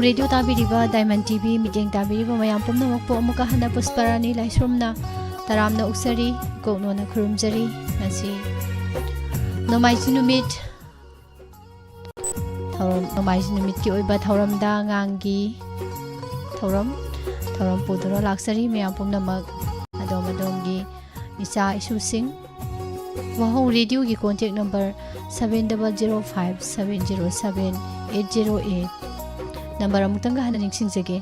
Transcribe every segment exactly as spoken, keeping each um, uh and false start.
Radio ꯇꯥꯕꯤꯔꯤꯕ, diamond TV ꯃꯤꯠꯌꯦꯡ ꯇꯥꯕꯤꯔꯤꯕ ꯃꯌꯥꯝ ꯄꯨꯝꯅꯃꯛꯄꯨ ꯑꯃꯨꯛꯀ ꯍꯟꯅ ꯄꯨꯁꯄꯔꯥꯅꯤ ꯂꯥꯏꯁ꯭ꯔꯝꯅ ꯇꯔꯥꯝꯅ ꯑꯣꯛꯆꯔꯤ, ꯀꯣꯛꯅꯣꯟꯅ ꯈꯨꯔꯨꯝꯖꯔꯤ꯫ ꯉꯁꯤ ꯅꯣꯡꯃꯥꯏꯖꯤꯡ ꯅꯨꯃꯤꯠ, ꯊꯧꯔꯝ, ꯅꯣꯡꯃꯥꯏꯖꯤꯡ ꯅꯨꯃꯤꯠꯀꯤ ꯑꯣꯏꯕ ꯊꯧꯔꯝꯗ ꯑꯉꯥꯡꯒꯤ ꯊꯧꯔꯝ, ꯊꯧꯔꯝ ꯄꯨꯗꯨꯅ ꯂꯥꯛꯆꯔꯤ꯫ ꯃꯌꯥꯝ ꯄꯨꯝꯅꯃꯛ ꯑꯗꯣꯝ ꯑꯗꯣꯝꯒꯤ ꯏꯆꯥ ꯏꯁꯨꯁꯤꯡ꯫ ꯋꯥꯍꯧ ꯔꯦꯗꯤꯑꯣꯒꯤ contact number seven double zero five seven zero seven eight zero eight꯫ Number ꯑꯃꯨꯛꯇꯪꯒ ꯍꯟꯅ ꯅꯤꯡꯁꯤꯡꯖꯒꯦ,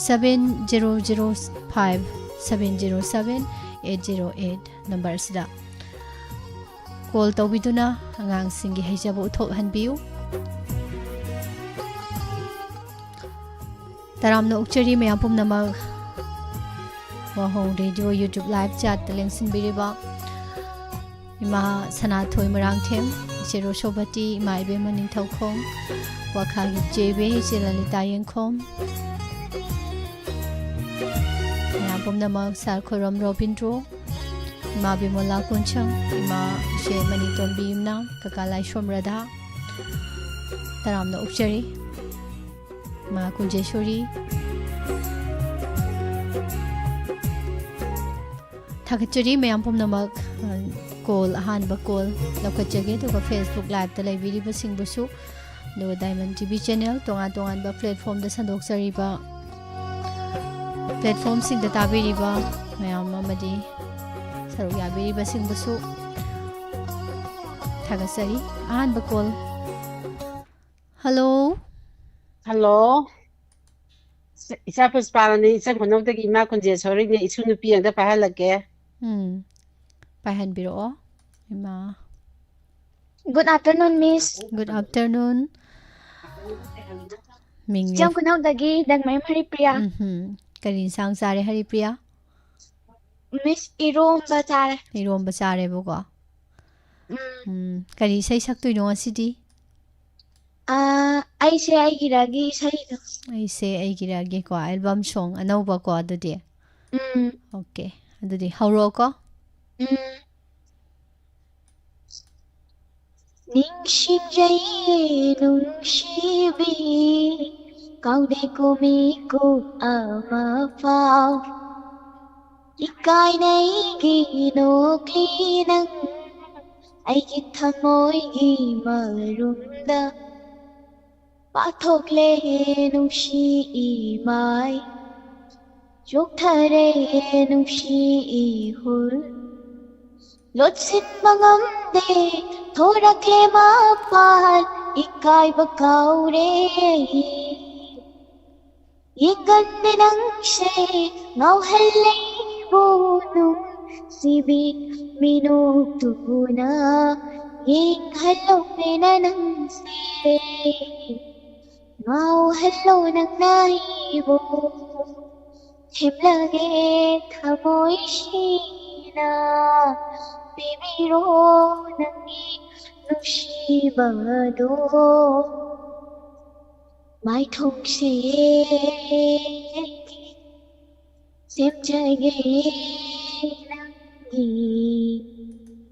seven zero zero five seven zero seven eight zero eight꯫ Number ꯑꯁꯤꯗ ꯀꯣꯜ ꯇꯧꯕꯤꯗꯨꯅ ꯑꯉꯥꯡꯁꯤꯡꯒꯤ ꯍꯩꯖꯕ ꯎꯠꯊꯣꯛꯍꯟꯕꯤꯌꯨ꯫ ꯇꯔꯥꯝꯅ ꯑꯣꯛꯆꯔꯤ ꯃꯌꯥꯝ ꯄꯨꯝꯅꯃꯛ꯫ ꯋꯥꯍꯣꯡ ꯔꯦꯗꯤꯑꯣ YouTube live chatꯇ ꯂꯦꯡꯁꯤꯟꯕꯤꯔꯤꯕ ꯏꯃꯥ ꯁꯅꯥꯊꯣꯏ ꯃꯔꯥꯡꯊꯦꯝ, ꯏꯆꯦ ꯔꯣꯁꯣꯕꯇꯤ, ꯏꯃꯥ ꯏꯕꯦꯝꯃ ꯅꯤꯡꯊꯧꯈꯣꯡ, ꯋꯥꯈꯥꯒꯤ ꯆꯦꯕꯦ, ꯏꯆꯦ ꯂꯂꯤꯇꯥ ꯌꯦꯡꯈꯣꯝ, ꯃꯌꯥꯝ ꯄꯨꯝꯅꯃꯛ, ꯁꯥꯔ ꯈꯣꯏꯔꯣꯝ ꯔꯣꯕꯤꯟꯗ꯭ꯔꯣ, ꯏꯃꯥ ꯕꯤꯃꯣꯂꯥ ꯀꯨꯟꯁꯪ, ꯏꯃꯥ ꯏꯆꯦ ꯃꯅꯤꯇꯣꯝꯕꯤ ꯏꯝꯅꯥ, ꯀꯀꯥ ꯂꯥꯏꯁ꯭ꯔꯣꯝ ꯔꯙꯥ, ꯇꯔꯥꯝꯅ ꯑꯣꯛꯆꯔꯤ꯫ ꯏꯃꯥ ꯀꯨꯟꯖꯦꯁꯣꯔꯤ꯫ ꯊꯥꯒꯠꯆꯔꯤ ꯃꯌꯥꯝ ꯄꯨꯝꯅꯃꯛ꯫ ꯑ, ꯀꯣꯜ, ꯑꯍꯥꯟꯕ ꯀꯣꯜ ꯂꯧꯈꯠꯆꯒꯦ, ꯑꯗꯨꯒ Facebook liveꯇ ꯂꯩꯕꯤꯔꯤꯕꯁꯤꯡꯕꯨꯁꯨ, ꯑꯗꯨꯒ ꯗꯥꯏꯃꯟ ꯇꯤꯚꯤ channel ꯇꯣꯉꯥꯟ ꯇꯣꯉꯥꯟꯕ platformꯗ ꯁꯟꯗꯣꯛꯆꯔꯤꯕ, platformꯁꯤꯡꯗ ꯇꯥꯕꯤꯔꯤꯕ ꯃꯌꯥꯝ ꯑꯃꯗꯤ ꯁꯔꯨꯛ ꯌꯥꯕꯤꯔꯤꯕꯁꯤꯡꯕꯨꯁꯨ ꯊꯥꯒꯠꯆꯔꯤ꯫ ꯑꯍꯥꯟꯕ ꯀꯣꯜ꯫ ꯍꯜꯂꯣ꯫ ꯍꯜꯂꯣ꯫ ꯏꯆꯥ ꯄꯨꯁꯄꯥꯔꯥꯅꯤ, ꯏꯆꯟ ꯈꯨꯅꯧꯗꯒꯤ ꯏꯃꯥ ꯀꯨꯟꯖꯦꯁꯣꯔꯤꯅꯦ꯫ ꯏꯁꯨ ꯅꯨꯄꯤ ꯑꯝꯇ ꯄꯥꯏꯍꯜꯂꯛꯀꯦ꯫ ꯎꯝ, ꯄꯥꯏꯍꯟꯕꯤꯔꯛꯑꯣ, ꯏꯃꯥ꯫ Good afternoon, Miss꯫ Good afternoon꯫ ꯃꯤꯡ ꯏꯆꯝ ꯈꯨꯅꯧꯗꯒꯤ ꯗꯪꯃꯌꯨꯝ ꯍꯔꯤꯄ꯭ꯔꯤꯌꯥ꯫ ꯎꯝꯍꯨꯝ꯫ ꯀꯔꯤ ꯏꯟꯁꯥꯡ ꯆꯥꯔꯦ, ꯍꯔꯤꯄ꯭ꯔꯤꯌꯥ? Miss, ꯏꯔꯣꯝꯕ ꯆꯥꯔꯦ꯫ ꯏꯔꯣꯝꯕ ꯆꯥꯔꯦꯕꯀꯣ꯫ ꯎꯝ꯫ ꯎꯝ, ꯀꯔꯤ ꯏꯁꯩ ꯁꯛꯇꯣꯏꯅꯣ ꯉꯁꯤꯗꯤ? ꯑꯥ, ꯑꯩꯁꯦ ꯑꯩꯒꯤꯔꯒꯤ ꯏꯁꯩꯗꯣ꯫ ꯑꯩꯁꯦ ꯑꯩꯒꯤꯔꯒꯤꯀꯣ, album song ꯑꯅꯧꯕꯀꯣ ꯑꯗꯨꯗꯤ? ꯎꯝ꯫ Okay, ꯑꯗꯨꯗꯤ ꯍꯧꯔꯛꯑꯣꯀꯣ꯫ ꯎꯝ꯫ ꯅꯤꯡꯁꯤꯡꯖꯩꯌꯦ ꯅꯨꯡꯁꯤꯕꯤ, ꯀꯥꯎꯗꯦꯀꯣ ꯃꯤꯀꯨꯞ ꯑꯃꯐꯥꯎ꯫ ꯏꯀꯥꯏꯅ ꯑꯩꯒꯤ ꯅꯣꯛꯂꯤ ꯅꯪ, ꯑꯩꯒꯤ ꯊꯃꯣꯏꯒꯤ ꯃꯔꯨꯝꯗ ꯄꯥꯊꯣꯛꯂꯦ ꯅꯨꯡꯁꯤ ꯏꯃꯥꯏ, ꯆꯣꯛꯊꯔꯦ ꯅꯨꯡꯁꯤ ꯏꯍꯨꯜ꯫ ꯂꯣꯠꯁꯤꯟꯕ ꯉꯝꯗꯦ, ꯊꯣꯔꯛꯂꯦ ꯃꯄꯥꯜ, ꯏꯀꯥꯏꯕ ꯀꯥꯎꯔꯦ꯫ ꯌꯦꯡꯒꯟꯗꯦ ꯅꯪꯁꯦ, ꯉꯥꯎꯍꯜꯂꯦ ꯑꯩꯕꯨ ꯅꯨꯡꯁꯤꯕꯤ ꯃꯤꯅꯣꯛꯇꯨꯅ꯫ ꯌꯦꯡꯍꯜꯂꯣ ꯄꯦꯟꯅ ꯅꯪꯁꯦ, ꯉꯥꯎꯍꯜꯂꯣ ꯅꯪꯅ ꯑꯩꯕꯨ꯫ ꯊꯦꯝꯂꯒꯦ ꯊꯃꯣꯏꯁꯤꯅ, ꯄꯤꯕꯤꯔꯣ ꯅꯪꯒꯤ ꯅꯨꯡꯁꯤꯕꯗꯣ꯫ ꯃꯥꯏꯊꯣꯡꯁꯦ ꯁꯦꯝꯖꯒꯦ ꯅꯪꯒꯤ,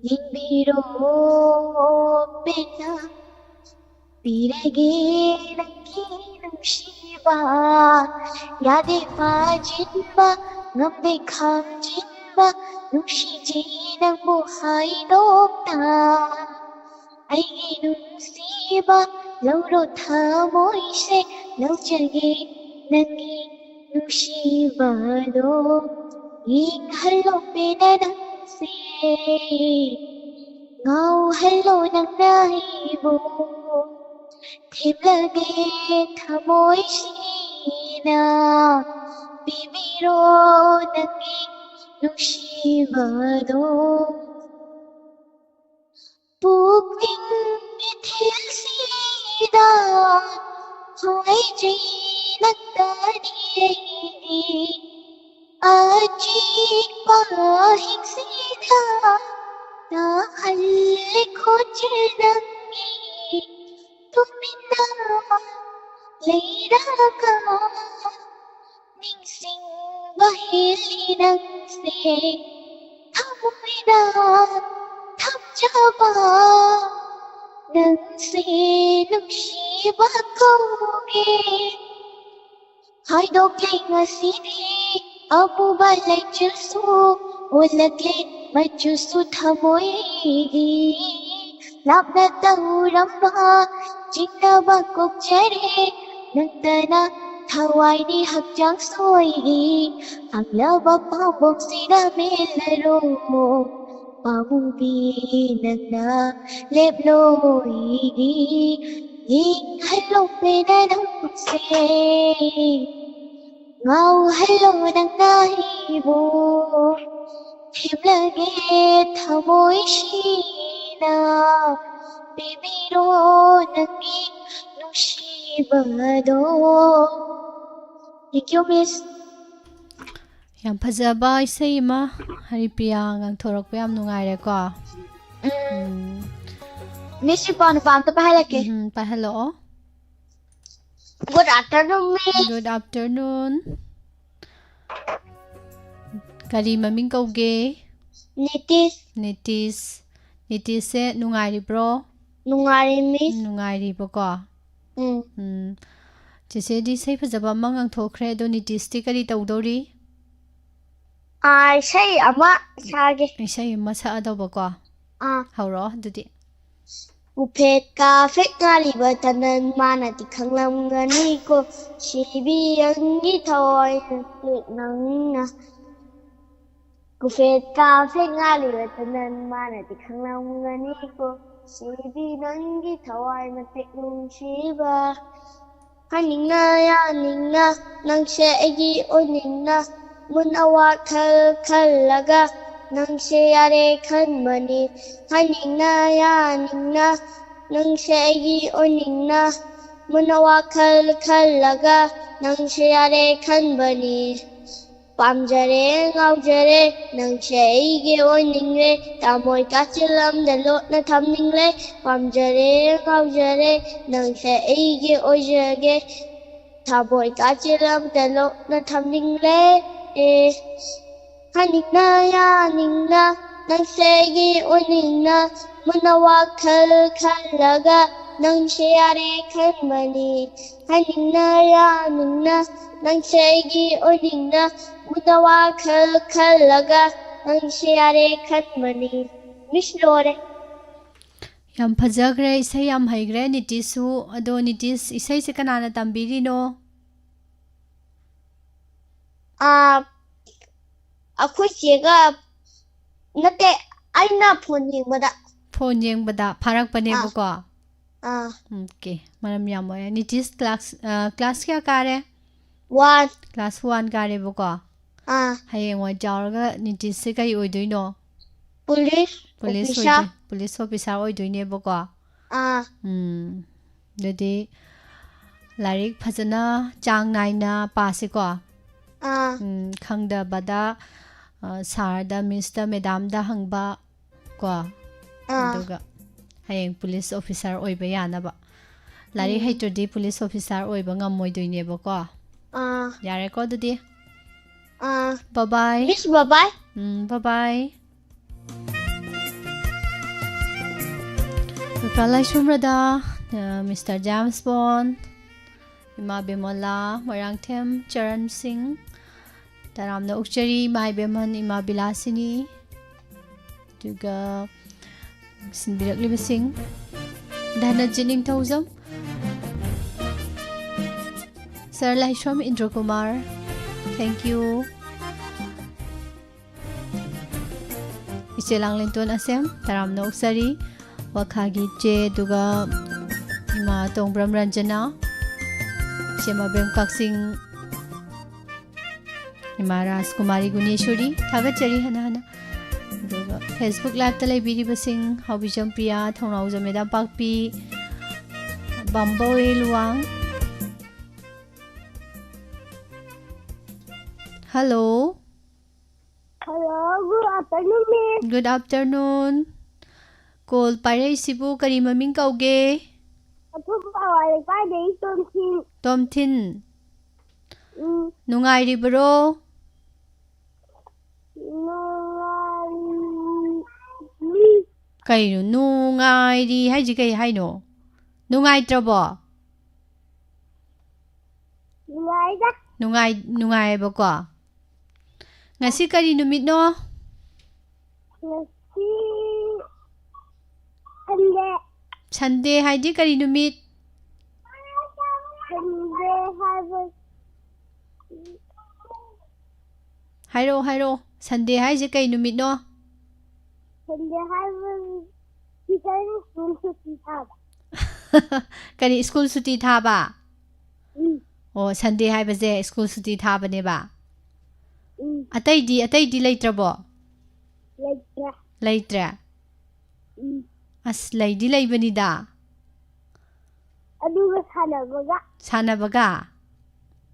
ꯌꯦꯡꯕꯤꯔꯣ ꯄꯦꯟꯅ꯫ ꯄꯤꯔꯒꯦ ꯅꯪꯒꯤ ꯅꯨꯡꯁꯤꯕ, ꯌꯥꯗꯦ ꯐꯥꯖꯤꯟꯕ, ꯉꯝꯗꯦ ꯈꯥꯝꯖꯤꯟꯕ, ꯅꯨꯡꯁꯤꯖꯩ ꯅꯪꯕꯨ ꯍꯥꯏꯗꯣꯛꯇ꯫ ꯑꯩꯒꯤ ꯅꯨꯡꯁꯤꯕ, ꯂꯧꯔꯣ ꯊꯃꯣꯏꯁꯦ, ꯂꯧꯖꯒꯦ ꯅꯪꯒꯤ ꯅꯨꯡꯁꯤꯕꯗꯣ꯫ ꯌꯦꯡꯍꯜꯂꯣ ꯄꯦꯟꯅ ꯅꯪꯁꯦ, ꯉꯥꯎꯍꯜꯂꯣ ꯅꯪꯅ ꯑꯩꯕꯨ꯫ ꯊꯦꯝꯂꯒꯦ ꯊꯃꯣꯏꯁꯤꯅ, ꯄꯤꯕꯤꯔꯣ ꯅꯪꯒꯤ ꯅꯨꯡꯁꯤꯕꯗꯣ꯫ ꯄꯨꯛꯅꯤꯡ ꯏꯊꯤꯜꯁꯤꯗ ꯍꯥꯏꯖꯩ ꯅꯪꯗꯅꯤ ꯑꯩꯒꯤ ꯑꯆꯤꯛꯄ ꯍꯤꯡꯁꯤꯗ ꯇꯥꯍꯜꯂꯤ ꯈꯣꯟꯖꯦꯜ ꯅꯪꯒꯤ꯫ ꯇꯨꯃꯤꯟꯅ ꯂꯩꯔꯒ ꯅꯤꯡꯁꯤꯡꯕ ꯍꯦꯜꯂꯤ ꯅꯪꯁꯦ, ꯊꯃꯣꯏꯗ ꯊꯝꯖꯕ ꯅꯪꯁꯦ ꯅꯨꯡꯁꯤꯕ ꯀꯧꯒꯦ꯫ ꯍꯥꯏꯗꯣꯛꯂꯦ ꯉꯁꯤꯗꯤ ꯑꯃꯨꯕ ꯂꯩꯆꯤꯜꯁꯨ ꯑꯣꯜꯂꯛꯂꯦ ꯃꯆꯨꯁꯨ ꯊꯃꯣꯏꯒꯤ꯫ ꯂꯥꯞꯅ ꯇꯧꯔꯝꯕ ꯆꯤꯡꯅꯕ ꯀꯣꯛꯆꯔꯦ ꯅꯪꯇꯅ ꯊꯋꯥꯏꯅꯤ ꯍꯛꯆꯥꯡ ꯁꯣꯏꯒꯤ꯫ ꯍꯪꯂꯕ ꯄꯥꯝꯕꯣꯝꯁꯤꯗ ꯃꯦꯜꯂꯔꯣ ꯄꯥꯃꯨꯕꯤ ꯅꯪꯅ ꯂꯦꯞꯂꯣꯏꯒꯤ꯫ ꯌꯦꯡꯍꯜꯂꯣ ꯄꯦꯟꯅ ꯅꯪꯁꯦ ꯉꯥꯎꯍꯜꯂꯣ ꯅꯪꯅ ꯑꯩꯕꯨ꯫ ꯊꯦꯝꯂꯒꯦ ꯊꯃꯣꯏꯁꯤꯅ ꯄꯤꯕꯤꯔꯣ ꯅꯪꯒꯤ ꯅꯨꯡꯁꯤꯕꯗꯣ꯫ Thank you, Miss. ꯌꯥꯝ ꯐꯖꯕ ꯏꯁꯩ ꯑꯃ ꯍꯔꯤꯄ꯭ꯔꯤꯌꯥ ꯉꯥꯡꯊꯣꯔꯛꯄ ꯌꯥꯝ ꯅꯨꯡꯉꯥꯏꯔꯦꯀꯣ꯫ ꯎꯝ, ꯎꯝ, Miss, ꯏꯄꯥ ꯅꯨꯄꯥ ꯑꯝꯇ ꯄꯥꯏꯍꯜꯂꯛꯀꯦ꯫ ꯎꯝ, ꯄꯥꯏꯍꯜꯂꯛꯑꯣ꯫ Good afternoon, Miss. Good afternoon. ꯀꯔꯤ ꯃꯃꯤꯡ ꯀꯧꯒꯦ? ꯅꯤꯇꯤꯁ꯫ ꯅꯤꯇꯤꯁ꯫ ꯅꯤꯇꯤꯁꯁꯦ ꯅꯨꯡꯉꯥꯏꯔꯤꯕ꯭ꯔꯣ? ꯅꯨꯡꯉꯥꯏꯔꯤ, Miss. ꯎꯝ, ꯅꯨꯡꯉꯥꯏꯔꯤꯕꯀꯣ꯫ ꯎꯝ꯫ ꯎꯝ꯫ ꯆꯦꯆꯦꯗꯤ ꯏꯁꯩ ꯐꯖꯕ ꯑꯃ ꯉꯥꯡꯊꯣꯛꯈ꯭ꯔꯦ, ꯑꯗꯣ ꯅꯤꯇꯤꯁꯇꯤ ꯀꯔꯤ ꯇꯧꯗꯧꯔꯤ? ꯑꯥ, ꯏꯁꯩ ꯑꯃ ꯁꯥꯒꯦ꯫ ꯏꯁꯩ ꯑꯃ ꯁꯛꯑꯗꯧꯕꯀꯣ꯫ ꯑꯥ꯫ ꯍꯧꯔꯛꯑꯣ ꯑꯗꯨꯗꯤ꯫ ꯎꯐꯦꯠ ꯀꯥꯐꯦꯠ ꯉꯥꯜꯂꯤꯕ ꯇꯅꯟ ꯃꯥꯅꯗꯤ ꯈꯪꯂꯝꯒꯅꯤꯀꯣ꯫ ꯁꯤꯕꯤ ꯅꯪꯒꯤ ꯊꯋꯥꯏ ꯅꯠꯇꯦ ꯅꯪꯅ꯫ ꯎꯐꯦꯠ ꯀꯥꯐꯦꯠ ꯉꯥꯜꯂꯤꯕ ꯇꯅꯟ ꯃꯥꯅꯗꯤ ꯈꯪꯂꯝꯒꯅꯤꯀꯣ꯫ ꯁꯤꯕꯤ ꯅꯪꯒꯤ ꯊꯋꯥꯏ ꯃꯇꯦꯛ ꯅꯨꯡꯁꯤꯕ꯫ ꯍꯥꯏꯅꯤꯡꯅ ꯌꯥꯅꯤꯡꯅ ꯅꯪꯁꯦ ꯑꯩꯒꯤ ꯑꯣꯏꯅꯤꯡꯅ꯫ ꯃꯨꯟꯅ ꯋꯥꯈꯜ ꯈꯜꯂꯒ ꯅꯪꯁꯦ ꯌꯥꯔꯦ ꯈꯟꯕꯅꯤ꯫ ꯍꯥꯏꯅꯤꯡꯅ ꯌꯥꯅꯤꯡꯅ ꯅꯪꯁꯦ ꯑꯩꯒꯤ ꯑꯣꯏꯅꯤꯡꯅ꯫ ꯃꯨꯟꯅ ꯋꯥꯈꯜ ꯈꯜꯂꯒ ꯅꯪꯁꯦ ꯌꯥꯔꯦ ꯈꯟꯕꯅꯤ꯫ ꯄꯥꯝꯖꯔꯦ ꯉꯥꯎꯖꯔꯦ ꯅꯪꯁꯦ ꯑꯩꯒꯤ ꯑꯣꯏꯅꯤꯡꯂꯦ꯫ ꯊꯃꯣꯏ ꯀꯥꯆꯤꯜ ꯑꯃꯗ ꯂꯣꯠꯅ ꯊꯝꯅꯤꯡꯂꯦ꯫ ꯄꯥꯝꯖꯔꯦ ꯉꯥꯎꯖꯔꯦ ꯅꯪꯁꯦ ꯑꯩꯒꯤ ꯑꯣꯏꯖꯒꯦ꯫ ꯊꯃꯣꯏ ꯀꯥꯆꯤꯜ ꯑꯃꯗ ꯂꯣꯠꯅ ꯊꯝꯅꯤꯡꯂꯦ꯫ ꯑꯦ, ꯍꯥꯏꯅꯤꯡꯅ ꯌꯥꯅꯤꯡꯅ ꯅꯪꯁꯦ ꯑꯩꯒꯤ ꯑꯣꯏꯅꯤꯡꯅ꯫ ꯃꯨꯟꯅ ꯋꯥꯈꯜ ꯈꯜꯂꯒ ꯅꯪꯁꯦ ꯌꯥꯔꯦ ꯈꯟꯕꯅꯤ꯫ ꯍꯥꯏꯅꯤꯡꯅ ꯌꯥꯅꯤꯡꯅ ꯅꯪꯁꯦ ꯑꯩꯒꯤ ꯑꯣꯏꯅꯤꯡꯅ ꯃꯨꯟꯅ ꯋꯥꯈꯜ ꯈꯜꯂꯒ ꯅꯪꯁꯦ ꯌꯥꯔꯦ ꯈꯟꯕꯅꯤ꯫ ꯃꯤꯁ, ꯂꯣꯏꯔꯦ꯫ ꯌꯥꯝ ꯐꯖꯈ꯭ꯔꯦ, ꯏꯁꯩ ꯌꯥꯝ ꯍꯩꯈ꯭ꯔꯦ ꯅꯤꯇꯤꯁꯁꯨ꯫ ꯑꯗꯣ ꯅꯤꯇꯤꯁ, ꯏꯁꯩꯁꯦ ꯀꯅꯥꯅ ꯇꯝꯕꯤꯔꯤꯅꯣ? ꯑꯥ, ꯑꯩꯈꯣꯏ ꯆꯦꯒ, ꯅꯠꯇꯦ, ꯑꯩꯅ ꯐꯣꯟ ꯌꯦꯡꯕꯗ꯫ ꯐꯣꯟ ꯌꯦꯡꯕꯗ ꯐꯥꯔꯛꯄꯅꯦꯕꯀꯣ꯫ ꯑꯥ꯫ ꯑꯣꯀꯦ, ꯃꯔꯝ ꯌꯥꯝ ꯃꯣꯛꯑꯦ꯫ ꯅꯤꯇꯤꯁ ꯀ꯭ꯂꯥꯁ, ꯑ, ꯀ꯭ꯂꯥꯁ ꯀꯌꯥ ꯀꯥꯔꯦ? ꯋꯥꯟ꯫ ꯀ꯭ꯂꯥꯁ ꯋꯥꯟ ꯀꯥꯔꯦꯕꯀꯣ꯫ ꯑꯥ꯫ ꯍꯌꯦꯡꯋꯥꯏ ꯆꯥꯎꯔꯒ ꯅꯤꯇꯤꯁꯁꯦ ꯀꯩ ꯑꯣꯏꯗꯣꯏꯅꯣ? Police police officer. ꯑꯣꯏꯗꯣꯏ-, ꯄꯨꯂꯤꯁ ꯑꯣꯐꯤꯁꯥꯔ ꯑꯣꯏꯗꯣꯏꯅꯦꯕꯀꯣ꯫ ꯑꯥ꯫ ꯎꯝ, ꯑꯗꯨꯗꯤ ꯂꯥꯏꯔꯤꯛ ꯐꯖꯅ ꯆꯥꯡ ꯅꯥꯏꯅ ꯄꯥꯁꯤꯀꯣ꯫ ꯑꯥ꯫ ꯎꯝ, ꯈꯪꯗꯕꯗ, ꯑ, ꯁꯥꯔꯗ, ꯃꯤꯁꯇ, ꯃꯦꯗꯥꯝꯗ ꯍꯪꯕ ꯀꯣ꯫ ꯑꯥ꯫ ꯑꯗꯨꯒ ꯍꯌꯦꯡ ꯄꯨꯂꯤꯁ ꯑꯣꯐꯤꯁꯥꯔ ꯑꯣꯏꯕ ꯌꯥꯅꯕ꯫ ꯂꯥꯏꯔꯤꯛ ꯎꯝ꯫ ꯍꯩꯇ꯭ꯔꯗꯤ ꯄꯨꯂꯤꯁ ꯑꯣꯐꯤꯁꯥꯔ ꯑꯣꯏꯕ ꯉꯝꯃꯣꯏꯗꯣꯏꯅꯦꯕꯀꯣ꯫ ꯑꯥ꯫ ꯌꯥꯔꯦꯀꯣ ꯑꯗꯨꯗꯤ? ꯑꯥ꯫ Bye bye꯫ ꯃꯤꯁ, bye bye꯫ ꯎꯝ, bye bye꯫ ꯀꯀꯥ ꯂꯥꯏꯁ꯭ꯔꯝ ꯔꯥꯙꯥ, ꯑ, ꯃꯤꯁꯇꯔ ꯖꯦꯝꯁ ꯕꯣꯟ, ꯏꯃꯥ ꯕꯦꯃꯣꯂꯥ, ꯃꯣꯏꯔꯥꯡꯊꯦꯝ ꯆꯔꯟ ꯁꯤꯡ, ꯇꯔꯥꯝꯅ ꯑꯣꯛꯆꯔꯤ ꯏꯃꯥ ꯏꯕꯦꯝꯍꯟ, ꯏꯃꯥ ꯕꯤꯂꯥꯁꯤꯅꯤ, ꯑꯗꯨꯒ ꯁꯤꯟꯕꯤꯔꯛꯂꯤꯕꯁꯤꯡ, ꯙꯅꯖꯤꯠ ꯅꯤꯡꯊꯧꯖꯝ, ꯁꯥꯔ ꯂꯥꯏꯁ꯭ꯔꯝ ꯏꯟꯗ꯭ꯔꯀꯨꯃꯥꯔ, thank you꯫ ꯏꯆꯦ ꯂꯥꯡꯂꯦꯟꯇꯣꯟ ꯑꯁꯦꯝ, ꯇꯔꯥꯝꯅ ꯑꯣꯛꯆꯔꯤ꯫ ꯋꯥꯈꯥꯒꯤ ꯏꯆꯦ, ꯑꯗꯨꯒ ꯏꯃꯥ ꯇꯣꯡꯕ꯭ꯔꯝ ꯔꯟꯖꯅꯥ, ꯏꯆꯦ ꯃꯕꯦꯝ ꯀꯛꯆꯤꯡ, ꯏꯃꯥ ꯔꯥꯖꯀꯨꯃꯥꯔꯤ ꯒꯨꯅꯦꯁꯣꯔꯤ, ꯊꯥꯒꯠꯆꯔꯤ ꯍꯟꯅ ꯍꯟꯅ꯫ ꯑꯗꯨꯒ Facebook Live-ꯇ ꯂꯩꯕꯤꯔꯤꯕꯁꯤꯡ, Haobijam Priya, Thounaojam madam Pakpi, Bamboi Luwang. Hello꯫ Hello, good afternoon, miss꯫ Good afternoon꯫ Call ꯄꯥꯏꯔꯛꯏꯁꯤꯕꯨ ꯀꯔꯤ ꯃꯃꯤꯡ ꯀꯧꯒꯦ? ꯑꯊꯨꯝꯕ ꯍꯋꯥꯏ ꯂꯩꯀꯥꯏꯗꯒꯤ ꯇꯣꯝꯊꯤꯟ꯫ ꯇꯣꯝꯊꯤꯟ꯫ ꯎꯝ꯫ ꯅꯨꯡꯉꯥꯏꯔꯤꯕ꯭ꯔꯣ? ꯅꯨꯡꯉꯥꯏꯔꯤ꯫ ꯀꯩꯅꯣ ꯅꯨꯡꯉꯥꯏꯔꯤ ꯍꯥꯏꯁꯤ ꯀꯩ ꯍꯥꯏꯅꯣ? ꯅꯨꯡꯉꯥꯏꯇ꯭ꯔꯕꯣ? ꯅꯨꯡꯉꯥꯏꯗ꯫ ꯅꯨꯡꯉꯥꯏ-, ꯅꯨꯡꯉꯥꯏꯌꯦꯕꯀꯣ꯫ ꯉꯁꯤ ꯀꯔꯤ ꯅꯨꯃꯤꯠꯅꯣ? ꯉꯁꯤ ꯁꯟꯗꯦ꯫ ꯁꯟꯗꯦ ꯍꯥꯏꯗꯤ ꯀꯔꯤ ꯅꯨꯃꯤꯠ? ꯁꯟꯗꯦ ꯍꯥꯏꯕ ꯍꯥꯏꯔꯛꯑꯣ, ꯍꯥꯏꯔꯛꯑꯣ꯫ ꯁꯟꯗꯦ ꯍꯥꯏꯁꯦ ꯀꯩ ꯅꯨꯃꯤꯠꯅꯣ? ꯁꯟꯗꯦ ꯍꯥꯏꯕ ꯇꯤꯆꯔ ꯁ꯭ꯀꯨꯜ ꯁꯨꯇꯤ ꯊꯥꯕ꯫ ꯀꯔꯤ, ꯁ꯭ꯀꯨꯜ ꯁꯨꯇꯤ ꯊꯥꯕ? ꯎꯝ꯫ ꯑꯣ, ꯁꯟꯗꯦ ꯍꯥꯏꯕꯁꯦ ꯁ꯭ꯀꯨꯜ ꯁꯨꯇꯤ ꯊꯥꯕꯅꯦꯕ? ꯎꯝ꯫ ꯑꯇꯩꯗꯤ, ꯑꯇꯩꯗꯤ ꯂꯩꯇ꯭ꯔꯕꯣ? ꯂꯩꯇ꯭ꯔꯦ꯫ ꯂꯩꯇ꯭ꯔꯦ? ꯎꯝ꯫ ꯑꯁ, ꯂꯩꯗꯤ ꯂꯩꯕꯅꯤꯗ꯫ ꯑꯗꯨꯒ ꯁꯥꯟꯅꯕꯒ꯫ ꯁꯥꯟꯅꯕꯒ?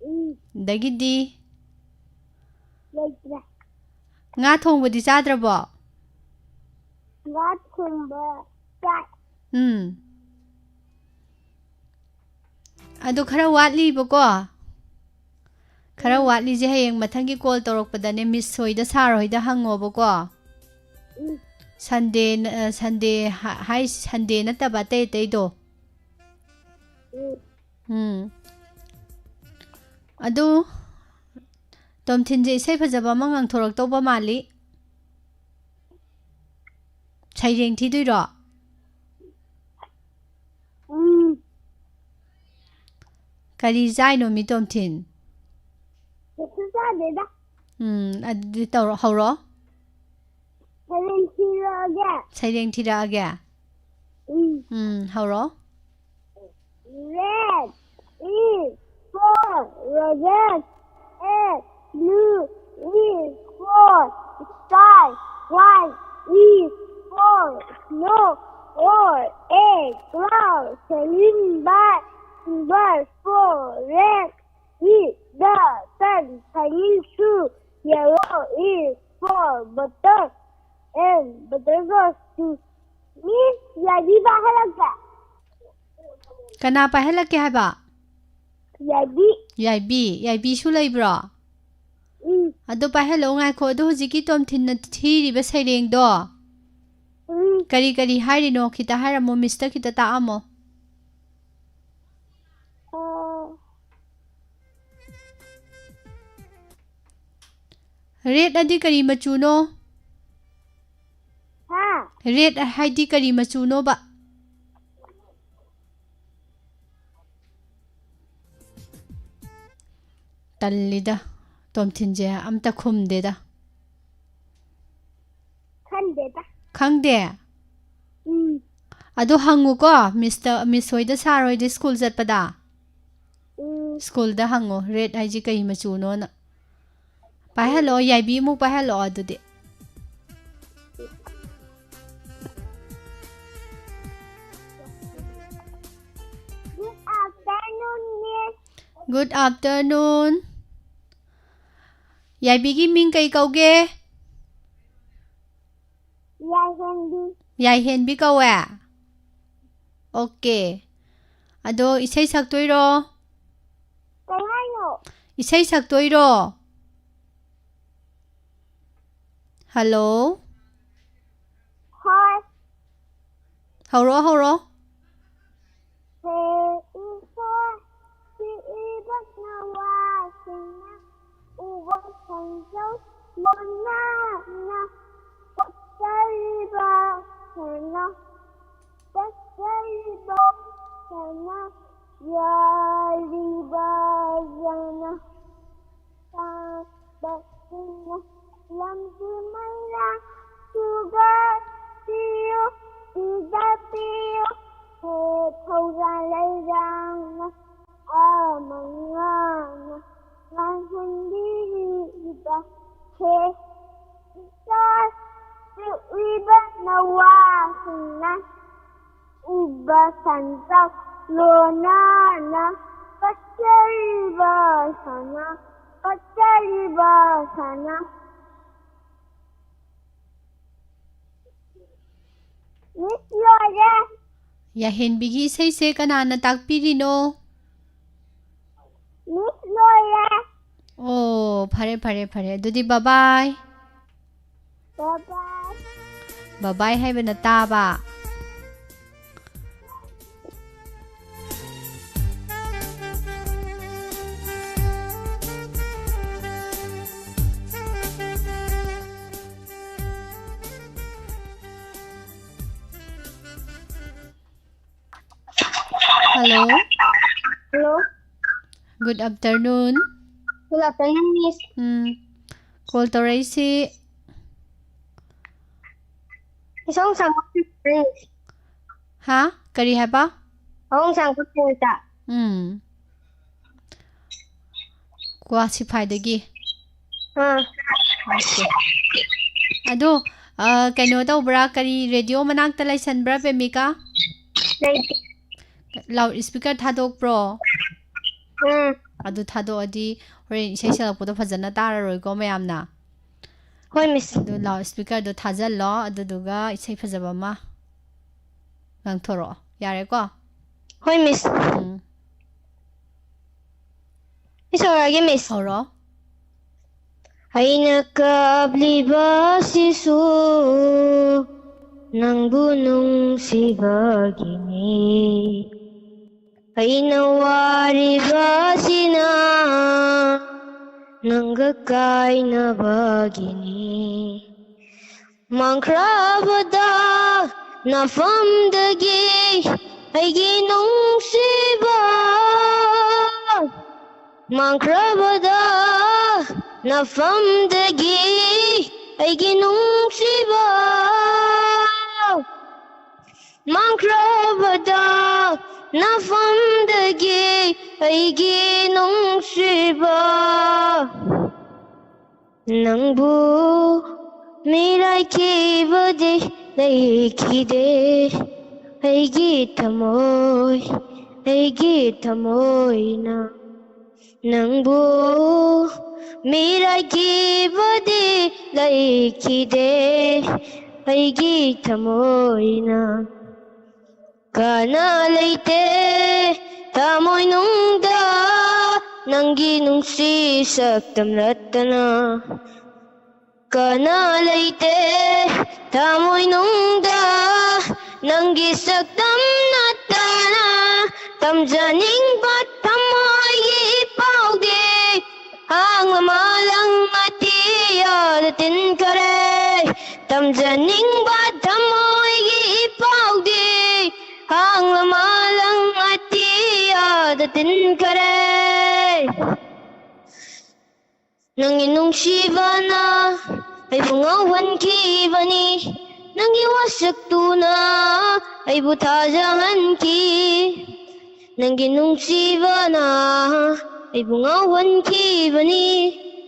ꯎꯝ꯫ ꯑꯗꯒꯤꯗꯤ? ꯂꯩꯇ꯭ꯔꯦ꯫ ꯉꯥ ꯊꯣꯡꯕꯗꯤ ꯆꯥꯗ꯭ꯔꯕꯣ? ꯉꯥ ꯊꯣꯡꯕ ꯆꯥꯏ꯫ ꯎꯝ꯫ ꯑꯗꯣ ꯈꯔ ꯋꯥꯠꯂꯤꯕꯀꯣ꯫ ꯈꯔ ꯎꯝ꯫ ꯋꯥꯠꯂꯤꯁꯦ ꯍꯌꯦꯡ ꯃꯊꯪꯒꯤ ꯀꯣꯜ ꯇꯧꯔꯛꯄꯗꯅꯦ ꯃꯤꯁ ꯍꯣꯏꯗ, ꯁꯥꯔ ꯍꯣꯏꯗ ꯍꯪꯉꯣꯕꯀꯣ꯫ ꯎꯝ꯫ ꯁꯟꯗꯦ ꯅ-, ꯑ, ꯁꯟꯗꯦ ꯍꯥ-, ꯍꯥꯏ-, ꯁꯟꯗꯦ ꯅꯠꯇꯕ ꯑꯇꯩ ꯑꯇꯩꯗꯣ꯫ ꯎꯝ꯫ ꯎꯝ꯫ ꯑꯗꯨ ꯇꯣꯝꯊꯤꯟꯁꯦ ꯏꯁꯩ ꯐꯖꯕ ꯑꯃ ꯉꯪꯊꯣꯔꯛꯇꯧꯕ ꯃꯥꯜꯂꯤ꯫ ꯁꯩꯔꯦꯡ ꯊꯤꯗꯣꯏꯔꯣ? ꯎꯝ꯫ ꯀꯔꯤ ꯆꯥꯏꯅꯣ, ꯃꯤ ꯇꯣꯝꯊꯤꯟ? ꯀꯩꯁꯨ ꯆꯥꯗꯦꯗ꯫ ꯎꯝ, ꯑꯗꯨꯗꯤ ꯇꯧꯔꯣ, ꯍꯧꯔꯣ꯫ ꯁꯩꯔꯦꯡ ꯊꯤꯔꯛꯑꯒꯦ꯫ ꯁꯩꯔꯦꯡ ꯊꯤꯔꯛꯑꯒꯦ? ꯎꯝ꯫ ꯎꯝ, ꯍꯧꯔꯣ꯫ Red is for roses, and blue is for sky, white is for snow, or a cloud shining by, silver for rain is the sun shining through, yellow is for butter, and butter goes to Miss, ꯌꯥꯏꯕꯤ ꯄꯥꯍꯜꯂꯛꯀꯦ꯫ ꯀꯅꯥ ꯄꯥꯏꯍꯜꯂꯛꯀꯦ ꯍꯥꯏꯕ? ꯌꯥꯏꯕꯤ꯫ ꯌꯥꯏꯕꯤ, ꯌꯥꯏꯕꯤꯁꯨ ꯂꯩꯕ꯭ꯔꯣ? ꯎꯝ꯫ ꯑꯗꯣ ꯄꯥꯏꯍꯜꯂꯛꯑꯣ, ꯉꯥꯏꯈꯣ꯫ ꯑꯗꯣ ꯍꯧꯖꯤꯛꯀꯤ ꯇꯣꯝꯊꯤꯟꯅ ꯊꯤꯔꯤꯕ ꯁꯩꯔꯦꯡꯗꯣ, ꯎꯝ꯫ ꯀꯔꯤ ꯀꯔꯤ ꯍꯥꯏꯔꯤꯅꯣ? ꯈꯤꯇ ꯍꯥꯏꯔꯝꯃꯣ, ꯃꯤꯁꯇ ꯈꯤꯇ ꯇꯥꯛꯑꯝꯃꯣ꯫ ꯑꯣ꯫ ꯔꯦꯗ ꯑꯗꯤ ꯀꯔꯤ ꯃꯆꯨꯅꯣ? ꯍꯥ? ꯔꯦꯗ ꯍꯥꯏꯗꯤ ꯀꯔꯤ ꯃꯆꯨꯅꯣꯕ? ꯇꯜꯂꯤꯗ, ꯇꯣꯝꯊꯤꯟꯁꯦ ꯑꯝꯇ ꯈꯨꯝꯗꯦꯗ꯫ ꯈꯪꯗꯦꯗ꯫ ꯈꯪꯗꯦ? ꯎꯝ꯫ ꯑꯗꯣ ꯍꯪꯉꯨꯀꯣ, ꯃꯤꯁꯇ, ꯃꯤꯁ ꯍꯣꯏꯗ, ꯁꯥꯔ ꯍꯣꯏꯗ ꯁ꯭ꯀꯨꯜ ꯆꯠꯄꯗ꯫ ꯎꯝ꯫ ꯁ꯭ꯀꯨꯜꯗ ꯍꯪꯉꯣ, ꯔꯦꯗ ꯍꯥꯏꯁꯤ ꯀꯩ ꯃꯆꯨꯅꯣꯅ꯫ ꯄꯥꯏꯍꯜꯂꯛꯑꯣ, ꯌꯥꯏꯕꯤ ꯑꯃꯨꯛ ꯄꯥꯏꯍꯜꯂꯛꯑꯣ ꯑꯗꯨꯗꯤ꯫ Good afternoon, Miss. Good afternoon. ꯌꯥꯏꯕꯤꯒꯤ ꯃꯤꯡ ꯀꯩ ꯀꯧꯒꯦ? ꯌꯥꯏꯍꯦꯟꯕꯤ꯫ ꯌꯥꯏꯍꯦꯟꯕꯤ ꯀꯧꯋꯦ? ꯑꯣꯀꯦ꯫ ꯑꯗꯣ ꯏꯁꯩ ꯁꯛꯇꯣꯏꯔꯣ? ꯀꯩ ꯍꯥꯏꯅꯣ? ꯏꯁꯩ ꯁꯛꯇꯣꯏꯔꯣ? ꯍꯜꯂꯣ? ꯍꯣꯏ꯫ ꯍꯧꯔꯣ, ꯍꯧꯔꯣ꯫ ꯍꯦ ꯏꯁꯣꯔ, ꯄꯤꯛꯏꯕ ꯅꯋꯥꯁꯤꯡꯅ ꯎꯕ ꯐꯪꯖꯧ ꯂꯣꯟꯅꯅ ꯀꯠꯆꯔꯤꯕ ꯁꯅꯥ, ꯀꯠꯆꯔꯤꯕ ꯁꯅꯥ, ꯌꯥꯔꯤꯕ ꯌꯥꯅ ꯄꯥꯟꯕꯁꯤꯡꯅ ꯂꯝꯕꯤ ꯃꯩꯔꯥ ꯆꯨꯒꯠꯄꯤꯌꯨ, ꯄꯤꯗ ꯄꯤꯌꯨ, ꯍꯦ ꯊꯧꯖꯥꯜ ꯂꯩꯔꯥꯡꯅ ꯑꯃꯉꯥꯅ ꯉꯥꯡꯍꯟꯕꯤꯔꯤꯕ ꯍꯦ ꯏꯆꯥ ꯄꯤꯛꯂꯤꯕ ꯅꯋꯥꯁꯤꯡꯅ ꯎꯕ ꯁꯟꯖꯥꯎ ꯂꯣꯅꯥꯅ ꯀꯠꯆꯔꯤꯕ ꯁꯅꯥ, ꯀꯠꯆꯔꯤꯕ ꯁꯅꯥ꯫ ꯃꯤꯁ ꯂꯣꯏꯔꯦ꯫ ꯌꯥꯍꯦꯟꯕꯤꯒꯤ ꯏꯁꯩꯁꯦ ꯀꯅꯥꯅ ꯇꯥꯛꯄꯤꯔꯤꯅꯣ? ꯃꯤꯁ ꯂꯣꯏꯔꯦ꯫ ꯑꯣ, ꯐꯔꯦ, ꯐꯔꯦ, ꯐꯔꯦ꯫ ꯑꯗꯨꯗꯤ bye bye꯫ Bye bye꯫ ꯕꯕꯥꯏ ꯍꯥꯏꯕꯅ ꯇꯥꯕ꯫ Hello. Hello. Good afternoon. Good afternoon, Miss. ꯎꯝ꯫ Call ꯇꯧꯔꯛꯏꯁꯤ꯫ ꯏꯁꯣꯡ ꯁꯥꯡꯕ ꯄ꯭ꯔꯤꯟꯁ꯫ ꯍꯥ? ꯀꯔꯤ ꯍꯥꯏꯕ? ꯑꯍꯣꯡ ꯁꯥꯡꯕ ꯄ꯭ꯔꯤꯟꯁꯇ꯫ ꯎꯝ꯫ ꯀ꯭ꯋꯥ ꯁꯤꯐꯥꯏꯗꯒꯤ꯫ ꯑꯥ꯫ Okay. ꯑꯗꯣ, ꯑ, ꯀꯩꯅꯣ ꯇꯧꯕ꯭ꯔꯥ? ꯀꯔꯤ ꯔꯦꯗꯤꯑꯣ ꯃꯅꯥꯛꯇ ꯂꯩꯁꯟꯕ꯭ꯔꯥ, ꯄꯦꯃꯤꯀꯥ? ꯂꯩꯇꯦ꯫ Loud speaker ꯊꯥꯗꯣꯛꯄ꯭ꯔꯣ? ꯎꯝ꯫ ꯑꯗꯨ ꯊꯥꯗꯣꯛꯑꯗꯤ ꯍꯣꯔꯦꯟ ꯏꯁꯩ ꯁꯛꯂꯛꯄꯗꯣ ꯐꯖꯅ ꯇꯥꯔꯔꯣꯏꯀꯣ ꯃꯌꯥꯝꯅ꯫ ꯍꯣꯏ, ꯃꯤꯁ꯫ ꯑꯗꯨ loud speakerꯗꯣ ꯊꯥꯖꯤꯜꯂꯣ, ꯑꯗꯨꯗꯨꯒ ꯏꯁꯩ ꯐꯖꯕ ꯑꯃ ꯉꯥꯡꯊꯣꯔꯛꯑꯣ꯫ ꯌꯥꯔꯦꯀꯣ? ꯍꯣꯏ, ꯃꯤꯁ꯫ ꯎꯝ꯫ ꯃꯤꯁ ꯍꯧꯔꯛꯑꯒꯦ, ꯃꯤꯁ꯫ ꯍꯧꯔꯣ꯫ ꯑꯩꯅ ꯀꯞꯂꯤꯕꯁꯤꯁꯨ ꯅꯪꯕꯨ ꯅꯨꯡꯁꯤꯕꯒꯤꯅꯤ꯫ ꯑꯩꯅ ꯋꯥꯔꯤꯕꯁꯤꯅ ꯅꯪꯒ ꯀꯥꯏꯅꯕꯒꯤꯅꯤ꯫ ꯃꯥꯡꯈ꯭ꯔꯕꯗ ꯅꯐꯝꯗꯒꯤ ꯑꯩꯒꯤ ꯅꯨꯡꯁꯤꯕ, ꯃꯥꯡꯈ꯭ꯔꯕꯗ ꯅꯐꯝꯗꯒꯤ ꯑꯩꯒꯤ ꯅꯨꯡꯁꯤꯕ, ꯃꯥꯡꯈ꯭ꯔꯕꯗ ꯅꯐꯝꯗꯒꯤ ꯑꯩꯒꯤ ꯅꯨꯡꯁꯤꯕ꯫ ꯅꯪꯕꯨ ꯃꯤꯔꯥꯏꯈꯤꯕꯗꯤ ꯂꯩꯈꯤꯗꯦ꯫ ꯑꯩꯒꯤ ꯊꯃꯣꯏ, ꯑꯩꯒꯤ ꯊꯃꯣꯏꯅ ꯅꯪꯕꯨ ꯃꯤꯔꯥꯏꯈꯤꯕꯗꯤ ꯂꯩꯈꯤꯗꯦ꯫ ꯑꯩꯒꯤ ꯊꯃꯣꯏꯅ ꯀꯅꯥ ꯂꯩꯇꯦ ꯊꯃꯣꯏꯅꯨꯡꯗ ꯅꯪꯒꯤ ꯅꯨꯡꯁꯤ ꯁꯛꯇꯝꯂꯠꯇꯅ꯫ ꯀꯅꯥ ꯂꯩꯇꯦ ꯊꯃꯣꯏꯅꯨꯡꯗ ꯅꯪꯒꯤ ꯁꯛꯇꯝ ꯅꯠꯇꯅ ꯇꯝꯖꯅꯤꯡꯕ ꯊꯃꯣꯏꯒꯤ ꯄꯥꯎꯗꯤ ꯍꯥꯡꯂ ꯃꯥꯂꯪ ꯑꯇꯤꯌꯥꯗ ꯇꯤꯟꯈꯔꯦ꯫ ꯇꯝꯖꯅꯤꯡꯕ ꯊꯃꯣꯏꯒꯤ ꯄꯥꯎꯗꯤ ꯍꯥꯡꯂ ꯃꯥꯂꯪ ꯑꯇꯤꯌꯥꯗ ꯇꯤꯟꯈꯔꯦ꯫ ꯅꯪꯒꯤ ꯅꯨꯡꯁꯤꯕꯅ ꯑꯩꯕꯨ ꯉꯥꯎꯍꯟꯈꯤꯕꯅꯤ꯫ ꯅꯪꯒꯤ ꯋꯥꯁꯛꯇꯨꯅ ꯑꯩꯕꯨ ꯊꯥꯖꯍꯟꯈꯤ꯫ ꯅꯪꯒꯤ ꯅꯨꯡꯁꯤꯕꯅ ꯑꯩꯕꯨ ꯉꯥꯎꯍꯟꯈꯤꯕꯅꯤ꯫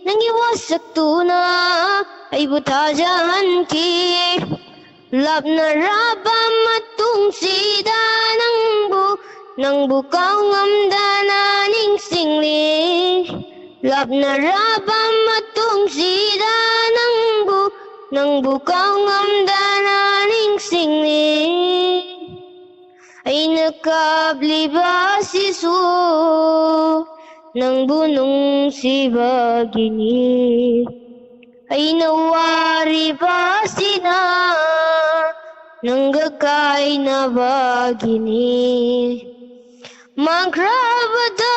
ꯅꯪꯒꯤ ꯋꯥꯁꯛꯇꯨꯅ ꯑꯩꯕꯨ ꯊꯥꯖꯍꯟꯈꯤ꯫ ꯂꯥꯞꯅꯔꯕ ꯃꯇꯨꯡꯁꯤꯗ ꯅꯪꯕꯨ, ꯅꯪꯕꯨ ꯀꯥꯎꯉꯝꯗꯅ ꯅꯤꯡꯁꯤꯡꯂꯤ꯫ ꯂꯥꯞꯅꯔꯕ ꯃꯇꯨꯡꯁꯤꯗ ꯅꯪꯕꯨ, ꯅꯪꯕꯨ ꯀꯥꯎꯉꯝꯗꯅ ꯅꯤꯡꯁꯤꯡꯂꯤ꯫ ꯑꯩꯅ ꯀꯥꯞꯂꯤꯕ ꯑꯁꯤꯁꯨ ꯅꯪꯕꯨ ꯅꯨꯡꯁꯤꯕꯒꯤꯅꯤ꯫ ꯑꯩꯅ ꯋꯥꯔꯤꯕ ꯑꯁꯤꯅ ꯅꯪꯒ ꯀꯥꯏꯅꯕꯒꯤꯅꯤ꯫ ꯃꯥꯡꯈ꯭ꯔꯕꯗ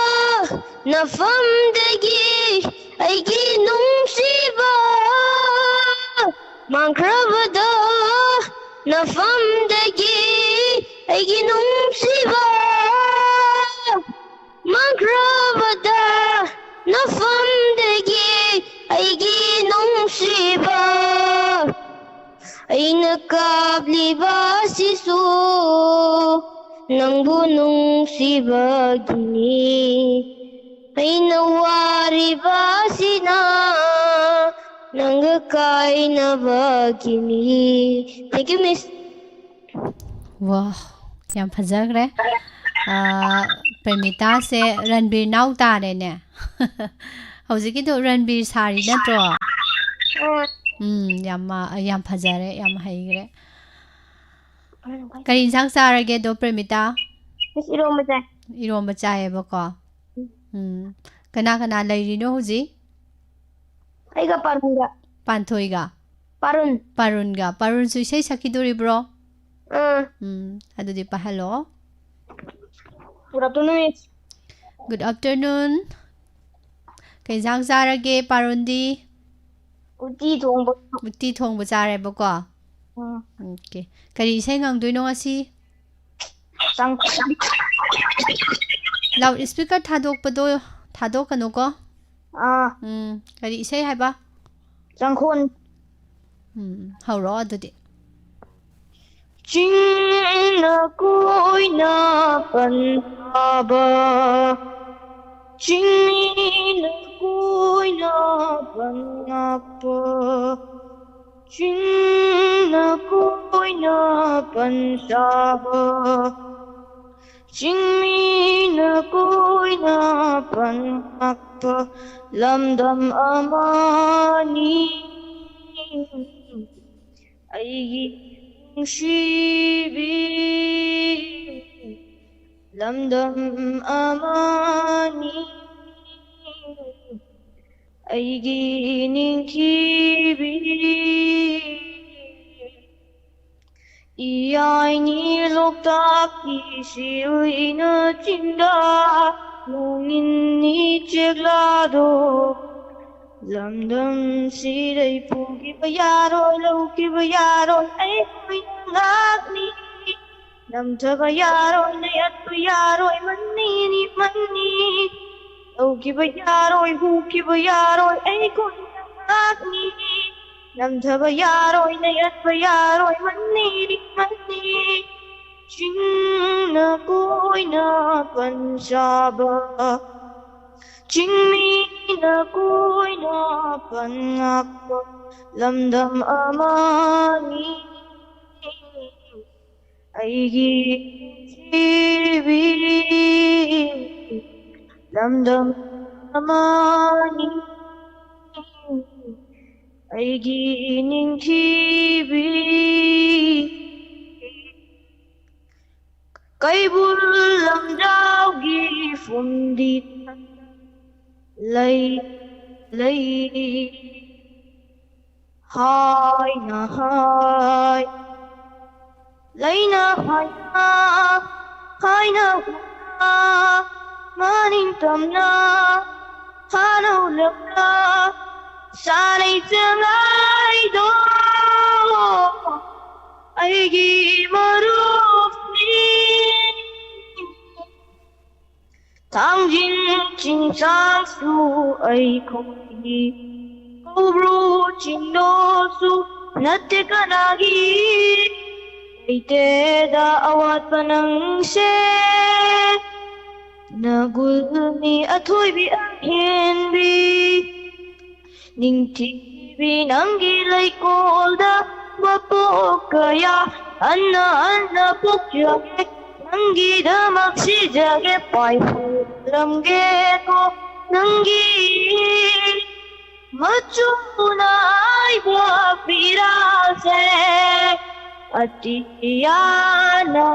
ꯅꯐꯝꯗꯒꯤ ꯑꯩꯒꯤ ꯅꯨꯡꯁꯤꯕ, ꯃꯥꯡꯈ꯭ꯔꯕꯗ ꯅꯐꯝꯗꯒꯤ ꯑꯩꯒꯤ ꯅꯨꯡꯁꯤꯕ, ꯃꯥꯡꯈ꯭ꯔꯕꯗ ꯅꯐꯝꯗꯒꯤ ꯑꯩꯒꯤ ꯅꯨꯡꯁꯤꯕ꯫ ꯑꯩꯅ ꯀꯥꯞꯂꯤꯕ ꯑꯁꯤꯁꯨ ꯅꯪꯕꯨ ꯅꯨꯡꯁꯤꯕꯒꯤꯅꯤ꯫ ꯑꯩꯅ ꯋꯥꯔꯤꯕ ꯑꯁꯤꯅ ꯅꯪꯒ ꯀꯥꯏꯅꯕꯒꯤꯅꯤ꯫ Thank you, Miss. ꯋꯥ, ꯌꯥꯝ ꯐꯖꯈ꯭ꯔꯦ꯫ ꯑꯥ, ꯄ꯭ꯔꯦꯃꯤꯇꯥꯁꯦ ꯔꯟꯕꯤꯔ ꯅꯥꯎ ꯇꯥꯔꯦꯅꯦ꯫ ꯍꯧꯖꯤꯛꯀꯤꯗꯣ ꯔꯟꯕꯤꯔ ꯁꯥꯔꯤ ꯅꯠꯇ꯭ꯔꯣ? ꯎꯝ, ꯌꯥꯝ ꯃ-, ꯌꯥꯝ ꯐꯖꯔꯦ, ꯌꯥꯝ ꯍꯩꯈ꯭ꯔꯦ꯫ ꯀꯔꯤ ꯏꯟꯁꯥꯡ ꯆꯥꯔꯒꯦ ꯑꯗꯣ, ꯄ꯭ꯔꯦꯃꯤꯇꯥ? Miss, ꯏꯔꯣꯝꯕ ꯆꯥꯏ꯫ ꯏꯔꯣꯝꯕ ꯆꯥꯏꯌꯦꯕꯀꯣ꯫ ꯎꯝ꯫ ꯀꯅꯥ ꯀꯅꯥ ꯂꯩꯔꯤꯅꯣ ꯍꯧꯖꯤꯛ? ꯑꯩꯒ ꯄꯥꯟꯊꯣꯏꯒ꯫ ꯄꯥꯟꯊꯣꯏꯒ? ꯑꯔꯨꯟ꯫ ꯄꯥꯔꯨꯟꯒ꯫ ꯄꯥꯔꯨꯟꯁꯨ ꯏꯁꯩ ꯁꯛꯈꯤꯗꯣꯔꯤꯕ꯭ꯔꯣ? ꯎꯝ꯫ ꯎꯝ, ꯑꯗꯨꯗꯤ ꯄꯥꯍꯜꯂꯣ꯫ Good afternoon, miss. Good afternoon. ꯀꯩ ꯏꯟꯁꯥꯡ ꯆꯥꯔꯒꯦ ꯄꯥꯔꯨꯟꯗꯤ? ꯎꯇꯤ ꯊꯣꯡꯕ꯫ ꯎꯇꯤ ꯊꯣꯡꯕ ꯆꯥꯔꯦꯕꯀꯣ꯫ ꯎꯝ꯫ Okay. ꯀꯔꯤ ꯏꯁꯩ ꯉꯪꯗꯣꯏꯅꯣ ꯉꯁꯤ? ꯆꯪꯈꯣꯟ꯫ Loud speaker ꯊꯥꯗꯣꯛꯄꯗꯣ ꯊꯥꯗꯣꯛꯀꯅꯨꯀꯣ꯫ ꯑꯥ, ꯎꯝ, ꯀꯔꯤ ꯏꯁꯩ ꯍꯥꯏꯕ? ꯆꯪꯈꯣꯟ꯫ ꯎꯝ, ꯍꯧꯔꯛꯑꯣ ꯑꯗꯨꯗꯤ꯫ ꯆꯤꯡꯅ ꯀꯣꯏꯅ ꯄꯟꯊꯥꯕ, ꯆꯤꯡꯃꯤꯅ ꯀꯣꯏꯅ ꯄꯟꯉꯥꯛꯄ, ꯆꯤꯡꯅ ꯀꯣꯏꯅ ꯄꯟꯆꯥꯕ, ꯆꯤꯡꯃꯤꯅ ꯀꯣꯏꯅ ꯄꯟꯉꯥꯛꯄ ꯂꯝꯗꯝ ꯑꯃꯅꯤ꯫ ꯑꯩꯒꯤ ꯅꯨꯡꯁꯤꯕꯤ ꯂꯝꯗꯝ ꯑꯃꯅꯤ꯫ ꯑꯩꯒꯤ ꯅꯤꯡꯊꯤꯕꯤ ꯏꯌꯥꯏꯅꯤ ꯂꯣꯛꯇꯥꯛꯀꯤ ꯁꯤꯔꯨꯏꯅ ꯆꯤꯡꯗ ꯅꯣꯡ ꯅꯤꯅꯤ ꯆꯦꯛꯂꯥꯗꯣ ꯂꯝꯗꯝꯁꯤꯗꯩ ꯄꯨꯈꯤꯕ ꯌꯥꯔꯣꯏ, ꯂꯧꯈꯤꯕ ꯌꯥꯔꯣꯏ, ꯑꯩꯈꯣꯏꯅ ꯉꯥꯛꯅꯤ꯫ ꯅꯝꯊꯕ ꯌꯥꯔꯣꯏ, ꯅꯩꯍꯠꯄ ꯌꯥꯔꯣꯏ, ꯃꯅꯤꯅꯤ, ꯃꯅꯤ꯫ ꯂꯧꯈꯤꯕ ꯌꯥꯔꯣꯏ, ꯍꯨꯈꯤꯕ ꯌꯥꯔꯣꯏ, ꯑꯩꯈꯣꯏꯅ ꯉꯥꯛꯅꯤ꯫ ꯅꯝꯊꯕ ꯌꯥꯔꯣꯏ, ꯅꯩꯍꯠꯄ ꯌꯥꯔꯣꯏ, ꯃꯅꯤꯅꯤ, ꯃꯅꯤ꯫ ꯆꯤꯡꯅ ꯀꯣꯏꯅ ꯄꯟꯆꯥꯕ, ꯆꯤꯡꯃꯤꯅ ꯀꯣꯏꯅ ꯄꯟꯉꯥꯛꯄ ꯂꯝꯗꯝ ꯑꯃꯅꯤ꯫ ꯑꯩꯒꯤ ꯅꯨꯡꯁꯤꯕꯤ ꯂꯝꯗꯝ ꯑꯃꯅꯤ꯫ ꯑꯩꯒꯤ ꯅꯤꯡꯊꯤꯕꯤ ꯀꯩꯕꯨꯜ ꯂꯝꯖꯥꯎꯒꯤ ꯐꯨꯝꯗꯤ ꯂꯩ, ꯂꯩ꯫ ꯍꯥꯏꯅ ꯍꯥꯏ, ꯂꯩꯅ ꯍꯥꯏꯅ, ꯍꯥꯏꯅ ꯍꯨꯅ, ꯃꯅꯤꯡꯇꯝꯅ ꯍꯥꯟꯅ ꯎꯂꯞꯅ ꯁꯥꯅꯩ ꯆꯦꯡꯂꯩꯗꯣ ꯑꯩꯒꯤ ꯃꯔꯨꯞꯅꯤ꯫ ꯊꯥꯡꯖꯤꯡ ꯆꯤꯡꯁꯥꯡꯁꯨ ꯑꯩꯈꯣꯏꯒꯤ, ꯀꯧꯕ꯭ꯔꯨ ꯆꯤꯡꯗꯣꯁꯨ ꯅꯠꯇꯦ ꯀꯅꯥꯒꯤ꯫ ꯂꯩꯇꯦꯗ ꯑꯋꯥꯠꯄ ꯅꯪꯁꯦ, ꯅꯒꯨꯜꯅꯤ ꯑꯊꯣꯏꯕꯤ ꯑꯍꯦꯟꯕꯤ꯫ ꯅꯤꯡꯊꯤꯕꯤ ꯅꯪꯒꯤ ꯂꯩꯀꯣꯜꯗ ꯃꯄꯣꯛ ꯀꯌꯥ ꯍꯟꯅ ꯍꯟꯅ ꯄꯣꯛꯆꯒꯦ, ꯅꯪꯒꯤꯗꯃꯛ ꯁꯤꯖꯒꯦ, ꯄꯥꯏꯍꯧꯔꯝꯒꯦꯀꯣ ꯅꯪꯒꯤ ꯃꯆꯨ ꯅꯥꯏꯕ ꯐꯤꯔꯥꯜꯁꯦ꯫ ꯑꯇꯤꯌꯥꯅ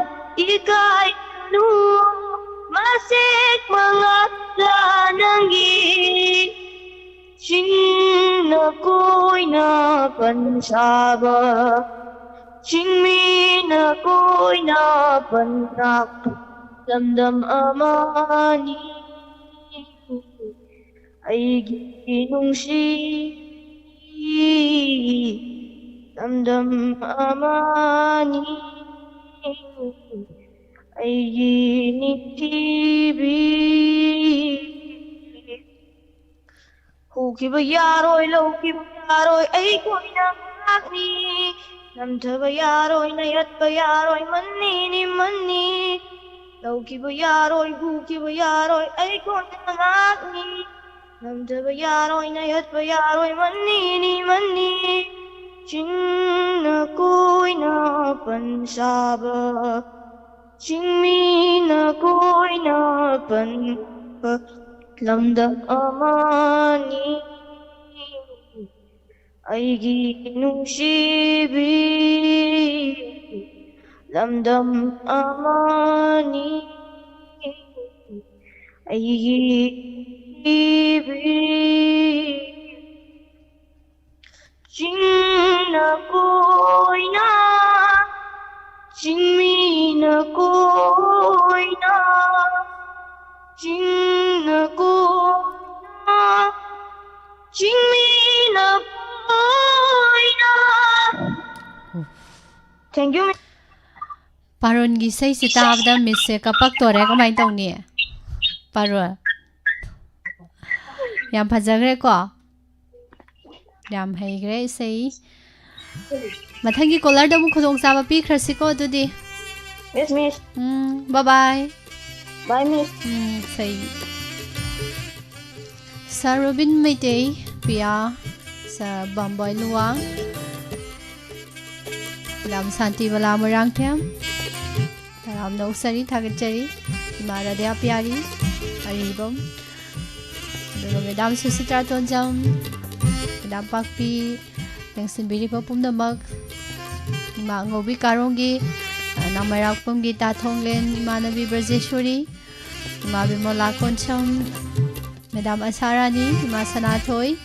ꯏꯀꯥꯏꯒꯅꯨ, ꯃꯁꯦꯛ ꯃꯉꯥꯇ ꯅꯪꯒꯤ꯫ ꯆꯤꯡꯅ ꯀꯣꯏꯅ ꯄꯟ ꯁꯥꯕ, ꯆꯤꯡꯃꯤꯅ ꯀꯣꯏꯅ ꯄꯟ ꯂꯥꯛꯄ ꯂꯝꯗꯝ ꯑꯃꯅꯤ꯫ ꯑꯩꯒꯤ ꯅꯨꯡꯁꯤ ꯂꯝꯗꯝ ꯑꯃꯅꯤ, ꯑꯩꯒꯤ ꯅꯤꯡꯊꯤꯕꯤ꯫ ꯍꯧꯈꯤꯕ ꯌꯥꯔꯣꯏ, ꯂꯧꯈꯤꯕ ꯌꯥꯔꯣꯏ, ꯑꯩꯈꯣꯏꯅ ꯉꯥꯛꯅꯤ꯫ ꯅꯝꯊꯕ ꯌꯥꯔꯣꯏ, ꯅꯩꯍꯠꯄ ꯌꯥꯔꯣꯏ, ꯃꯅꯤꯅꯤ, ꯃꯅꯤ꯫ ꯂꯧꯈꯤꯕ ꯌꯥꯔꯣꯏ, ꯍꯨꯈꯤꯕ ꯌꯥꯔꯣꯏ, ꯑꯩꯈꯣꯏꯅ ꯉꯥꯛꯅꯤ꯫ ꯅꯝꯊꯕ ꯌꯥꯔꯣꯏ, ꯅꯩꯍꯠꯄ ꯌꯥꯔꯣꯏ, ꯃꯅꯤꯅꯤ, ꯃꯅꯤ꯫ ꯆꯤꯡꯅ ꯀꯣꯏꯅ ꯄꯟ ꯁꯥꯕ, ꯆꯤꯡꯃꯤꯅ ꯀꯣꯏꯅ ꯄꯟꯕ ꯂꯝꯗꯝ ꯑꯃꯅꯤ꯫ ꯑꯩꯒꯤ ꯅꯨꯡꯁꯤꯕꯤ ꯂꯝꯗꯝ ꯑꯃꯅꯤ, ꯑꯩꯒꯤ ꯅꯨꯡꯁꯤꯕꯤ꯫ ꯆꯤꯡꯅ ꯀꯣꯏꯅ, ꯆꯤꯡꯃꯤꯅ ꯀꯣꯏꯅ, ꯆꯤꯡꯅ ꯀꯣꯏꯅ, ꯆꯤꯡꯃꯤꯅ ꯀꯣꯏꯅ꯫ Thank you, miss. ꯄꯥꯔꯣꯟꯒꯤ ꯏꯁꯩꯁꯦ ꯇꯥꯕꯗ ꯃꯤꯁꯁꯦ ꯀꯞꯄꯛꯇꯣꯔꯦ꯫ ꯀꯃꯥꯏꯅ ꯇꯧꯅꯤ? ꯄꯥꯔꯣꯟ꯫ ꯌꯥꯝ ꯐꯖꯈ꯭ꯔꯦꯀꯣ? ꯌꯥꯝ ꯍꯩꯈ꯭ꯔꯦ ꯏꯁꯩ꯫ ꯃꯊꯪꯒꯤ ꯀꯣꯂꯔꯗ ꯑꯃꯨꯛ ꯈꯨꯗꯣꯡꯆꯥꯕ ꯄꯤꯈ꯭ꯔꯁꯤꯀꯣ ꯑꯗꯨꯗꯤ꯫ Yes, miss. ꯎꯝ, bye bye. Bye, miss. ꯎꯝ, ꯏꯁꯩ꯫ ꯁꯥꯔ ꯔꯣꯕꯤꯟ ꯃꯩꯇꯩ, ꯄꯤꯌꯥ, ꯁꯥꯔ ꯕꯝꯕꯣꯏ ꯂꯨꯋꯥꯡ, ꯃꯦꯗꯥꯝ ꯁꯥꯟꯇꯤꯕꯂꯥ ꯃꯣꯏꯔꯥꯡꯊꯦꯝ, ꯇꯔꯥꯝꯅ ꯑꯣꯛꯆꯔꯤ, ꯊꯥꯒꯠꯆꯔꯤ꯫ ꯏꯃꯥ ꯔꯥꯙꯦꯌꯥ ꯄꯤꯌꯥꯔꯤ, ꯑꯔꯤꯕꯝ, ꯑꯗꯨꯒ ꯃꯦꯗꯥꯝ ꯁꯨꯁꯤꯇ꯭ꯔꯥ ꯇꯣꯟꯖꯝ, ꯃꯦꯗꯥꯝ ꯄꯥꯛꯄꯤ, ꯂꯦꯡꯁꯤꯟꯕꯤꯔꯤꯕ ꯄꯨꯝꯅꯃꯛ, ꯏꯃꯥ ꯑꯉꯧꯕꯤ ꯀꯥꯔꯣꯡꯒꯤ, ꯅꯥꯃꯩꯔꯥꯛꯄꯝꯒꯤ ꯇꯥ ꯊꯣꯡꯂꯦꯟ, ꯏꯃꯥꯟꯅꯕꯤ ꯕ꯭ꯔꯖꯦꯁꯣꯔꯤ, ꯏꯃꯥ ꯕꯤꯃꯣꯂꯥ ꯀꯣꯟꯁꯝ, ꯃꯦꯗꯥꯝ ꯑꯁꯥ ꯔꯥꯅꯤ, ꯏꯃꯥ ꯁꯅꯥꯊꯣꯏ,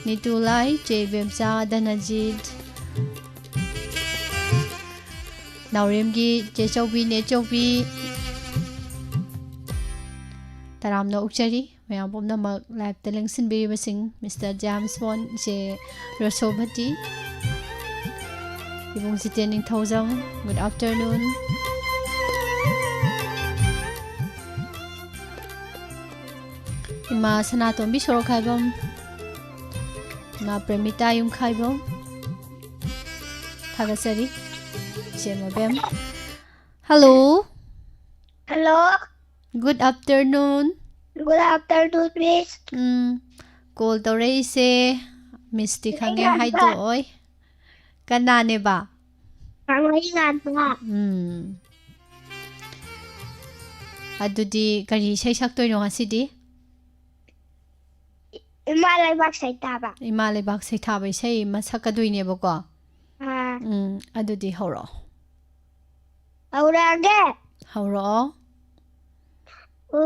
ꯅꯤꯇꯨ ꯂꯥꯏ, ꯆꯦ ꯏꯕꯦꯝꯆꯥ, ꯙꯅꯖꯤꯠ, ꯅꯥꯎꯔꯦꯝꯒꯤ ꯆꯦ ꯆꯧꯕꯤ, ꯅꯦ ꯆꯧꯕꯤ, ꯇꯔꯥꯝꯅ ꯑꯣꯛꯆꯔꯤ꯫ ꯃꯌꯥꯝ ꯄꯨꯝꯅꯃꯛ ꯂꯥꯏꯞꯇ ꯂꯦꯡꯁꯤꯟꯕꯤꯔꯤꯕꯁꯤꯡ, ꯃꯤꯁꯇꯔ ꯖꯦꯝꯁ ꯕꯣꯟ, ꯏꯆꯦ ꯔꯣꯁꯣꯚꯇꯤ, ꯏꯕꯨꯡ ꯖꯤꯇꯦꯟ ꯅꯤꯡꯊꯧꯖꯝ, good afternoon꯫ ꯏꯃꯥ ꯁꯅꯥꯇꯣꯝꯕꯤ ꯁꯣꯔꯣꯛꯈꯥꯏꯕꯝ, ꯏꯃꯥ ꯄ꯭ꯔꯦꯃꯤꯇꯥ ꯌꯨꯝꯈꯥꯏꯕꯝ, ꯊꯥꯒꯠꯆꯔꯤ, ꯏꯆꯦ ꯃꯕꯦꯝ꯫ Hello꯫ Hello꯫ Good afternoon꯫ Good afternoon, miss. ꯎꯝ, ꯀꯣꯜ ꯇꯧꯔꯛꯏꯁꯦ, ꯃꯤꯁꯇꯤ ꯈꯪꯉꯦ ꯍꯥꯏꯗꯣꯛꯑꯣꯏ꯫ ꯀꯅꯥꯅꯦꯕ? ꯉꯥꯡꯂꯩ ꯉꯥꯟꯕ꯫ ꯎꯝ꯫ ꯑꯗꯨꯗꯤ ꯀꯔꯤ ꯏꯁꯩ ꯁꯛꯇꯣꯏꯅꯣ ꯉꯁꯤꯗꯤ? ꯏꯃꯥ ꯂꯩꯕꯥꯛ ꯁꯩꯊꯥꯕ꯫ ꯏꯃꯥ ꯂꯩꯕꯥꯛ ꯁꯩꯊꯥꯕ ꯏꯁꯩ ꯑꯃ ꯁꯛꯀꯗꯣꯏꯅꯦꯕꯀꯣ꯫ ꯑꯥ꯫ ꯎꯝ, ꯑꯗꯨꯗꯤ ꯍꯧꯔꯛꯑꯣ꯫ ꯍꯧꯔꯛꯑꯒꯦ? ꯍꯧꯔꯛꯑꯣ꯫ ꯎ,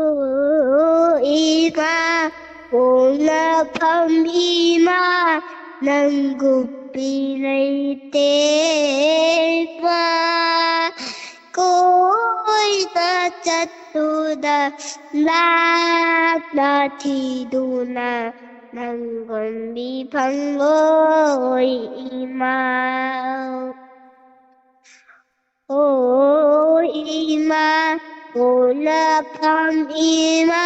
ꯏꯃꯥ, ꯄꯣꯛꯅꯐꯝ ꯏꯃꯥ, ꯅꯪꯒꯨꯝꯕꯤ ꯂꯩꯇꯦ ꯏꯃꯥ꯫ ꯀꯣꯏꯅ ꯆꯠꯇꯨꯅ ꯂꯥꯞꯅ ꯊꯤꯗꯨꯅ ꯅꯪꯒꯨꯝꯕꯤ ꯐꯪꯂꯣꯏ ꯏꯃꯥ꯫ ꯑꯣ ꯏꯃꯥ, ꯄꯣꯛꯅꯐꯝ ꯏꯃꯥ,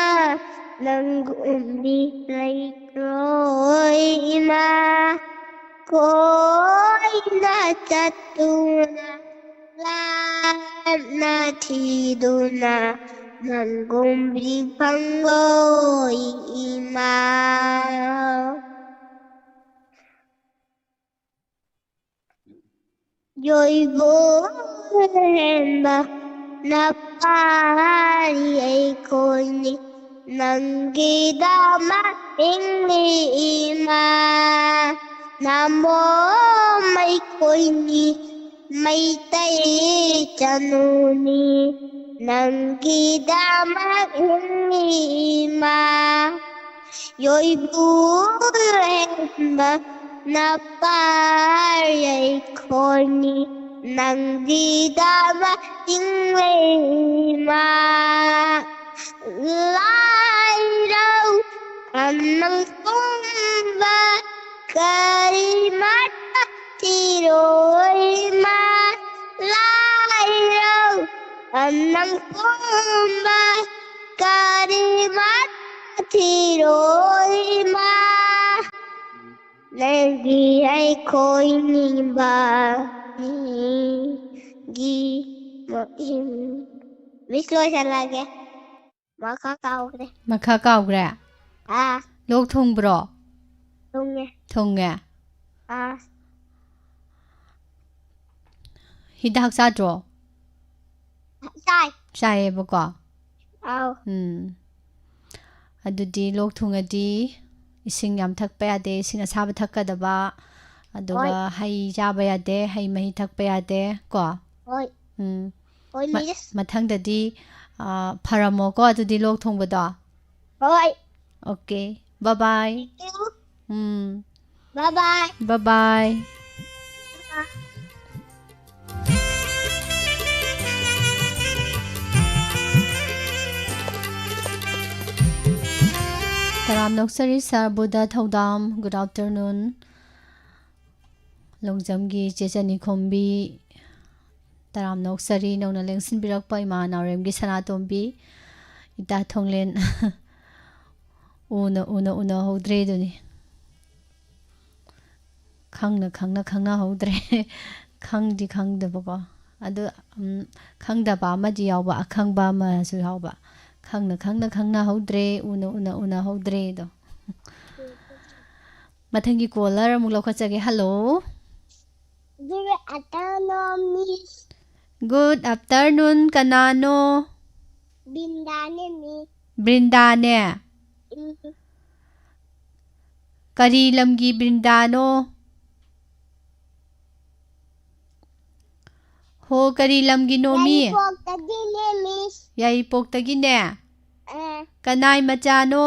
ꯅꯪꯒꯨꯝꯕꯤ ꯂꯩꯔꯣꯏ ꯏꯃꯥ꯫ ꯀꯣꯏꯅ ꯆꯠꯇꯨꯅ ꯂꯥꯞꯅ ꯊꯤꯗꯨꯅ ꯅꯪꯒꯨꯝꯕꯤ ꯐꯪꯂꯣꯏ ꯏꯃꯥ꯫ ꯌꯣꯏꯕꯨ ꯍꯦꯟꯕ ꯅꯄꯥꯔꯤ ꯑꯩꯈꯣꯏꯅꯤ, ꯅꯪꯒꯤꯗꯃꯛ ꯍꯤꯡꯂꯤ ꯏꯃꯥ꯫ ꯅꯃꯣꯝ ꯑꯩꯈꯣꯏꯅꯤ, ꯃꯩꯇꯩ ꯆꯅꯨꯅꯤ, ꯅꯪꯒꯤꯗꯃꯛ ꯍꯤꯡꯂꯤ ꯏꯃꯥ꯫ ꯌꯣꯏꯕꯨ ꯍꯦꯟꯕ ꯅꯄꯥꯔꯤ ꯑꯩꯈꯣꯏꯅꯤ, ꯅꯪꯒꯤꯗꯃꯛ ꯍꯤꯡꯂꯤ ꯏꯃꯥ꯫ ꯂꯥꯏꯔꯧ ꯑꯅꯪ ꯄꯨꯝꯕ ꯀꯔꯤꯃꯠꯇ ꯊꯤꯔꯣꯏ ꯏꯃꯥ꯫ ꯂꯥꯏꯔꯧ ꯑꯅꯪ ꯄꯨꯝꯕ ꯀꯔꯤꯃꯠꯇ ꯊꯤꯔꯣꯏ ꯏꯃꯥ꯫ ꯅꯪꯒꯤ ꯑꯩꯈꯣꯏ ꯅꯤꯡꯕ ꯒꯤ ꯃꯍꯤꯡ꯫ ꯃꯤꯁ, ꯂꯣꯏꯁꯜꯂꯒꯦ꯫ ꯃꯈꯥ ꯀꯥꯎꯈ꯭ꯔꯦ꯫ ꯃꯈꯥ ꯀꯥꯎꯈ꯭ꯔꯦ? ꯑꯥ꯫ ꯂꯣꯛ ꯊꯨꯡꯕ꯭ꯔꯣ? ꯊꯨꯡꯉꯦ꯫ ꯊꯨꯡꯉꯦ? ꯑꯥ꯫ ꯍꯤꯗꯥꯛ ꯆꯥꯗ꯭ꯔꯣ? ꯆꯥꯏ꯫ ꯆꯥꯏꯌꯦꯕꯀꯣ? ꯑꯥꯎ꯫ ꯎꯝ꯫ ꯑꯗꯨꯗꯤ ꯂꯣꯛ ꯊꯨꯡꯉꯗꯤ ꯏꯁꯤꯡ ꯌꯥꯝ ꯊꯛꯄ ꯌꯥꯗꯦ, ꯏꯁꯤꯡ ꯑꯁꯥꯕ ꯊꯛꯀꯗꯕ, ꯑꯗꯨꯒ ꯍꯣꯏ꯫ ꯍꯩ ꯆꯥꯕ ꯌꯥꯗꯦ, ꯍꯩ ꯃꯍꯤ ꯊꯛꯄ ꯌꯥꯗꯦ ꯀꯣ? ꯍꯣꯏ꯫ ꯎꯝ꯫ ꯍꯣꯏ, ꯃ-, ꯃꯤꯁ꯫ ꯃꯊꯪꯗꯗꯤ, ꯑ, ꯐꯔꯝꯃꯣꯀꯣ ꯑꯗꯨꯗꯤ ꯂꯣꯛ ꯊꯨꯡꯕꯗꯣ? ꯍꯣꯏ꯫ Okay, bye bye꯫ Thank you꯫ Um. Bye bye. Bye bye. ꯇꯔꯥꯝꯅ ꯑꯣꯛꯆꯔꯤ ꯁꯥꯔ ꯕꯨꯙ ꯊꯧꯗꯥꯝ꯫ Good afternoon. ꯂꯣꯡꯖꯝꯒꯤ ꯆꯦ ꯆꯅꯤꯈꯣꯝꯕꯤ, ꯇꯔꯥꯝꯅ ꯑꯣꯛꯆꯔꯤ ꯅꯧꯅ ꯂꯦꯡꯁꯤꯟꯕꯤꯔꯛꯄ ꯏꯃꯥ ꯅꯥꯎꯔꯦꯝꯒꯤ ꯁꯅꯥꯇꯣꯝꯕꯤ, ꯏꯇꯥ ꯊꯣꯡꯂꯦꯟ꯫ ꯎꯅ ꯎꯅ ꯎꯅꯍꯧꯗ꯭ꯔꯦ ꯑꯗꯨꯅꯤ꯫ ꯈꯪꯅ ꯈꯪꯅ ꯈꯪꯅꯍꯧꯗ꯭ꯔꯦ꯫ ꯈꯪꯗꯤ ꯈꯪꯗꯕꯀꯣ꯫ ꯑꯗꯨ, ꯎꯝ, ꯈꯪꯗꯕ ꯑꯃꯗꯤ ꯌꯥꯎꯕ, ꯑꯈꯪꯕ ꯑꯃꯁꯨ ꯌꯥꯎꯕ꯫ ꯈꯪꯅ ꯈꯪꯅ ꯈꯪꯅꯍꯧꯗ꯭ꯔꯦ, ꯎꯅ ꯎꯅ ꯎꯅꯍꯧꯗ꯭ꯔꯦ ꯑꯗꯣ꯫ ꯃꯊꯪꯒꯤ caller ꯑꯃꯨꯛ ꯂꯧꯈꯠꯆꯒꯦ꯫ Hello꯫ Good afternoon, Miss. Good afternoon, ꯀꯅꯥꯅꯣ? ꯕ꯭ꯔꯤꯟꯗꯥꯅꯦ, Miss. ꯕ꯭ꯔꯤꯟꯗꯥꯅꯦ? ꯎꯝ꯫ ꯀꯔꯤ ꯂꯝꯒꯤ ꯕ꯭ꯔꯤꯟꯗꯥꯅꯣ? ꯍꯣ, ꯀꯔꯤ ꯂꯝꯒꯤꯅꯣ ꯃꯤ? ꯌꯥꯏꯔꯤꯄꯣꯛꯇꯒꯤꯅꯦ, Miss. ꯌꯥꯏꯔꯤꯄꯣꯛꯇꯒꯤꯅꯦ? ꯑꯥ꯫ ꯀꯅꯥꯏ ꯃꯆꯥꯅꯣ?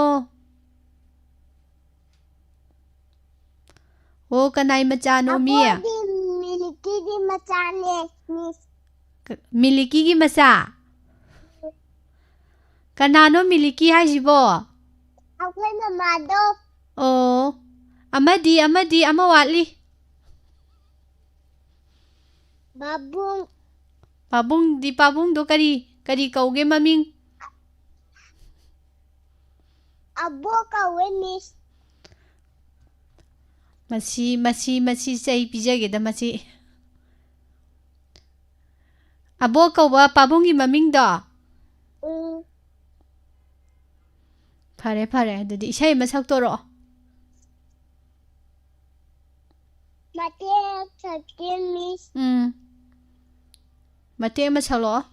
ꯑꯣ, ꯀꯅꯥꯏ ꯃꯆꯥꯅꯣ ꯃꯤ? ꯑꯩꯈꯣꯏꯗꯤ ꯃꯤꯂꯤꯀꯤꯒꯤ ꯃꯆꯥꯅꯦ, Miss. ꯀ-, ꯃꯤꯂꯤꯀꯤꯒꯤ ꯃꯆꯥ? ꯀꯅꯥꯅꯣ ꯃꯤꯂꯤꯀꯤ ꯍꯥꯏꯁꯤꯕꯣ? ꯑꯩꯈꯣꯏ ꯃꯃꯥꯗꯣ꯫ ꯑꯣ, ꯑꯃꯗꯤ, ꯑꯃꯗꯤ, ꯑꯃ ꯋꯥꯠꯂꯤ꯫ ꯄꯥꯕꯨꯡ꯫ ꯄꯥꯕꯨꯡꯗꯤ, ꯄꯥꯕꯨꯡꯗꯣ ꯀꯔꯤ, ꯀꯔꯤ ꯀꯧꯒꯦ ꯃꯃꯤꯡ? ꯑꯕꯣꯛ ꯀꯧꯋꯦ, Miss꯫ ꯃꯁꯤ, ꯃꯁꯤ, ꯃꯁꯤ ꯆꯩ ꯄꯤꯖꯒꯦꯗ ꯃꯁꯤ꯫ ꯑꯕꯣꯛ ꯀꯧꯕ ꯄꯥꯕꯨꯡꯒꯤ ꯃꯃꯤꯡꯗꯣ? ꯎꯝ꯫ ꯐꯔꯦ, ꯐꯔꯦ, ꯑꯗꯨꯗꯤ ꯏꯁꯩ ꯑꯃ ꯁꯛꯇꯣꯔꯛꯑꯣ꯫ ꯃꯇꯦꯛ ꯁꯛꯀꯦ, Miss꯫ ꯎꯝ꯫ ꯃꯇꯦꯛ ꯑꯃ ꯁꯛꯂꯛꯑꯣ꯫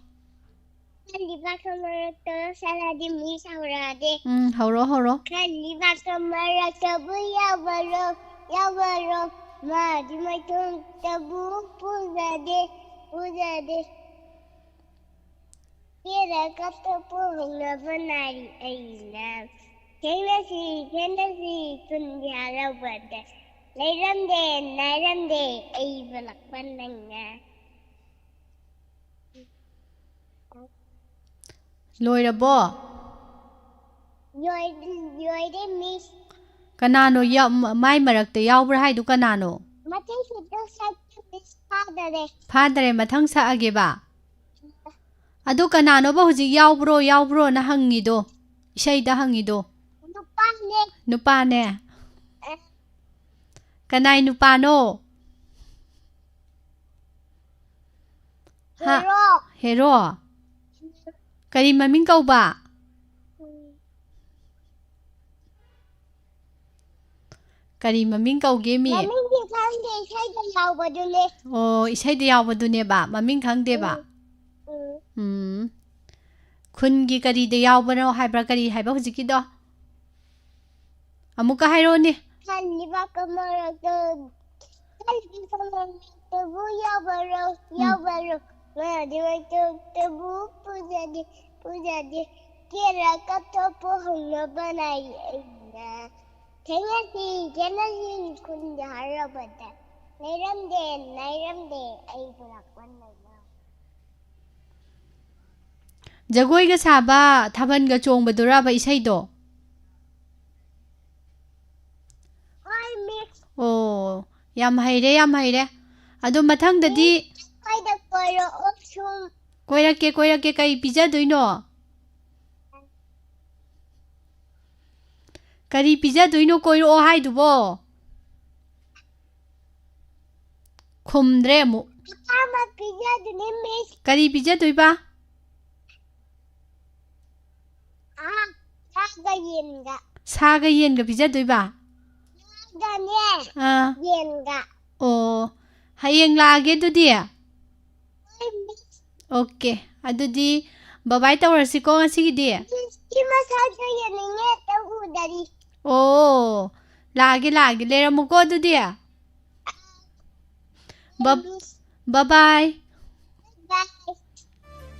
ꯈꯜꯂꯤꯕ ꯃꯔꯛꯇ ꯁꯛꯂꯗꯤ Miss ꯍꯧꯔꯛꯑꯒꯦ꯫ ꯎꯝ, ꯍꯧꯔꯣ, ꯍꯧꯔꯣ꯫ ꯈꯜꯂꯤꯕ ꯃꯔꯛꯇꯕꯨ ꯌꯥꯎꯕꯔꯣ, ꯌꯥꯎꯕꯔꯣ? ꯃꯥꯒꯤ ꯃꯥꯏꯊꯣꯡꯇꯕꯨ ꯄꯨꯖꯗꯦ, ꯄꯨꯖꯗꯦ꯫ ꯀꯦꯔꯒ ꯊꯣꯛꯄ ꯍꯧꯅꯕ ꯅꯥꯔꯤ ꯑꯩꯅ꯫ ꯊꯦꯡꯅꯁꯤ, ꯊꯦꯡꯅꯁꯤ, ꯊꯨꯟꯒꯤ ꯍꯔꯥꯎꯕꯗ꯫ ꯂꯩꯔꯝꯗꯦ, ꯅꯥꯏꯔꯝꯗꯦ, ꯑꯩꯕꯨ ꯂꯥꯛꯄ ꯅꯪꯅ꯫ ꯂꯣꯏꯔꯕꯣ? ꯂꯣꯏ-, ꯂꯣꯏꯔꯦ, ꯃꯤꯁ꯫ ꯀꯅꯥꯅꯣ ꯌꯥꯎ-, ꯃ-, ꯃꯥꯏ ꯃꯔꯛꯇ ꯌꯥꯎꯕ꯭ꯔꯥ ꯍꯥꯏꯗꯨ ꯀꯅꯥꯅꯣ? ꯃꯊꯪꯒꯤꯗꯣ ꯁꯛꯀꯦ, ꯃꯤꯁ, ꯐꯥꯗꯔꯦ꯫ ꯐꯥꯗꯔꯦ, ꯃꯊꯪ ꯁꯛꯑꯒꯦꯕ꯫ ꯑꯗꯨ ꯀꯅꯥꯅꯣꯕ ꯍꯧꯖꯤꯛ ꯌꯥꯎꯕ꯭ꯔꯣ, ꯌꯥꯎꯕ꯭ꯔꯣꯅ ꯍꯪꯉꯤꯗꯣ? ꯏꯁꯩꯗ ꯍꯪꯉꯤꯗꯣ? ꯅꯨꯄꯥꯅꯦ꯫ ꯅꯨꯄꯥꯅꯦ? ꯑꯦ꯫ ꯀꯅꯥꯏ ꯅꯨꯄꯥꯅꯣ? ꯍꯥ? ꯍꯦꯔꯣ꯫ ꯍꯦꯔꯣ? ꯀꯔꯤ ꯃꯃꯤꯡ ꯀꯧꯕ? ꯎꯝ꯫ ꯀꯔꯤ ꯃꯃꯤꯡ ꯀꯧꯒꯦ, ꯃꯤ? ꯃꯃꯤꯡꯗꯤ ꯈꯪꯗꯦ, ꯏꯁꯩꯗ ꯌꯥꯎꯕꯗꯨꯅꯦ꯫ ꯑꯣ, ꯏꯁꯩꯗ ꯌꯥꯎꯕꯗꯨꯅꯦꯕ, ꯃꯃꯤꯡ ꯈꯪꯗꯦꯕ? ꯎꯝ, ꯎꯝ꯫ ꯎꯝ꯫ ꯈꯨꯟꯒꯤ ꯀꯔꯤꯗ ꯌꯥꯎꯕꯅꯣ ꯍꯥꯏꯕ꯭ꯔꯥ? ꯀꯔꯤ ꯍꯥꯏꯕ ꯍꯧꯖꯤꯛꯀꯤꯗꯣ? ꯑꯃꯨꯛꯀ ꯍꯥꯏꯔꯛꯑꯣꯅꯦ꯫ ꯈꯜꯂꯤꯕ ꯀꯃꯔꯛꯇ, ꯈꯜꯂꯤꯕ ꯀꯃꯔꯛꯇꯕꯨ ꯌꯥꯎꯕꯔꯣ, ꯎꯝ꯫ ꯌꯥꯎꯕꯔꯣ? ꯃꯌꯥꯗꯤ ꯃꯩꯇꯣꯛꯇꯕꯨ ꯄꯨꯖꯗꯦ, ꯄꯨꯖꯗꯦ꯫ ꯀꯦꯔ ꯀꯞꯊꯣꯛꯄ ꯍꯧꯅꯕ ꯅꯥꯏ ꯑꯩꯅ꯫ ꯊꯦꯡꯅꯁꯤ, ꯊꯦꯡꯅꯁꯤ ꯈꯨꯟꯗ ꯍꯥꯏꯔꯕꯗ꯫ ꯂꯩꯔꯝꯗꯦ, ꯂꯩꯔꯝꯗꯦ, ꯑꯩꯕꯨ ꯂꯥꯛꯄ ꯅꯪꯅ꯫ ꯖꯒꯣꯏꯒ ꯁꯥꯕ, ꯊꯥꯕꯜꯒ ꯆꯣꯡꯕꯗꯨꯔꯕ ꯏꯁꯩꯗꯣ? ꯍꯣꯏ, ꯃꯤꯁ꯫ ꯑꯣ, ꯌꯥꯝ ꯍꯩꯔꯦ, ꯌꯥꯝ ꯍꯩꯔꯦ꯫ ꯑꯗꯣ ꯃꯊꯪꯗꯗꯤ ꯃꯤꯁ, ꯑꯩꯈꯣꯏꯗ ꯀꯣꯏꯔꯛꯑꯣ ꯁꯨꯝ꯫ ꯀꯣꯏꯔꯛꯀꯦ, ꯀꯣꯏꯔꯛꯀꯦ꯫ ꯀꯩ ꯄꯤꯖꯗꯣꯏꯅꯣ? ꯀꯔꯤ ꯄꯤꯖꯗꯣꯏꯅꯣ ꯀꯣꯏꯔꯛꯑꯣ ꯍꯥꯏꯗꯨꯕꯣ? ꯈꯨꯝꯗ꯭ꯔꯦ ꯑꯃꯨꯛ꯫ ꯑꯄꯥꯝꯕ ꯄꯤꯖꯗꯣꯏꯅꯦ, ꯃꯤꯁ꯫ ꯀꯔꯤ ꯄꯤꯖꯗꯣꯏꯕ? ꯑꯥ, ꯁꯥꯒ ꯌꯦꯟꯒ꯫ ꯁꯥꯒ ꯌꯦꯟꯒ ꯄꯤꯖꯗꯣꯏꯕ? ꯁꯥꯒꯅꯦ, ꯑꯥ꯫ ꯌꯦꯟꯒ꯫ ꯑꯣ, ꯍꯌꯦꯡ ꯂꯥꯛꯑꯒꯦ ꯑꯗꯨꯗꯤ꯫ ꯍꯣꯏ, ꯃꯤꯁ꯫ ꯑꯣꯀꯦ, ꯑꯗꯨꯗꯤ ꯕꯕꯥꯏ ꯇꯧꯔꯁꯤꯀꯣ ꯉꯁꯤꯒꯤꯗꯤ꯫ ꯃꯤꯁꯀꯤ ꯃꯁꯛꯁꯨ ꯌꯦꯡꯅꯤꯡꯉꯦ, ꯑꯝꯇ ꯎꯗꯔꯤ꯫ ꯑꯣ, ꯂꯥꯛꯑꯒꯦ, ꯂꯥꯛꯑꯒꯦ꯫ ꯂꯩꯔꯝꯃꯨꯀꯣ ꯑꯗꯨꯗꯤ꯫ ꯕ-, ꯃꯤꯁ꯫ ꯕꯕꯥꯏ꯫ ꯕꯥꯏ꯫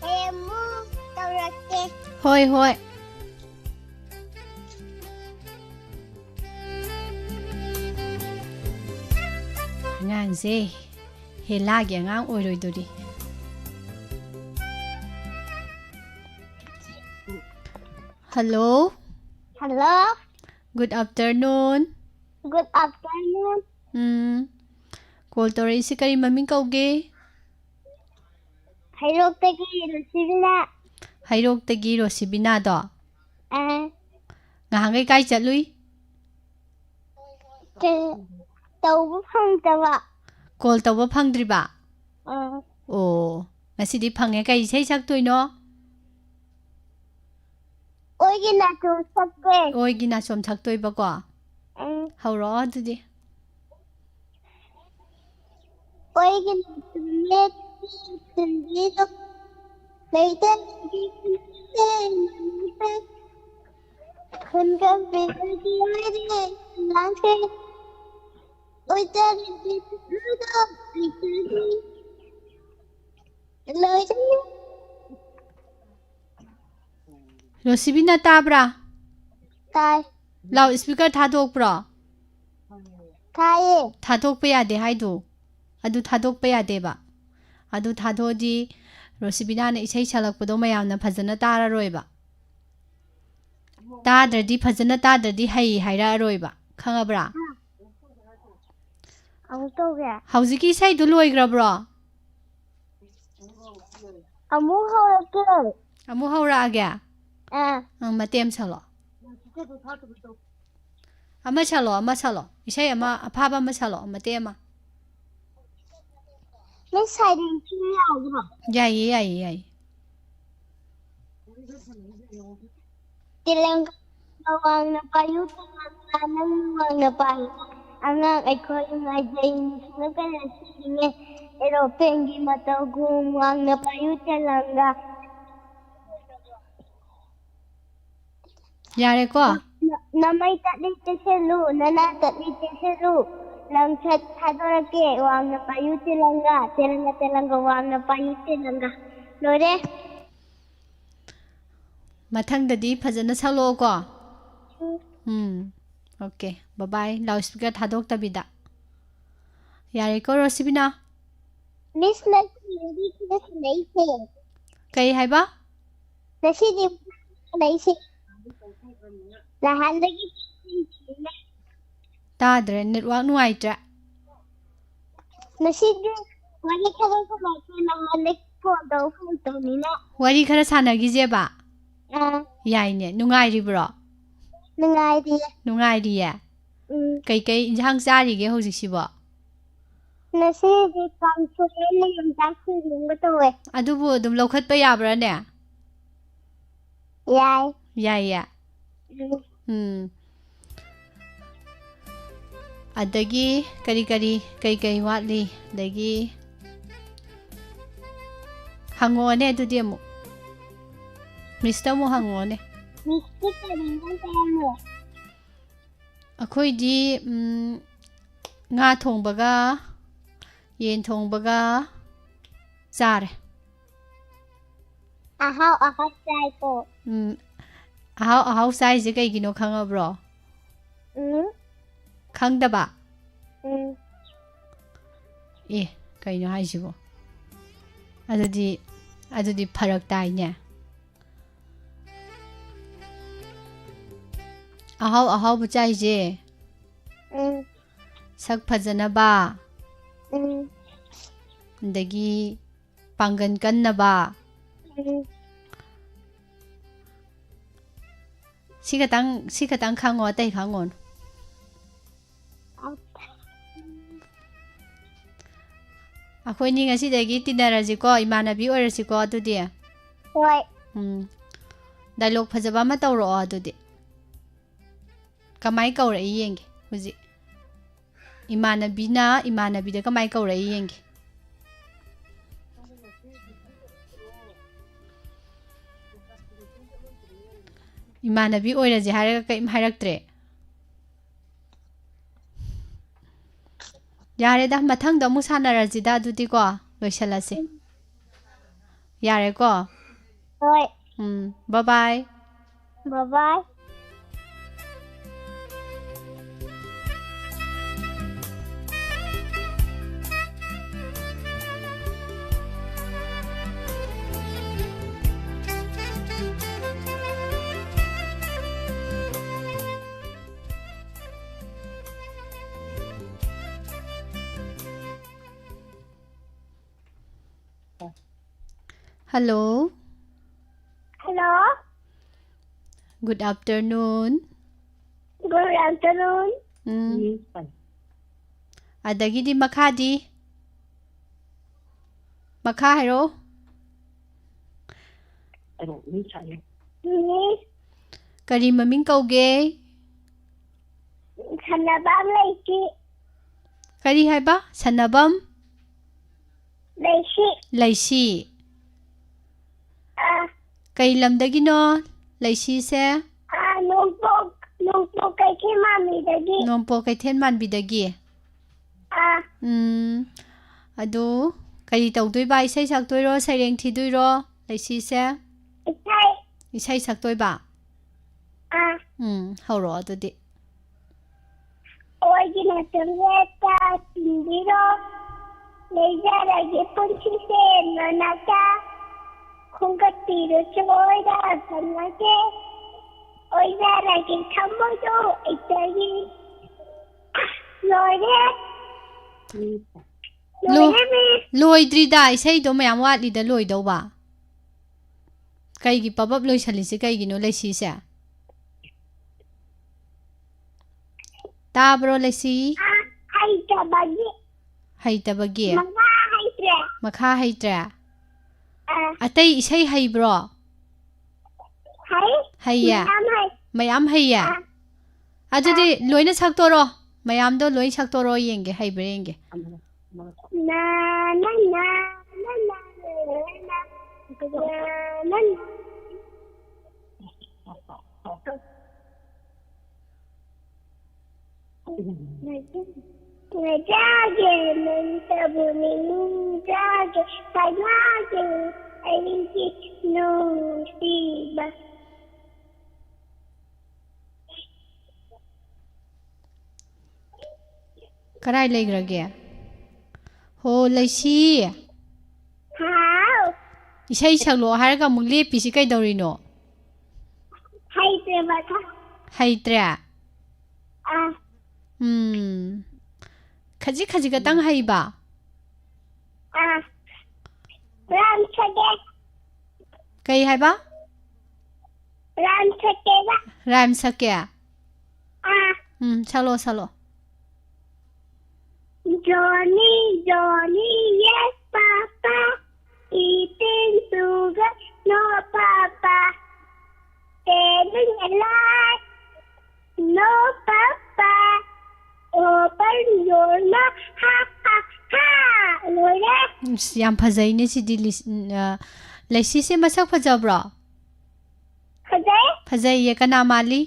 ꯍꯌꯦꯡ ꯑꯃꯨꯛ ꯇꯧꯔꯛꯀꯦ꯫ ꯍꯣꯏ, ꯍꯣꯏ꯫ ꯑꯉꯥꯡꯁꯦ ꯍꯦꯂꯥꯒꯤ ꯑꯉꯥꯡ ꯑꯣꯏꯔꯣꯏꯗꯣꯔꯤ꯫ Hello. Hello. Good afternoon. Good afternoon. ꯎꯝ꯫ Call ꯇꯧꯔꯛꯏꯁꯤ ꯀꯔꯤ ꯃꯃꯤꯡ ꯀꯧꯒꯦ? ꯍꯩꯔꯣꯛꯇꯒꯤ ꯔꯣꯁꯤꯕꯤꯅꯥ꯫ ꯍꯩꯔꯣꯛꯇꯒꯤ ꯔꯣꯁꯤꯕꯤꯅꯥꯗꯣ? ꯑꯥ꯫ ꯉꯍꯥꯟꯈꯩ ꯀꯥꯏ ꯆꯠꯂꯨꯏ? ꯀꯩ-, ꯇꯧꯕ ꯐꯪꯗꯕ꯫ Call ꯇꯧꯕ ꯐꯪꯗ꯭ꯔꯤꯕ? ꯑꯥ꯫ ꯑꯣ, ꯉꯁꯤꯗꯤ ꯐꯪꯉꯦ꯫ ꯀꯩ ꯏꯁꯩ ꯁꯛꯇꯣꯏꯅꯣ? ꯑꯣꯏꯒꯤ ꯅꯥꯆꯣꯝ ꯁꯛꯀꯦ꯫ ꯑꯣꯏꯒꯤ ꯅꯥꯆꯣꯝ ꯁꯛꯇꯣꯏꯕꯀꯣ? ꯎꯝ꯫ ꯍꯧꯔꯛꯑꯣ ꯑꯗꯨꯗꯤ꯫ ꯑꯣꯏꯒꯤ ꯅꯥꯆꯣꯝ ꯃꯦꯠꯄꯤ ꯇꯨꯟꯕꯤꯗꯣ, ꯂꯩꯇ ꯂꯩꯇꯦ ꯈꯨꯟꯗꯦ ꯃꯅꯤꯄꯨꯔ꯫ ꯈꯨꯟꯒ ꯕꯦꯜꯒꯤ ꯑꯣꯏꯔꯦ ꯂꯥꯡꯈ꯭ꯔꯦ꯫ ꯑꯣꯏꯖꯔꯒꯦ ꯆꯠꯂꯨꯗꯣ ꯂꯩꯇ꯭ꯔꯗꯤ꯫ ꯂꯣꯏꯔꯦ꯫ ꯔꯣꯁꯤꯕꯤꯅ ꯇꯥꯕ꯭ꯔꯥ? ꯇꯥꯏ꯫ Loud speaker ꯊꯥꯗꯣꯛꯄ꯭ꯔꯣ? ꯊꯥꯏꯌꯦ꯫ ꯊꯥꯗꯣꯛꯄ ꯌꯥꯗꯦ ꯍꯥꯏꯗꯨ꯫ ꯑꯗꯨ ꯊꯥꯗꯣꯛꯄ ꯌꯥꯗꯦꯕ꯫ ꯑꯗꯨ ꯊꯥꯗꯣꯛꯑꯗꯤ ꯔꯣꯁꯤꯕꯤꯅꯥꯅ ꯏꯁꯩ ꯁꯛꯂꯛꯄꯗꯣ ꯃꯌꯥꯝꯅ ꯐꯖꯅ ꯇꯥꯔꯔꯣꯏꯕ꯫ ꯇꯥꯗ꯭ꯔꯗꯤ, ꯐꯖꯅ ꯇꯥꯗ꯭ꯔꯗꯤ ꯍꯩ ꯍꯥꯏꯔꯛꯑꯔꯣꯏꯕ꯫ ꯈꯪꯉꯕ꯭ꯔꯥ? ꯑꯃꯨꯛ ꯇꯧꯒꯦ꯫ ꯍꯧꯖꯤꯛꯀꯤ ꯏꯁꯩꯗꯨ ꯂꯣꯏꯈ꯭ꯔꯕ꯭ꯔꯣ? ꯑꯃꯨꯛ ꯍꯧꯔꯛꯀꯦ꯫ ꯑꯃꯨꯛ ꯍꯧꯔꯛꯑꯒꯦ? ꯑꯥ꯫ ꯑꯪ, ꯃꯇꯦꯛ ꯑꯃ ꯁꯛꯂꯛꯑꯣ꯫ ꯑꯃ ꯁꯛꯂꯛꯑꯣ, ꯑꯃ ꯁꯛꯂꯛꯑꯣ꯫ ꯏꯁꯩ ꯑꯃ ꯑꯐꯥꯕ ꯑꯃ ꯁꯛꯂꯛꯑꯣ, ꯃꯇꯦꯛ ꯑꯃ꯫ Miss Silent King ꯌꯥꯎꯕ꯭ꯔꯣ? ꯌꯥꯏꯌꯦ, ꯌꯥꯏꯌꯦ, ꯌꯥꯏꯌꯦ꯫ ꯇꯦꯂꯪꯒꯥ ꯋꯥꯡꯅ ꯄꯥꯏꯌꯨ, ꯇꯦꯂꯪꯒꯥ ꯅꯪ ꯋꯥꯡꯅ ꯄꯥꯏꯌꯨ꯫ ꯑꯉꯥꯡ ꯑꯩꯈꯣꯏ ꯉꯥꯏꯖꯩ, ꯅꯤꯡꯁꯤꯡꯂꯒ ꯂꯩꯁꯤꯡꯉꯦ꯫ Aeroplane ꯒꯤ ꯃꯇꯧꯒꯨꯝ ꯋꯥꯡꯅ ꯄꯥꯏꯌꯨ, ꯇꯦꯂꯪꯒꯥ꯫ ꯌꯥꯔꯦꯀꯣ? ꯅ-, ꯅꯃꯩ ꯇꯠꯂꯤ ꯆꯦꯛꯁꯤꯜꯂꯨ, ꯅꯅꯥ ꯇꯠꯂꯤ ꯆꯦꯛꯁꯤꯜꯂꯨ꯫ ꯂꯪꯁꯠ ꯊꯥꯗꯣꯔꯛꯀꯦ, ꯋꯥꯡꯅ ꯄꯥꯏꯌꯨ ꯇꯦꯂꯪꯒꯥ, ꯇꯦꯂꯪꯒꯥ, ꯇꯦꯂꯪꯒꯥ, ꯋꯥꯡꯅ ꯄꯥꯏꯌꯨ ꯇꯦꯂꯪꯒꯥ꯫ ꯂꯣꯏꯔꯦ꯫ ꯃꯊꯪꯗꯗꯤ ꯐꯖꯅ ꯁꯛꯂꯛꯑꯣꯀꯣ꯫ ꯎꯝ꯫ ꯎꯝ꯫ Okay꯫ Bye bye꯫ Loud speaker ꯊꯥꯗꯣꯛꯇꯕꯤꯗ꯫ ꯌꯥꯔꯦꯀꯣ, ꯔꯣꯁꯤꯕꯤꯅꯥ? ꯃꯤꯁ, ꯅꯪ ꯋꯥꯔꯤ ꯈꯔ ꯁꯥꯟꯅꯩꯁꯦ꯫ ꯀꯩ ꯍꯥꯏꯕ? ꯉꯁꯤꯗꯤ ꯁꯥꯟꯅꯩꯁꯦ꯫ ꯅꯍꯥꯟꯗꯒꯤ ꯇꯥꯗ꯭ꯔꯦ, ꯅꯦꯠꯋꯥꯛ ꯅꯨꯡꯉꯥꯏꯇ꯭ꯔꯦ꯫ ꯉꯁꯤꯗꯤ ꯋꯥꯔꯤ ꯈꯔ ꯁꯥꯟꯅꯩꯁꯦ, ꯅꯉꯣꯟꯗ ꯐꯣꯟ ꯇꯧ, ꯐꯣꯟ ꯇꯧꯅꯤꯅ꯫ ꯋꯥꯔꯤ ꯈꯔ ꯁꯥꯟꯅꯈꯤꯁꯦꯕ? ꯑꯥ, ꯌꯥꯏꯅꯦ꯫ ꯅꯨꯡꯉꯥꯏꯔꯤꯕ꯭ꯔꯣ? ꯅꯨꯡꯉꯥꯏꯔꯤꯌꯦ꯫ ꯅꯨꯡꯉꯥꯏꯔꯤꯌꯦ꯫ ꯎꯝ, ꯀꯩꯀꯩ ꯏꯟꯁꯥꯡ ꯆꯥꯔꯤꯒꯦ ꯍꯧꯖꯤꯛꯁꯤꯕꯣ? ꯉꯁꯤꯗꯤ ꯀꯥꯡꯁꯣꯏ ꯑꯃ, ꯌꯣꯡꯆꯥꯛ ꯁꯤꯡꯖꯨ ꯑꯃꯒ ꯇꯧꯋꯦ꯫ ꯑꯗꯨꯕꯨ ꯑꯗꯨꯝ ꯂꯧꯈꯠꯄ ꯌꯥꯕ꯭ꯔꯥꯅꯦ? ꯌꯥꯏ꯫ ꯌꯥꯏꯌꯦ꯫ ꯎꯝ, ꯎꯝ꯫ ꯑꯗꯒꯤ ꯀꯔꯤ ꯀꯔꯤ, ꯀꯩ ꯀꯩ ꯋꯥꯠꯂꯤ? ꯑꯗꯒꯤ ꯍꯪꯉꯛꯑꯣꯅꯦ ꯑꯗꯨꯗꯤ ꯑꯃꯨꯛ꯫ ꯃꯤꯁꯇ ꯑꯃꯨꯛ ꯍꯪꯉꯛꯑꯣꯅꯦ꯫ ꯃꯤꯁꯇꯤ ꯀꯔꯤ ꯏꯟꯁꯥꯡ ꯆꯥꯔꯝꯃꯣ? ꯑꯩꯈꯣꯏꯗꯤ, ꯎꯝ, ꯉꯥ ꯊꯣꯡꯕꯒ ꯌꯦꯟ ꯊꯣꯡꯕꯒ ꯆꯥꯔꯦ꯫ ꯑꯍꯥꯎ ꯑꯍꯥꯎ ꯆꯥꯏꯀꯣ꯫ ꯎꯝ, ꯑꯍꯥꯎ ꯑꯍꯥꯎ ꯆꯥꯏꯁꯦ ꯀꯩꯒꯤꯅꯣ ꯈꯪꯉꯕ꯭ꯔꯣ? ꯎꯝ, ꯈꯪꯗꯕ? ꯎꯝ, ꯑꯦ, ꯀꯩꯅꯣ ꯍꯥꯏꯁꯤꯕꯣ? ꯑꯗꯨꯗꯤ, ꯑꯗꯨꯗꯤ ꯐꯔꯛ ꯇꯥꯏꯅꯦ꯫ ꯑꯍꯥꯎ ꯑꯍꯥꯎꯕ ꯆꯥꯏꯁꯦ ꯎꯝ, ꯁꯛ ꯐꯖꯅꯕ, ꯎꯝ, ꯑꯗꯒꯤ ꯄꯥꯡꯒꯟ ꯀꯟꯅꯕ꯫ ꯎꯝ꯫ ꯁꯤ ꯈꯇꯪ, ꯁꯤ ꯈꯇꯪ ꯈꯪꯉꯣ, ꯑꯇꯩ ꯈꯪꯉꯣꯅꯨ꯫ ꯑꯩꯈꯣꯏꯅꯤ ꯉꯁꯤꯗꯒꯤ ꯇꯤꯟꯅꯔꯁꯤꯀꯣ, ꯏꯃꯥꯟꯅꯕꯤ ꯑꯣꯏꯔꯁꯤꯀꯣ ꯑꯗꯨꯗꯤ꯫ ꯍꯣꯏ꯫ ꯎꯝ꯫ ꯗꯥꯏꯂꯣꯛ ꯐꯖꯕ ꯑꯃ ꯇꯧꯔꯛꯑꯣ ꯑꯗꯨꯗꯤ꯫ ꯀꯃꯥꯏ ꯀꯧꯔꯛꯏ ꯌꯦꯡꯒꯦ ꯍꯧꯖꯤꯛ꯫ ꯏꯃꯥꯟꯅꯕꯤꯅ ꯏꯃꯥꯟꯅꯕꯤꯗ ꯀꯃꯥꯏ ꯀꯧꯔꯛꯏ ꯌꯦꯡꯒꯦ꯫ ꯏꯃꯥꯟꯅꯕꯤ ꯑꯣꯏꯔꯁꯦ ꯍꯥꯏꯔꯒ ꯀꯔꯤꯝ ꯍꯥꯏꯔꯛꯇ꯭ꯔꯦ꯫ ꯌꯥꯔꯦꯗ, ꯃꯊꯪꯗ ꯑꯃꯨꯛ ꯁꯥꯟꯅꯔꯁꯤꯗ ꯑꯗꯨꯗꯤꯀꯣ, ꯂꯣꯏꯁꯜꯂꯁꯤ꯫ ꯌꯥꯔꯦꯀꯣ? ꯍꯣꯏ꯫ ꯎꯝ, bye bye꯫ Bye bye꯫ Hello. Hello. Good afternoon. Good afternoon. ꯎꯝ, ꯑꯗꯒꯤꯗꯤ ꯃꯈꯥꯗꯤ? ꯃꯈꯥ ꯍꯥꯏꯔꯛꯑꯣ. Miss. ꯀꯔꯤ ꯃꯃꯤꯡ ꯀꯧꯒꯦ? ꯁꯥꯟꯅꯕ ꯂꯩꯁꯤ. ꯀꯔꯤ ꯍꯥꯏꯕ? ꯁꯥꯟꯅꯕꯝ? ꯂꯩꯁꯤ. ꯂꯩꯁꯤ. ꯑꯥ, ꯀꯩ ꯂꯝꯗꯒꯤꯅꯣ ꯂꯩꯁꯤꯁꯦ? ꯑꯥ, ꯅꯣꯡꯄꯣꯛ, ꯅꯣꯡꯄꯣꯛ ꯀꯩꯊꯦꯜ ꯃꯥꯟꯕꯤꯗꯒꯤ. ꯅꯣꯡꯄꯣꯛ ꯀꯩꯊꯦꯜ ꯃꯥꯟꯕꯤꯗꯒꯤ. ꯑꯥ, ꯎꯝ, ꯑꯗꯨ ꯀꯔꯤ ꯇꯧꯗꯣꯏꯕ? ꯏꯁꯩ ꯁꯛꯇꯣꯏꯔꯣ, ꯁꯩꯔꯦꯡ ꯊꯤꯗꯣꯏꯔꯣ ꯂꯩꯁꯤꯁꯦ? ꯏꯁꯩ. ꯏꯁꯩ ꯁꯛꯇꯣꯏꯕ? ꯑꯥ, ꯎꯝ, ꯍꯧꯔꯛꯑꯣ ꯑꯗꯨꯗꯤ. ꯑꯣꯏꯒꯤ ꯅꯥꯆꯣꯝ ꯌꯦꯠꯇ ꯆꯤꯡꯕꯤꯔꯣ, ꯂꯩꯖꯔꯒꯦ ꯄꯨꯟꯁꯤꯁꯦ ꯅꯅꯥꯛꯇ, ꯈꯣꯝꯒꯠꯄꯤꯔꯣ ꯆꯣꯏꯔ ꯊꯝꯂꯒꯦ, ꯑꯣꯏꯖꯔꯒꯦ ꯊꯃꯣꯏꯗꯣ ꯑꯩꯇꯒꯤ. ꯂꯣꯏꯔꯦ. ꯂꯣ- ꯂꯣꯏꯔꯦ, Miss. ꯂꯣꯏꯗ꯭ꯔꯤꯗ, ꯏꯁꯩꯗꯣ ꯃꯌꯥꯝ ꯋꯥꯠꯂꯤꯗ ꯂꯣꯏꯗꯧꯕ. ꯀꯩꯒꯤ ꯄꯕꯞ ꯂꯣꯏꯁꯜꯂꯤꯁꯦ ꯀꯩꯒꯤꯅꯣ ꯂꯩꯁꯤꯁꯦ? ꯇꯥꯕ꯭ꯔꯣ ꯂꯩꯁꯤ? ꯑꯥ, ꯍꯩꯇꯕꯒꯤ. ꯍꯩꯇꯕꯒꯤ? ꯃꯈꯥ ꯍꯩꯇ꯭ꯔꯦ. ꯃꯈꯥ ꯍꯩꯇ꯭ꯔꯦ? ꯑꯥ, ꯑꯇꯩ ꯏꯁꯩ ꯍꯩꯕ꯭ꯔꯣ? ꯍꯩ. ꯍꯩꯌꯦ? ꯃꯌꯥꯝ ꯍꯩ. ꯃꯌꯥꯝ ꯍꯩꯌꯦ? ꯑꯥ. ꯑꯗꯨꯗꯤ ꯂꯣꯏꯅ ꯁꯛꯇꯣꯔꯣ. ꯃꯌꯥꯝꯗꯣ ꯂꯣꯏ ꯁꯛꯇꯣꯔꯣ, ꯌꯦꯡꯒꯦ, ꯍꯩꯕ꯭ꯔꯥ ꯌꯦꯡꯒꯦ. ꯅꯥ, ꯅꯥ, ꯅꯥ, ꯅꯥ, ꯅꯥ, ꯅꯥ, ꯅꯥ, ꯅꯥ, ꯅꯥ. ꯉꯥꯏꯖꯒꯦ, ꯅꯪꯇꯕꯨ ꯅꯤꯡꯖꯒꯦ, ꯁꯥꯖꯒꯦ, ꯑꯩꯒꯤ ꯅꯨꯡꯁꯤꯕ꯫ ꯀꯔꯥꯏ ꯂꯩꯈ꯭ꯔꯒꯦ? ꯍꯣ, ꯂꯩꯁꯤ꯫ ꯍꯥꯎ꯫ ꯏꯁꯩ ꯁꯛꯂꯛꯑꯣ ꯍꯥꯏꯔꯒ ꯑꯃꯨꯛ ꯂꯦꯞꯄꯤꯁꯤ ꯀꯩꯗꯧꯔꯤꯅꯣ? ꯍꯩꯇ꯭ꯔꯦ ꯃꯈꯥ꯫ ꯍꯩꯇ꯭ꯔꯦ? ꯑꯥ, ꯎꯝ. ꯈꯖꯤꯛ ꯈꯖꯤꯛ ꯈꯛꯇꯪ ꯍꯩꯕ? ꯑꯥ, ꯔꯥꯏꯝ ꯁꯛꯀꯦ꯫ ꯀꯩ ꯍꯥꯏꯕ? Rhyme ꯁꯛꯀꯦꯕ꯫ Rhyme ꯁꯛꯀꯦ? Ah. Um, ꯁꯛꯂꯣ, ꯁꯛꯂꯣ꯫ Johnny, Johnny, yes, Papa. Eating sugar, no, Papa. Telling a lie, no, Papa. Open your mouth, ha, ha, ha. ꯂꯣꯏꯔꯦ꯫ ꯑꯁ, ꯌꯥꯝ ꯐꯖꯩꯅꯦ ꯁꯤꯗꯤ, ꯂꯤꯁ-, ꯑ, ꯂꯩꯁꯤꯁꯦ ꯃꯁꯛ ꯐꯖꯕ꯭ꯔꯣ? ꯐꯖꯩ꯫ ꯐꯖꯩꯌꯦ꯫ ꯀꯅꯥ ꯃꯥꯜꯂꯤ?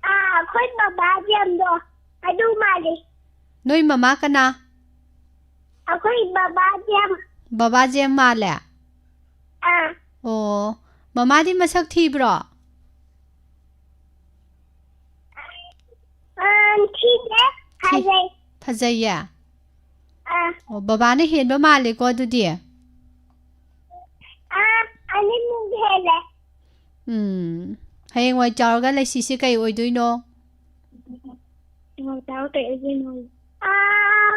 ꯑꯥ, ꯑꯩꯈꯣꯏ ꯕꯕꯥ ꯖꯦꯝꯗꯣ ꯑꯗꯨ ꯃꯥꯜꯂꯤ꯫ ꯅꯣꯏ ꯃꯃꯥ ꯀꯅꯥ? ꯑꯩꯈꯣꯏ ꯕꯕꯥ ꯖꯦꯝ꯫ ꯕꯕꯥ ꯖꯦꯝ ꯃꯥꯜꯂꯦ? ꯑꯥ꯫ ꯑꯣ, ꯃꯃꯥꯗꯤ ꯃꯁꯛ ꯊꯤꯕ꯭ꯔꯣ? ꯑꯥ, ꯊꯤꯗꯦ꯫ ꯊꯤ-, ꯐꯖꯩ꯫ ꯐꯖꯩꯌꯦ? ꯑꯥ꯫ ꯑꯣ, ꯕꯕꯥꯅ ꯍꯦꯟꯕ ꯃꯥꯜꯂꯦꯀꯣ ꯑꯗꯨꯗꯤ? ꯑꯥ, ꯑꯅꯤꯃꯛ ꯍꯦꯜꯂꯦ꯫ ꯎꯝ꯫ ꯍꯌꯦꯡꯋꯥꯏ ꯆꯥꯎꯔꯒ ꯂꯩꯁꯤꯁꯦ ꯀꯩ ꯑꯣꯏꯗꯣꯏꯅꯣ? ꯍꯌꯦꯡꯋꯥꯏ ꯆꯥꯎꯔꯒ ꯀꯩ ꯑꯣꯏꯗꯣꯏꯅꯣ? ꯑꯥ,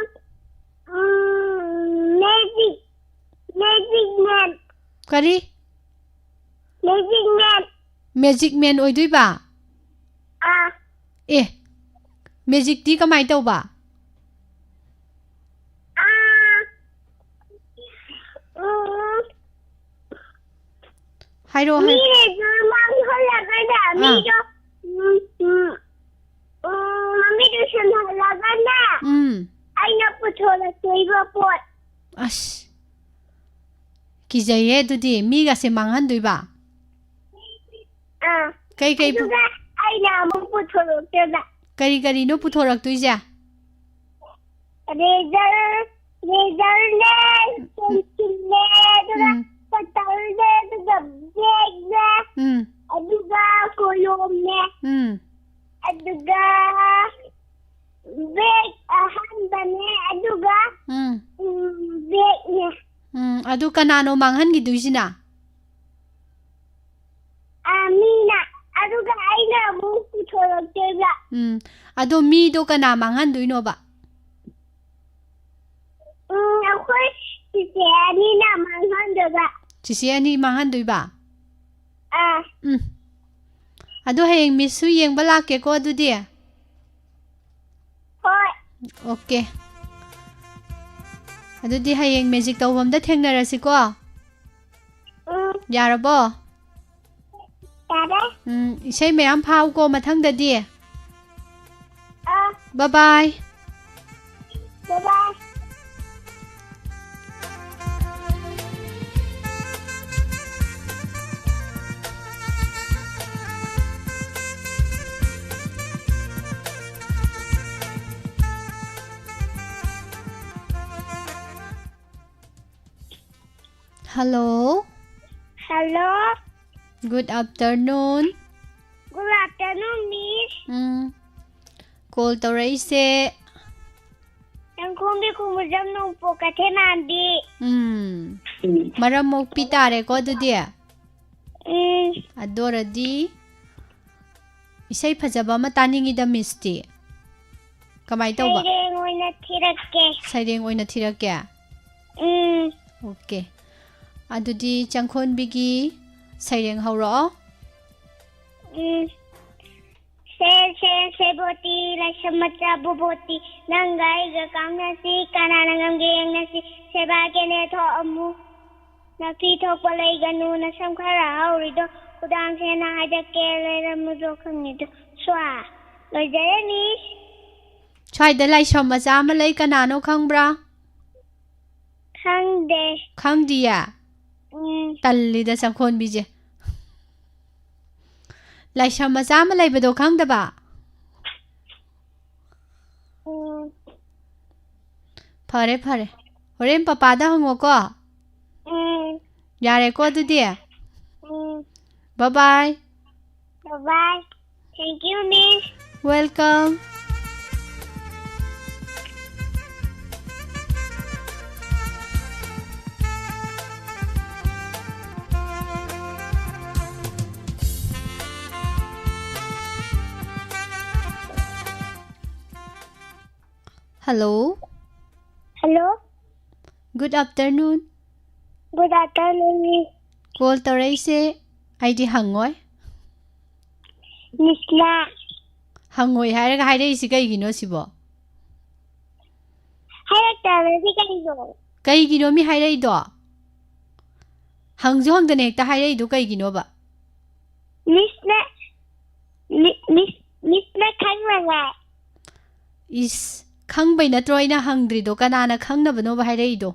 ꯎꯝ, magic, magic man꯫ ꯀꯔꯤ? Magic man꯫ Magic man ꯑꯣꯏꯗꯣꯏꯕ? ꯑꯥ꯫ ꯑꯦ, magicꯇꯤ ꯀꯃꯥꯏ ꯇꯧꯕ? ꯑꯥ, ꯎꯝ꯫ ꯍꯥꯏꯔꯛꯑꯣ, ꯍꯥꯏꯔꯛꯑꯣ꯫ ꯃꯤꯅꯁꯨ ꯃꯥꯡꯍꯜꯂꯒꯅꯦ, ꯑꯥ꯫ ꯃꯤꯗꯣ, ꯎꯝ, ꯎꯝ, ꯎꯝ, ꯃꯃꯤꯠ ꯎꯏꯁꯤꯟꯍꯜꯂꯒꯅꯦ, ꯎꯝ꯫ ꯑꯩꯅ ꯄꯨꯊꯣꯔꯛꯇꯣꯏꯕ ꯄꯣꯠ꯫ ꯑꯁ, ꯀꯤꯖꯩꯌꯦ ꯑꯗꯨꯗꯤ꯫ ꯃꯤꯒꯁꯦ ꯃꯥꯡꯍꯟꯗꯣꯏꯕ? ꯑꯥ꯫ ꯀꯩ ꯀꯩ ꯄꯨ- ꯑꯗꯨꯒ ꯑꯩꯅ ꯑꯃꯨꯛ ꯄꯨꯊꯣꯔꯛꯇꯣꯏꯕ꯫ ꯀꯔꯤ ꯀꯔꯤꯅꯣ ꯄꯨꯊꯣꯔꯛꯇꯣꯏꯁꯦ? Razor, razorꯅꯦ, pencilꯅꯦ, ꯑꯗꯨꯒ ꯎꯝ꯫ Cutterꯅꯦ, ꯑꯗꯨꯒ bagꯅꯦ, ꯎꯝ꯫ ꯑꯗꯨꯒ ꯀꯣꯂꯣꯝꯅꯦ, ꯎꯝ꯫ ꯑꯗꯨꯒ bag ꯑꯍꯥꯟꯕꯅꯦ, ꯑꯗꯨꯒ, ꯎꯝ꯫ ꯎꯝ, bagꯅꯦ꯫ ꯎꯝ, ꯑꯗꯨ ꯀꯅꯥꯅꯣ ꯃꯥꯡꯍꯟꯈꯤꯗꯣꯏꯁꯤꯅ? ꯑ, ꯃꯤꯅ꯫ ꯑꯗꯨꯒ ꯑꯩꯅ ꯑꯃꯨꯛ ꯄꯨꯊꯣꯔꯛꯇꯣꯏꯕ꯫ ꯎꯝ꯫ ꯑꯗꯣ ꯃꯤꯗꯣ ꯀꯅꯥ ꯃꯥꯡꯍꯟꯗꯣꯏꯅꯣꯕ? ꯎꯝ, ꯑꯩꯈꯣꯏ ꯆꯤꯆꯦ ꯑꯅꯤꯅ ꯃꯥꯡꯍꯟꯗꯣꯏꯕ꯫ ꯆꯤꯆꯦ ꯑꯅꯤ ꯃꯥꯡꯍꯟꯗꯣꯏꯕ? ꯑꯥ꯫ ꯎꯝ꯫ ꯑꯗꯣ ꯍꯌꯦꯡ ꯃꯤꯁꯁꯨ ꯌꯦꯡꯕ ꯂꯥꯛꯀꯦꯀꯣ ꯑꯗꯨꯗꯤ꯫ ꯍꯣꯏ꯫ ꯑꯣꯀꯦ꯫ ꯑꯗꯨꯗꯤ ꯍꯌꯦꯡ ꯃꯦꯖꯤꯛ ꯇꯧꯐꯝꯗ ꯊꯦꯡꯅꯔꯁꯤꯀꯣ꯫ ꯎꯝ꯫ ꯌꯥꯔꯕꯣ? ꯌꯥꯔꯦ꯫ ꯎꯝ, ꯏꯁꯩ ꯃꯌꯥꯝ ꯐꯥꯎꯀꯣ ꯃꯊꯪꯗꯗꯤ꯫ ꯑꯥ꯫ ꯕꯥꯏ ꯕꯥꯏ꯫ ꯕꯥꯏ ꯕꯥꯏ꯫ Hello. Hello. Good afternoon. Good afternoon, Miss. ꯎꯝ꯫ Call ꯇꯧꯔꯛꯏꯁꯦ꯫ ꯆꯪꯈꯣꯝꯕꯤ ꯈꯨꯃꯨꯖꯝ ꯅꯣꯡꯄꯣꯛ ꯀꯩꯊꯦꯜꯃꯥꯟꯕꯤ꯫ ꯎꯝ꯫ ꯃꯔꯝ ꯃꯣꯛꯄꯤ ꯇꯥꯔꯦꯀꯣ ꯑꯗꯨꯗꯤ꯫ ꯎꯝ꯫ ꯑꯗꯨ ꯑꯣꯏꯔꯗꯤ ꯏꯁꯩ ꯐꯖꯕ ꯑꯃ ꯇꯥꯅꯤꯡꯉꯤꯗ ꯃꯤꯁꯇꯤ꯫ ꯀꯃꯥꯏ ꯇꯧꯕ? ꯁꯩꯔꯦꯡ ꯑꯣꯏꯅ ꯊꯤꯔꯛꯀꯦ꯫ ꯁꯩꯔꯦꯡ ꯑꯣꯏꯅ ꯊꯤꯔꯛꯀꯦ? ꯎꯝ꯫ ꯑꯣꯀꯦ꯫ ꯑꯗꯨꯗꯤ ꯆꯪꯈꯣꯟꯕꯤꯒꯤ ꯁꯩꯔꯦꯡ ꯍꯧꯔꯛꯑꯣ꯫ ꯎꯝ꯫ ꯁꯦ, ꯁꯦ, ꯁꯦꯕꯣꯠꯇꯤ, ꯂꯥꯏꯁ꯭ꯔꯝ ꯃꯆꯥ ꯕꯣꯕꯣꯠꯇꯤ, ꯅꯪꯒ ꯑꯩꯒ ꯀꯥꯎꯅꯁꯤ, ꯀꯅꯥꯅ ꯉꯝꯒꯦ ꯌꯦꯡꯅꯁꯤ, ꯁꯦꯕꯥ ꯀꯦꯅꯦ ꯊꯣꯛꯑꯝꯃꯨ꯫ ꯅꯥꯄꯤ ꯊꯣꯛꯄ ꯂꯩꯒꯅꯨ, ꯅꯁꯝ ꯈꯔ ꯍꯧꯔꯤꯗꯣ, ꯈꯨꯗꯥꯡ ꯁꯦꯟꯅ ꯍꯥꯏꯖꯀꯦ, ꯂꯩꯔꯝꯃꯨꯗꯣ ꯈꯪꯉꯤꯗꯣ꯫ ꯁ꯭ꯋꯥ꯫ ꯂꯣꯏꯖꯔꯦ, ꯃꯤꯁ꯫ ꯁ꯭ꯋꯥꯏꯗ ꯂꯥꯏꯁ꯭ꯔꯝ ꯃꯆꯥ ꯑꯃ ꯂꯩ, ꯀꯅꯥꯅꯣ ꯈꯪꯕ꯭ꯔꯥ? ꯈꯪꯗꯦ꯫ ꯈꯪꯗꯤꯌꯦ? ꯎꯝ꯫ ꯇꯜꯂꯤꯗ ꯆꯪꯈꯣꯟꯕꯤꯁꯦ꯫ ꯂꯥꯏꯁ꯭ꯔꯝ ꯃꯆꯥ ꯑꯃ ꯂꯩꯕꯗꯣ ꯈꯪꯗꯕ? ꯎꯝ꯫ ꯐꯔꯦ, ꯐꯔꯦ꯫ ꯍꯣꯔꯦꯟ ꯄꯄꯥꯗ ꯍꯪꯉꯣꯀꯣ꯫ ꯎꯝ꯫ ꯌꯥꯔꯦꯀꯣ ꯑꯗꯨꯗꯤ? ꯎꯝ꯫ Bye bye꯫ Bye bye꯫ Thank you, Miss꯫ Welcome꯫ Hello꯫ Hello꯫ Good afternoon. Good afternoon, Miss. Call ꯇꯧꯔꯛꯏꯁꯦ ꯑꯩꯗꯤ ꯍꯪꯉꯣꯏ꯫ Missꯅ ꯍꯪꯉꯣꯏ ꯍꯥꯏꯔꯒ ꯍꯥꯏꯔꯛꯏꯁꯤ ꯀꯩꯒꯤꯅꯣ ꯁꯤꯕꯣ? ꯍꯥꯏꯔꯛꯇꯕꯗꯤ ꯀꯩꯅꯣ? ꯀꯩꯒꯤꯅꯣ ꯃꯤ ꯍꯥꯏꯔꯛꯏꯗꯣ? ꯍꯪꯁꯨ ꯍꯪꯗꯅ ꯍꯦꯛꯇ ꯍꯥꯏꯔꯛꯏꯗꯣ ꯀꯩꯒꯤꯅꯣꯕ? Missꯅ ꯃꯤ- Miss Missꯅ ꯈꯪꯅꯉꯥꯏ꯫ ꯏꯁ, ꯈꯪꯕꯩ ꯅꯠꯇ꯭ꯔꯣ ꯑꯩꯅ ꯍꯪꯗ꯭ꯔꯤꯗꯣ? ꯀꯅꯥꯅ ꯈꯪꯅꯕꯅꯣꯕ ꯍꯥꯏꯔꯛꯏꯗꯣ?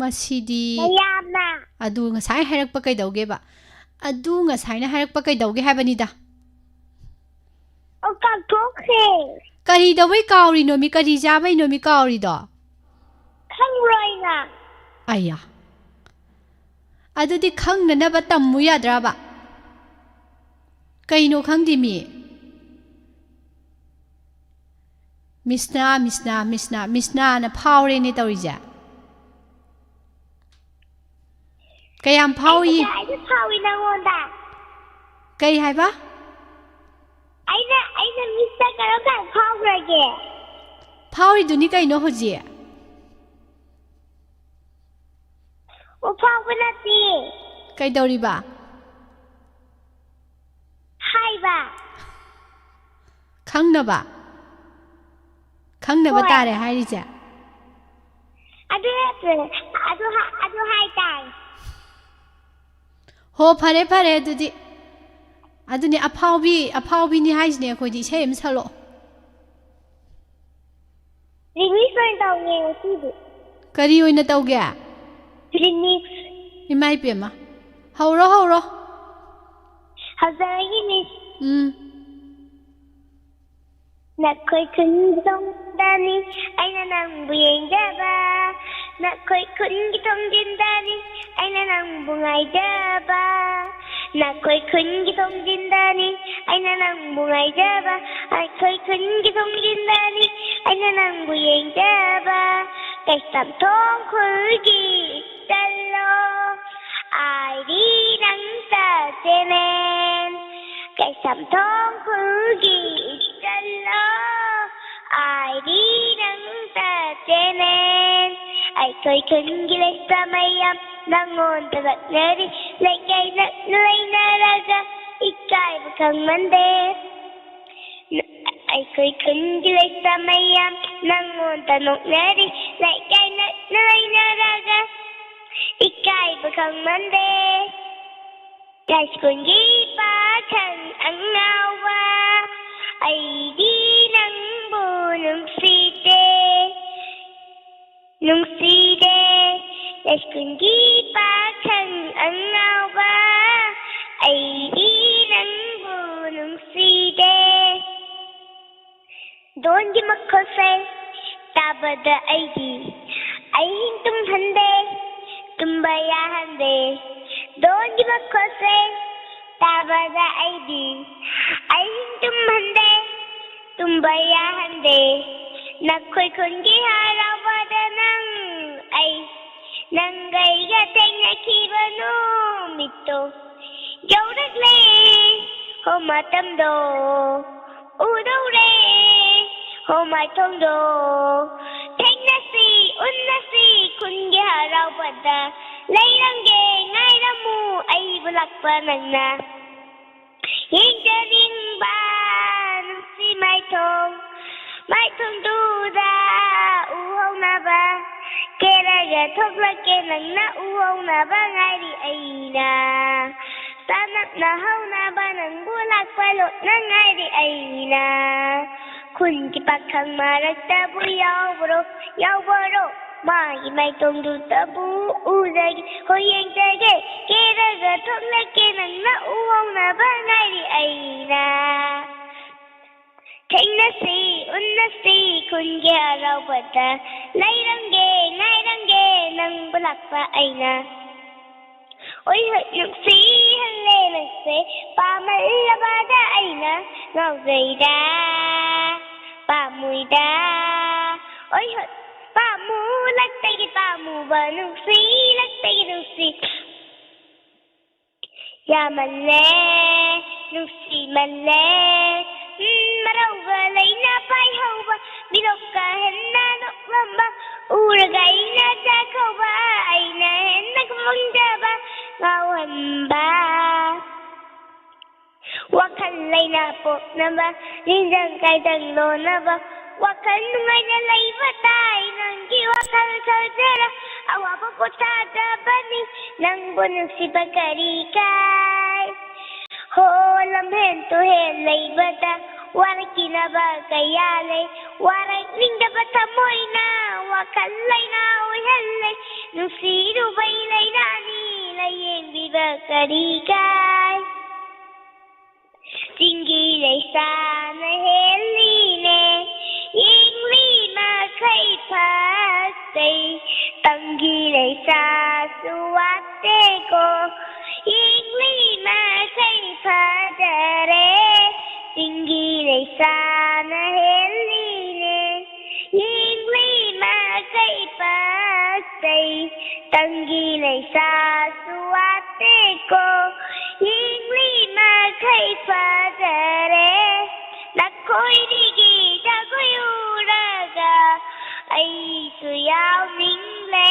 ꯃꯁꯤꯗꯤ ꯃꯌꯥꯝꯅ ꯑꯗꯨ ꯉꯁꯥꯏ ꯍꯥꯏꯔꯛꯄ ꯀꯩꯗꯧꯒꯦꯕ? ꯑꯗꯨ ꯉꯁꯥꯏꯅ ꯍꯥꯏꯔꯛꯄ ꯀꯩꯗꯧꯒꯦ ꯍꯥꯏꯕꯅꯤꯗ? ꯑꯣ ꯀꯥꯎꯊꯣꯛꯈ꯭ꯔꯦ꯫ ꯀꯔꯤꯗꯧꯕꯩ ꯀꯥꯎꯔꯤꯅꯣ ꯃꯤ? ꯀꯔꯤ ꯆꯥꯕꯩꯅꯣ ꯃꯤ ꯀꯥꯎꯔꯤꯗꯣ? ꯈꯪꯕ꯭ꯔꯣ ꯑꯩꯅ? ꯑꯌꯥ, ꯑꯗꯨꯗꯤ ꯈꯪꯅꯅꯕ ꯇꯝꯃꯨ ꯌꯥꯗ꯭ꯔꯕ? ꯀꯩꯅꯣ ꯈꯪꯗꯦ ꯃꯤ꯫ ꯃꯤꯁꯅꯥ, ꯃꯤꯁꯅꯥ, ꯃꯤꯁꯅꯥ, ꯃꯤꯁꯅꯥꯅ ꯐꯥꯎꯔꯦꯅꯦ ꯇꯧꯔꯤꯁꯦ꯫ ꯀꯌꯥꯝ ꯐꯥꯎꯏ? ꯑꯩꯁꯨ ꯐꯥꯎꯏ ꯅꯪꯉꯣꯟꯗ꯫ ꯀꯩ ꯍꯥꯏꯕ? ꯑꯩꯅ ꯑꯩꯅ Missꯇ ꯀꯔꯝ ꯀꯥꯟꯗ ꯐꯥꯎꯈ꯭ꯔꯒꯦ? ꯐꯥꯎꯔꯤꯗꯨꯅꯤ ꯀꯩꯅꯣ ꯍꯧꯖꯤꯛ꯫ ꯑꯣ ꯐꯥꯎꯕ ꯅꯠꯇꯦ꯫ ꯀꯩꯗꯧꯔꯤꯕ? ꯍꯥꯏꯕ꯫ ꯈꯪꯅꯕ? ꯈꯪꯅꯕ ꯍꯣꯏ꯫ ꯇꯥꯔꯦ ꯍꯥꯏꯔꯤꯁꯦ? ꯑꯗꯨ ꯅꯠꯇꯦ꯫ ꯑꯗꯨ ꯍꯥ- ꯑꯗꯨ ꯍꯥꯏ ꯇꯥꯏ꯫ ꯍꯣ, ꯐꯔꯦ ꯐꯔꯦ ꯑꯗꯨꯗꯤ꯫ ꯑꯗꯨꯅꯤ ꯑꯐꯥꯎꯕꯤ, ꯑꯐꯥꯎꯕꯤꯅꯤ ꯍꯥꯏꯁꯤꯅꯦ ꯑꯩꯈꯣꯏꯗꯤ꯫ ꯏꯁꯩ ꯑꯃ ꯁꯛꯂꯛꯑꯣ꯫ Remix ꯑꯣꯏꯅ ꯇꯧꯒꯦ ꯉꯁꯤꯗꯤ꯫ ꯀꯔꯤ ꯑꯣꯏꯅ ꯇꯧꯒꯦ? Remix꯫ ꯏꯃꯥ ꯏꯄꯦꯝꯃ꯫ ꯍꯧꯔꯣ ꯍꯧꯔꯣ꯫ ꯍꯧꯖꯔꯒꯦ Miss꯫ ꯎꯝ꯫ ꯅꯈꯣꯏ ꯈꯨꯟꯒꯤ ꯊꯣꯡꯗꯅꯤ ꯑꯩꯅ ꯅꯪꯕꯨ ꯌꯦꯡꯖꯕ꯫ ꯅꯈꯣꯏ ꯈꯨꯟꯒꯤ ꯊꯣꯡꯖꯤꯟꯗꯅꯤ ꯑꯩꯅ ꯅꯪꯕꯨ ꯉꯥꯏꯖꯕ꯫ ꯅꯈꯣꯏ ꯈꯨꯟꯒꯤ ꯊꯣꯡꯖꯤꯟꯗꯅꯤ ꯑꯩꯅ ꯅꯪꯕꯨ ꯉꯥꯏꯖꯕ꯫ ꯑꯩꯈꯣꯏ ꯈꯨꯟꯒꯤ ꯊꯣꯡꯖꯤꯟꯗꯅꯤ ꯑꯩꯅ ꯅꯪꯕꯨ ꯌꯦꯡꯖꯕ꯫ ꯀꯩꯁꯥꯝꯊꯣꯡ ꯈꯨꯜꯒꯤ ꯏꯆꯜꯂꯣ꯫ ꯑꯥꯏꯗꯤ ꯅꯪ ꯇꯁꯦꯅꯦꯟ꯫ ꯀꯩꯁꯥꯝꯊꯣꯡ ꯈꯨꯜꯒꯤ ꯏꯆꯜꯂꯣ꯫ ꯑꯥꯏꯗꯤ ꯅꯪ ꯆꯦꯅꯦ꯫ ꯑꯩꯈꯣꯏ ꯈꯨꯟꯒꯤ ꯂꯩꯁꯥ ꯃꯌꯥꯝ ꯅꯪꯉꯣꯟꯗ ꯂꯛꯅꯔꯤ꯫ ꯂꯩꯀꯥꯏ ꯅꯛꯅ ꯂꯩꯅꯔꯒ ꯏꯀꯥꯏꯕ ꯈꯪꯃꯟꯗꯦ꯫ ꯑꯩꯈꯣꯏ ꯈꯨꯟꯒꯤ ꯂꯩꯁꯥ ꯃꯌꯥꯝ ꯅꯪꯉꯣꯟꯗ ꯅꯣꯛꯅꯔꯤ꯫ ꯂꯩꯀꯥꯏ ꯅꯛꯅ ꯂꯩꯅꯔꯒ ꯏꯀꯥꯏꯕ ꯈꯪꯃꯟꯗꯦ꯫ ꯌꯥꯏꯁ꯭ꯀꯨꯜꯒꯤ ꯄꯥꯈꯪ ꯑꯉꯥꯎꯕ, ꯑꯩꯗꯤ ꯅꯪꯕꯨ ꯅꯨꯡꯁꯤꯗꯦ, ꯅꯨꯡꯁꯤꯗꯦ꯫ ꯌꯥꯏꯁ꯭ꯀꯨꯜꯒꯤ ꯄꯥꯈꯪ ꯑꯉꯥꯎꯕ, ꯑꯩꯗꯤ ꯅꯪꯕꯨ ꯅꯨꯡꯁꯤꯗꯦ꯫ ꯙꯣꯟꯒꯤ ꯃꯈꯣꯜꯁꯦ ꯇꯥꯕꯗ ꯑꯩꯗꯤ ꯑꯍꯤꯡ ꯇꯨꯝꯍꯟꯗꯦ, ꯇꯨꯝꯕ ꯌꯥꯍꯟꯗꯦ꯫ ꯙꯣꯟꯒꯤ ꯃꯈꯣꯜꯁꯦ ꯇꯥꯕꯗ ꯑꯩꯗꯤ ꯑꯍꯤꯡ ꯇꯨꯝꯍꯟꯗꯦ, ꯇꯨꯝꯕ ꯌꯥꯍꯟꯗꯦ꯫ ꯅꯈꯣꯏ ꯈꯨꯟꯒꯤ ꯍꯔꯥꯎꯕꯗ ꯅꯪ, ꯑꯩ, ꯅꯪꯒ ꯑꯩꯒ ꯊꯦꯡꯅꯈꯤꯕ ꯅꯨꯃꯤꯠꯇꯣ ꯌꯧꯔꯛꯂꯦ꯫ ꯍꯣ ꯃꯇꯝꯗꯣ ꯎꯗꯧꯔꯦ, ꯍꯣ ꯃꯥꯏꯊꯣꯡꯗꯣ ꯊꯦꯡꯅꯁꯤ, ꯎꯟꯅꯁꯤ꯫ ꯈꯨꯟꯒꯤ ꯍꯔꯥꯎꯕꯗ ꯂꯩꯔꯝꯒꯦ, ꯉꯥꯏꯔꯝꯃꯨ ꯑꯩꯕꯨ ꯂꯥꯛꯄ ꯅꯪꯅ꯫ ꯌꯦꯡꯖꯅꯤꯡꯕ ꯅꯨꯡꯁꯤ ꯃꯥꯏꯊꯣꯡ, ꯃꯥꯏꯊꯣꯡꯗꯨꯗ ꯎꯍꯧꯅꯕ꯫ ꯀꯦꯔꯒ ꯊꯣꯛꯂꯛꯀꯦ ꯅꯪꯅ ꯎꯍꯧꯅꯕ ꯉꯥꯏꯔꯤ ꯑꯩꯅ꯫ ꯆꯥꯅꯞꯅ ꯍꯧꯅꯕ ꯅꯪꯕꯨ ꯂꯥꯛꯄ ꯂꯣꯠꯅ ꯉꯥꯏꯔꯤ ꯑꯩꯅ꯫ ꯈꯨꯟꯒꯤ ꯄꯥꯈꯪ ꯃꯔꯛꯇꯕꯨ ꯌꯥꯎꯕ꯭ꯔꯣ, ꯌꯥꯎꯕ꯭ꯔꯣ? ꯃꯥꯒꯤ ꯃꯥꯏꯊꯣꯡꯗꯨꯗꯕꯨ ꯎꯖꯒꯦ, ꯍꯣꯏ ꯌꯦꯡꯖꯒꯦ꯫ ꯀꯦꯔꯒ ꯊꯣꯛꯂꯛꯀꯦ ꯅꯪꯅ ꯎꯍꯧꯅꯕ ꯉꯥꯏꯔꯤ ꯑꯩꯅ꯫ ꯊꯦꯡꯅꯁꯤ, ꯎꯟꯅꯁꯤ, ꯈꯨꯟꯒꯤ ꯍꯔꯥꯎꯕꯗ ꯂꯩꯔꯝꯒꯦ, ꯉꯥꯏꯔꯝꯒꯦ ꯅꯪꯕꯨ ꯂꯥꯛꯄ ꯑꯩꯅ꯫ ꯑꯣꯏ ꯍꯣꯏ ꯅꯨꯡꯁꯤꯍꯜꯂꯦ ꯅꯪꯁꯦ, ꯄꯥꯝꯃꯜꯂꯕꯗ ꯑꯩꯅ ꯉꯥꯎꯖꯩꯗ, ꯄꯥꯝꯃꯨꯏꯗ꯫ ꯑꯣꯏ ꯍꯣꯏ ꯄꯥꯝꯃꯨꯂꯛꯇꯒꯤ ꯄꯥꯝꯃꯨꯕ, ꯅꯨꯡꯁꯤꯂꯛꯇꯒꯤ ꯅꯨꯡꯁꯤ꯫ ꯌꯥꯝꯃꯜꯂꯦ, ꯅꯨꯡꯁꯤꯃꯜꯂꯦ꯫ ꯎꯝ, ꯃꯔꯧꯒ ꯂꯩꯅ ꯄꯥꯏꯍꯧꯕ, ꯃꯤꯅꯣꯛꯀ ꯍꯦꯟꯅ ꯅꯣꯛꯂꯝ ꯇꯝꯕ꯫ ꯋꯥꯈꯜ ꯂꯩꯅ ꯄꯣꯛꯅꯕ, ꯅꯤꯡꯖꯪ ꯀꯥꯏꯖꯪ ꯂꯣꯟꯅꯕ, ꯋꯥꯈꯜ ꯅꯨꯡꯉꯥꯏꯅ ꯂꯩꯕ ꯇꯥꯏ꯫ ꯅꯪꯒꯤ ꯋꯥꯈꯜ ꯈꯜꯖꯔ ꯑꯋꯥꯕ ꯄꯣꯊꯥꯖꯕꯅꯤ, ꯅꯪꯕꯨ ꯅꯨꯡꯁꯤꯕ ꯀꯔꯤ ꯀꯥꯏ? ꯍꯣ, ꯂꯝꯍꯦꯟ ꯇꯨꯍꯦꯟ ꯂꯩꯕꯗ ꯋꯥꯔꯛꯈꯤꯅꯕ ꯀꯌꯥ ꯂꯩ꯫ ꯋꯥꯔꯛꯅꯤꯡꯗꯕ ꯊꯃꯣꯏꯅ ꯋꯥꯈꯜ ꯂꯩꯅꯥ ꯑꯣꯏꯍꯜꯂꯦ꯫ ꯅꯨꯡꯁꯤꯔꯨꯕꯩ ꯂꯩꯅꯥꯅꯤ ꯂꯥꯌꯦꯡꯕꯤꯕ ꯀꯔꯤ ꯀꯥꯏ? ꯆꯤꯡꯒꯤ ꯂꯩꯁꯥꯅ ꯍꯦꯜꯂꯤꯅꯦ, ꯌꯦꯡꯂꯤ ꯃꯈꯩ ꯐꯖꯩ꯫ ꯇꯝꯒꯤ ꯂꯩꯁꯥꯁꯨ ꯋꯥꯠꯇꯦꯀꯣ, ꯌꯦꯡꯂꯤ ꯃꯈꯩ ꯐꯖꯔꯦ꯫ ꯆꯤꯡꯒꯤ ꯂꯩꯁꯥꯅ ꯍꯦꯜꯂꯤꯅꯦ, ꯌꯦꯡꯂꯤ ꯃꯈꯩ ꯐꯖꯩ꯫ ꯇꯝꯒꯤ ꯂꯩꯁꯥꯁꯨ ꯋꯥꯠꯇꯦꯀꯣ, ꯌꯦꯡꯂꯤ ꯃꯈꯩ ꯐꯖꯔꯦ꯫ ꯅꯈꯣꯏꯅꯤꯒꯤ ꯖꯒꯣꯏ ꯎꯔꯒ ꯑꯩꯁꯨ ꯌꯥꯎꯅꯤꯡꯂꯦ꯫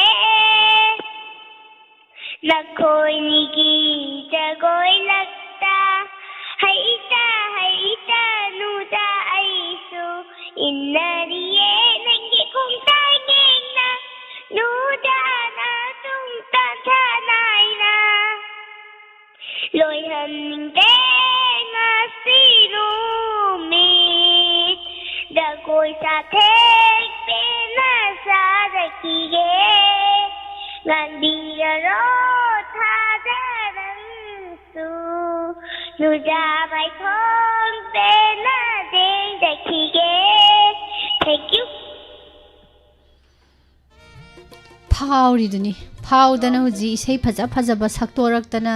ꯅꯈꯣꯏꯅꯤꯒꯤ ꯖꯒꯣꯏ ꯂꯛꯇ ꯍꯩꯇ ꯍꯩꯇꯅꯨꯗ ꯑꯩꯁꯨ ꯏꯟꯅꯔꯤꯌꯦ ꯅꯪꯒꯤ ꯈꯣꯡꯊꯥꯡ ꯌꯦꯡꯅ꯫ ꯅꯨꯗꯥꯅ ꯇꯨꯡ ꯇꯥꯟꯊꯥ ꯅꯥꯏꯅ ꯂꯣꯏꯍꯟꯅꯤꯡꯗꯦ ꯉꯁꯤ ꯅꯨꯃꯤꯠ꯫ ꯖꯒꯣꯏ ꯁꯥꯊꯦꯛ ꯄꯦꯟꯅ ꯁꯥꯖꯈꯤꯒꯦ꯫ ꯉꯥꯡꯕꯤꯔꯔꯣ ꯊꯥꯖ ꯅꯪꯁꯨ, ꯅꯨꯖꯥ ꯃꯥꯏꯊꯣꯡ ꯄꯦꯟꯅ ꯆꯦꯟꯖꯈꯤꯒꯦ꯫ Thank you꯫ ꯐꯥꯎꯔꯤꯗꯨꯅꯤ, ꯐꯥꯎꯗꯅ ꯍꯧꯖꯤꯛ ꯏꯁꯩ ꯐꯖ ꯐꯖꯕ ꯁꯛꯇꯣꯔꯛꯇꯅ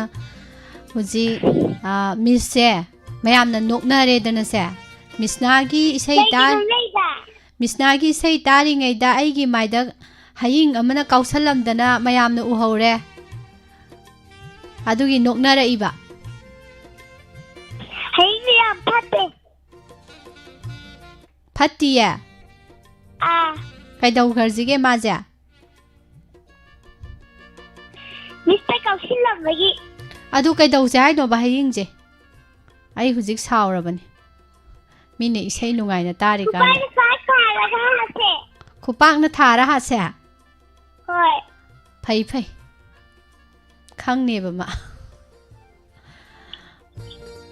ꯍꯧꯖꯤꯛ, ꯑ, ꯃꯤꯁꯁꯦ ꯃꯌꯥꯝꯅ ꯅꯣꯛꯅꯔꯦꯗꯅꯁꯦ꯫ ꯃꯤꯁꯅꯥꯒꯤ ꯏꯁꯩ ꯇꯥ-, ꯀꯩꯒꯤꯅꯣ ꯅꯣꯛꯏꯗꯣ? ꯃꯤꯁꯅꯥꯒꯤ ꯏꯁꯩ ꯇꯥꯔꯤꯉꯩꯗ ꯑꯩꯒꯤ ꯃꯥꯏꯗ ꯍꯌꯤꯡ ꯑꯃꯅ ꯀꯥꯎꯁꯜꯂꯝꯗꯅ ꯃꯌꯥꯝꯅ ꯎꯍꯧꯔꯦ꯫ ꯑꯗꯨꯒꯤ ꯅꯣꯛꯅꯔꯛꯏꯕ꯫ ꯍꯌꯤꯡꯗꯤ ꯌꯥꯝ ꯐꯠꯇꯦ꯫ ꯐꯠꯇꯤꯌꯦ? ꯑꯥ꯫ ꯀꯩꯗꯧꯈ꯭ꯔꯁꯤꯒꯦ ꯃꯥꯁꯦ? ꯃꯤꯁꯇ ꯀꯥꯎꯁꯤꯜꯂꯝꯕꯒꯤ꯫ ꯑꯗꯨ ꯀꯩꯗꯧꯁꯦ ꯍꯥꯏꯅꯣꯕ ꯍꯌꯦꯡꯁꯦ? ꯑꯩ ꯍꯧꯖꯤꯛ ꯁꯥꯎꯔꯕꯅꯤ꯫ ꯃꯤꯅ ꯏꯁꯩ ꯅꯨꯡꯉꯥꯏꯅ ꯇꯥꯔꯤꯀꯥꯟꯗ꯫ ꯈꯨꯄꯥꯛꯅ ꯊꯥꯔꯒ ꯍꯥꯠꯁꯦ꯫ ꯈꯨꯄꯥꯛꯅ ꯊꯥꯔ ꯍꯥꯠꯁꯦ? ꯍꯣꯏ꯫ ꯐꯩ, ꯐꯩ꯫ ꯈꯪꯅꯦꯕ ꯃꯥ꯫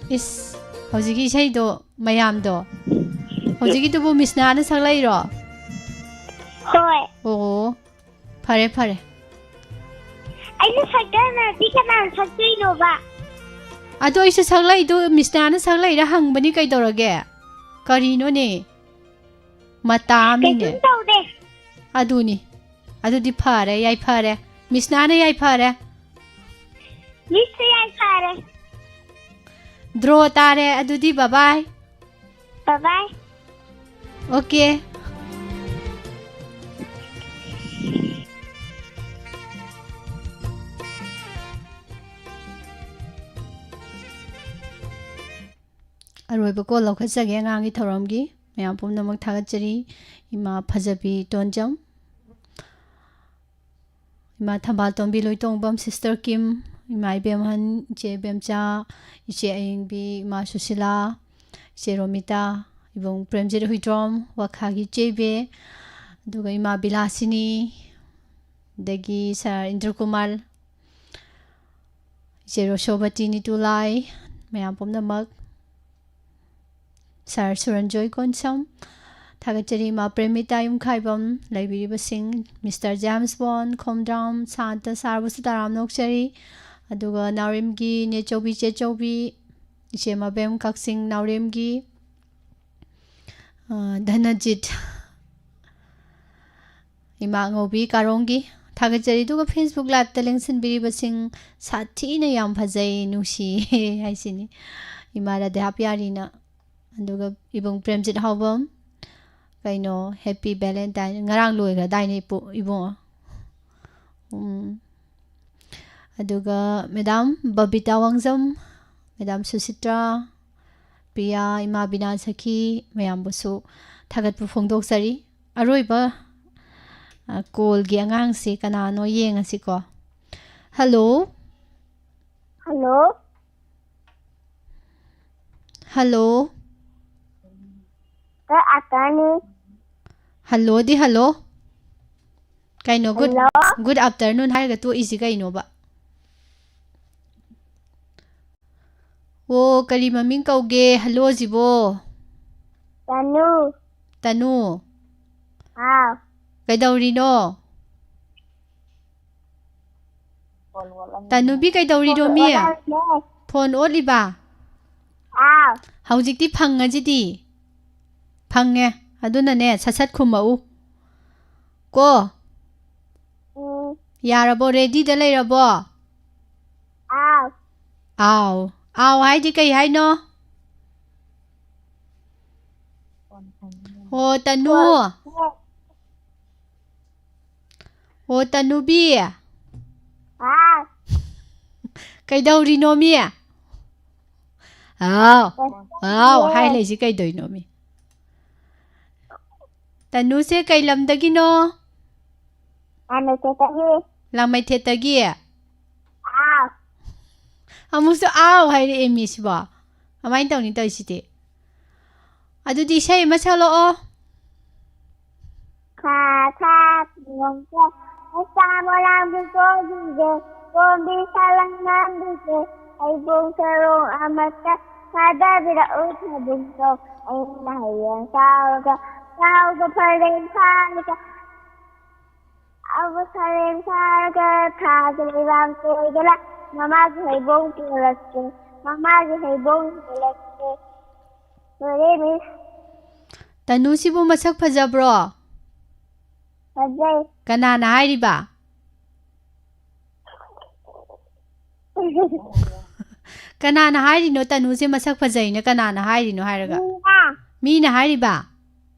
ꯏꯁ, ꯍꯧꯖꯤꯛꯀꯤ ꯏꯁꯩꯗꯣ ꯃꯌꯥꯝꯗꯣ, ꯍꯧꯖꯤꯛꯀꯤꯗꯨꯕꯨ ꯃꯤꯁꯅꯥꯅ ꯁꯛꯂꯛꯏꯔꯣ? ꯍꯣꯏ꯫ ꯑꯣ, ꯐꯔꯦ, ꯐꯔꯦ꯫ ꯑꯩꯅ ꯁꯛꯇꯅꯗꯤ ꯀꯅꯥꯅ ꯁꯛꯇꯣꯏꯅꯣꯕ? ꯑꯗꯣ ꯑꯩꯁꯨ ꯁꯛꯂꯛꯏꯗꯣ ꯃꯤꯁꯅꯥꯅ ꯁꯛꯂꯛꯏꯔꯥ ꯍꯪꯕꯅꯤ ꯀꯩꯗꯧꯔꯒꯦ? ꯀꯔꯤꯅꯣꯅꯦ? ꯃꯇꯥ ꯑꯃꯅꯤꯅꯦ꯫ ꯀꯩꯁꯨꯝ ꯇꯧꯗꯦ꯫ ꯑꯗꯨꯅꯤ꯫ ꯑꯗꯨꯗꯤ ꯐꯔꯦ, ꯌꯥꯏꯐꯔꯦ꯫ ꯃꯤꯁꯅꯥꯅ ꯌꯥꯏꯐꯔꯦ꯫ ꯃꯤꯁꯁꯨ ꯌꯥꯏꯐꯔꯦ꯫ ꯗ꯭ꯔꯣ ꯇꯥꯔꯦ, ꯑꯗꯨꯗꯤ ꯕꯕꯥꯏ꯫ ꯕꯕꯥꯏ꯫ ꯑꯣꯀꯦ꯫ ꯑꯔꯣꯏꯕ ꯀꯣꯜ ꯂꯧꯈꯠꯆꯒꯦ ꯑꯉꯥꯡꯒꯤ ꯊꯧꯔꯝꯒꯤ꯫ ꯃꯌꯥꯝ ꯄꯨꯝꯅꯃꯛ ꯊꯥꯒꯠꯆꯔꯤ꯫ ꯏꯃꯥ ꯐꯖꯕꯤ ꯇꯣꯟꯖꯝ, ꯏꯃꯥ ꯊꯝꯕꯥꯜ ꯇꯣꯝꯕꯤ ꯂꯣꯏꯇꯣꯡꯕꯝ, ꯁꯤꯁꯇꯔ ꯀꯤꯝ, ꯏꯃꯥ ꯏꯕꯦꯝꯍꯟ, ꯏꯆꯦ ꯏꯕꯦꯝꯆꯥ, ꯏꯆꯦ ꯑꯌꯤꯡꯕꯤ, ꯏꯃꯥ ꯁꯨꯁꯤꯂꯥ, ꯏꯆꯦ ꯔꯣꯃꯤꯇꯥ, ꯏꯕꯨꯡ ꯄ꯭ꯔꯦꯝꯖꯤꯠ ꯍꯨꯏꯗ꯭ꯔꯣꯝ, ꯋꯥꯈꯥꯒꯤ ꯏꯆꯦ ꯏꯕꯦ, ꯑꯗꯨꯒ ꯏꯃꯥ ꯕꯤꯂꯥꯁꯤꯅꯤ, ꯑꯗꯒꯤ ꯁꯥꯔ ꯏꯟꯗ꯭ꯔꯀꯨꯃꯥꯔ, ꯏꯆꯦ ꯔꯣꯁꯣꯕꯇꯤ ꯅꯤꯇꯨꯂꯥꯏ, ꯃꯌꯥꯝ ꯄꯨꯝꯅꯃꯛ, ꯁꯥꯔ ꯁꯨꯔꯟꯖꯣꯏ ꯀꯣꯟꯁꯝ, ꯊꯥꯒꯠꯆꯔꯤ꯫ ꯏꯃꯥ ꯄ꯭ꯔꯦꯃꯤꯇꯥ ꯌꯨꯝꯈꯥꯏꯕꯝ, ꯂꯩꯕꯤꯔꯤꯕꯁꯤꯡ, ꯃꯤꯁꯇꯔ ꯖꯦꯝꯁ ꯕꯣꯟ, ꯈꯣꯝꯗ꯭ꯔꯥꯝ, ꯁꯥꯟꯇ, ꯁꯥꯔꯕꯨꯁꯨ ꯇꯔꯥꯝꯅ ꯑꯣꯛꯆꯔꯤ꯫ ꯑꯗꯨꯒ ꯅꯥꯎꯔꯦꯝꯒꯤ ꯅꯦꯆꯧꯕꯤ ꯆꯦꯆꯧꯕꯤ, ꯏꯆꯦ ꯃꯕꯦꯝ ꯀꯛꯆꯤꯡ ꯅꯥꯎꯔꯦꯝꯒꯤ, ꯑ, ꯙꯅꯖꯤꯠ, ꯏꯃꯥ ꯑꯉꯧꯕꯤ ꯀꯥꯔꯣꯡꯒꯤ ꯊꯥꯒꯠꯆꯔꯤ꯫ ꯑꯗꯨꯒ Facebook Liveꯇ ꯂꯦꯡꯁꯤꯟꯕꯤꯔꯤꯕꯁꯤꯡ ꯁꯥꯊꯤꯅ ꯌꯥꯝ ꯐꯖꯩ, ꯅꯨꯡꯁꯤꯌꯦ ꯍꯥꯏꯁꯤꯅꯤ꯫ ꯏꯃꯥ ꯔꯥꯙꯦꯍꯥ ꯄꯤꯌꯥꯔꯤꯅ꯫ ꯑꯗꯨꯒ ꯏꯕꯨꯡ ꯄ꯭ꯔꯦꯝꯖꯤꯠ ꯍꯥꯎꯕꯝ, ꯀꯩꯅꯣ, Happy Valentine꯫ ꯉꯔꯥꯡ ꯂꯣꯏꯈ꯭ꯔꯗꯥꯏꯅꯦ, ꯏꯄꯨ-, ꯏꯕꯨꯡꯉꯣ? ꯎꯝ꯫ ꯑꯗꯨꯒ ꯃꯦꯗꯥꯝ ꯕꯕꯤꯇꯥ ꯋꯥꯡꯖꯝ, ꯃꯦꯗꯥꯝ ꯁꯨꯁꯤꯇ꯭ꯔꯥ, ꯄ꯭ꯔꯤꯌꯥ, ꯏꯃꯥ ꯕꯤꯅꯥ ꯁꯈꯤ, ꯃꯌꯥꯝꯕꯨꯁꯨ ꯊꯥꯒꯠꯄ ꯐꯣꯡꯗꯣꯛꯆꯔꯤ꯫ ꯑꯔꯣꯏꯕ, ꯑ, ꯀꯣꯜꯒꯤ ꯑꯉꯥꯡꯁꯤ ꯀꯅꯥꯅꯣ ꯌꯦꯡꯉꯁꯤꯀꯣ꯫ Hello. Hello. Hello. Good afternoon. Hello ꯗꯤ hello. ꯀꯩꯅꯣ good, hello. Good afternoon ꯍꯥꯏꯔꯒ ꯇꯣꯛꯏꯁꯤ ꯀꯩꯅꯣꯕ? ꯑꯣ, ꯀꯔꯤ ꯃꯃꯤꯡ ꯀꯧꯒꯦ hello ꯁꯤꯕꯣ? ꯇꯅꯨ꯫ ꯇꯅꯨ꯫ ꯍꯥꯎ꯫ ꯀꯩꯗꯧꯔꯤꯅꯣ? ꯇꯅꯨꯕꯤ, ꯀꯩꯗꯧꯔꯤꯅꯣ ꯃꯤ? ꯐꯣꯟ ꯑꯣꯠꯂꯤꯕ? ꯑꯥꯎ꯫ ꯍꯧꯖꯤꯛꯇꯤ ꯐꯪꯉꯁꯤꯗꯤ꯫ ꯐꯪꯉꯦ꯫ ꯑꯗꯨꯅꯅꯦ, ꯁꯠ ꯁꯠ ꯈꯨꯝꯃꯛꯎ꯫ ꯀꯣ? ꯎꯝ꯫ ꯌꯥꯔꯕꯣ? Ready ꯗ ꯂꯩꯔꯕꯣ? ꯑꯥꯎ꯫ ꯑꯥꯎ꯫ ꯑꯥꯎ ꯍꯥꯏꯗꯤ ꯀꯩ ꯍꯥꯏꯅꯣ? ꯑꯣ, ꯇꯅꯨ꯫ ꯐꯣꯟ꯫ ꯑꯣ, ꯇꯅꯨꯕꯤ꯫ ꯍꯥꯎ꯫ ꯀꯩꯗꯧꯔꯤꯅꯣꯃꯤ? ꯍꯥꯎ, ꯍꯥꯎ ꯍꯥꯏ ꯂꯩꯁꯤ ꯀꯩꯗꯧꯔꯤꯅꯣꯃꯤ? ꯇꯅꯨꯁꯦ ꯀꯩ ꯂꯝꯗꯒꯤꯅꯣ? ꯂꯥꯡꯃꯩꯊꯦꯠꯇꯒꯤ꯫ ꯂꯥꯡꯃꯩꯊꯦꯠꯇꯒꯤ? ꯑꯥꯎ꯫ ꯑꯃꯨꯛꯁꯨ ꯑꯥꯎ ꯍꯥꯏꯔꯛꯑꯦ ꯃꯤꯁꯤꯕꯣ꯫ ꯀꯃꯥꯏꯅ ꯇꯧꯅꯤ ꯇꯧꯔꯤꯁꯤꯗꯤ? ꯑꯗꯨꯗꯤ ꯏꯁꯩ ꯑꯃ ꯁꯛꯂꯛꯑꯣ꯫ ꯈꯥ ꯈꯥ ꯇꯣꯡꯖ, ꯃꯆꯥ ꯃꯣꯂꯥꯡꯕꯤ ꯀꯣꯏꯕꯤꯒꯦ, ꯇꯣꯝꯕꯤ ꯁꯥꯂꯪ ꯃꯥꯟꯕꯤꯒꯦ, ꯍꯩꯕꯣꯡ ꯁꯔꯣꯡ ꯑꯃꯠꯇ ꯊꯥꯗꯕꯤꯔꯛꯎ ꯊꯥꯕꯨꯡꯗꯣ, ꯑꯩꯅ ꯍꯌꯦꯡ ꯆꯥꯎꯔꯒ, ꯆꯥꯎꯕ ꯐꯔꯦ ꯐꯥꯔꯒ, ꯑꯕꯨ ꯁꯔꯦꯡ ꯁꯥꯔꯒ ꯊꯥꯒꯤ ꯂꯩꯕꯥꯛ ꯀꯣꯏꯗꯅ ꯃꯃꯥꯒꯤ ꯍꯩꯕꯣꯡ ꯄꯨꯔꯛꯀꯦ, ꯃꯃꯥꯒꯤ ꯍꯩꯕꯣꯡ ꯄꯨꯔꯛꯀꯦ꯫ ꯂꯣꯏꯔꯦ, ꯃꯤꯁ꯫ ꯇꯅꯨꯁꯤꯕꯨ ꯃꯁꯛ ꯐꯖꯕ꯭ꯔꯣ? ꯐꯖꯩ꯫ ꯀꯅꯥꯅ ꯍꯥꯏꯔꯤꯕ? ꯀꯅꯥꯅ ꯍꯥꯏꯔꯤꯅꯣ ꯇꯅꯨꯁꯦ ꯃꯁꯛ ꯐꯖꯩꯅ ꯀꯅꯥꯅ ꯍꯥꯏꯔꯤꯅꯣ ꯍꯥꯏꯔꯒ? ꯃꯤꯅ꯫ ꯃꯤꯅ ꯍꯥꯏꯔꯤꯕ?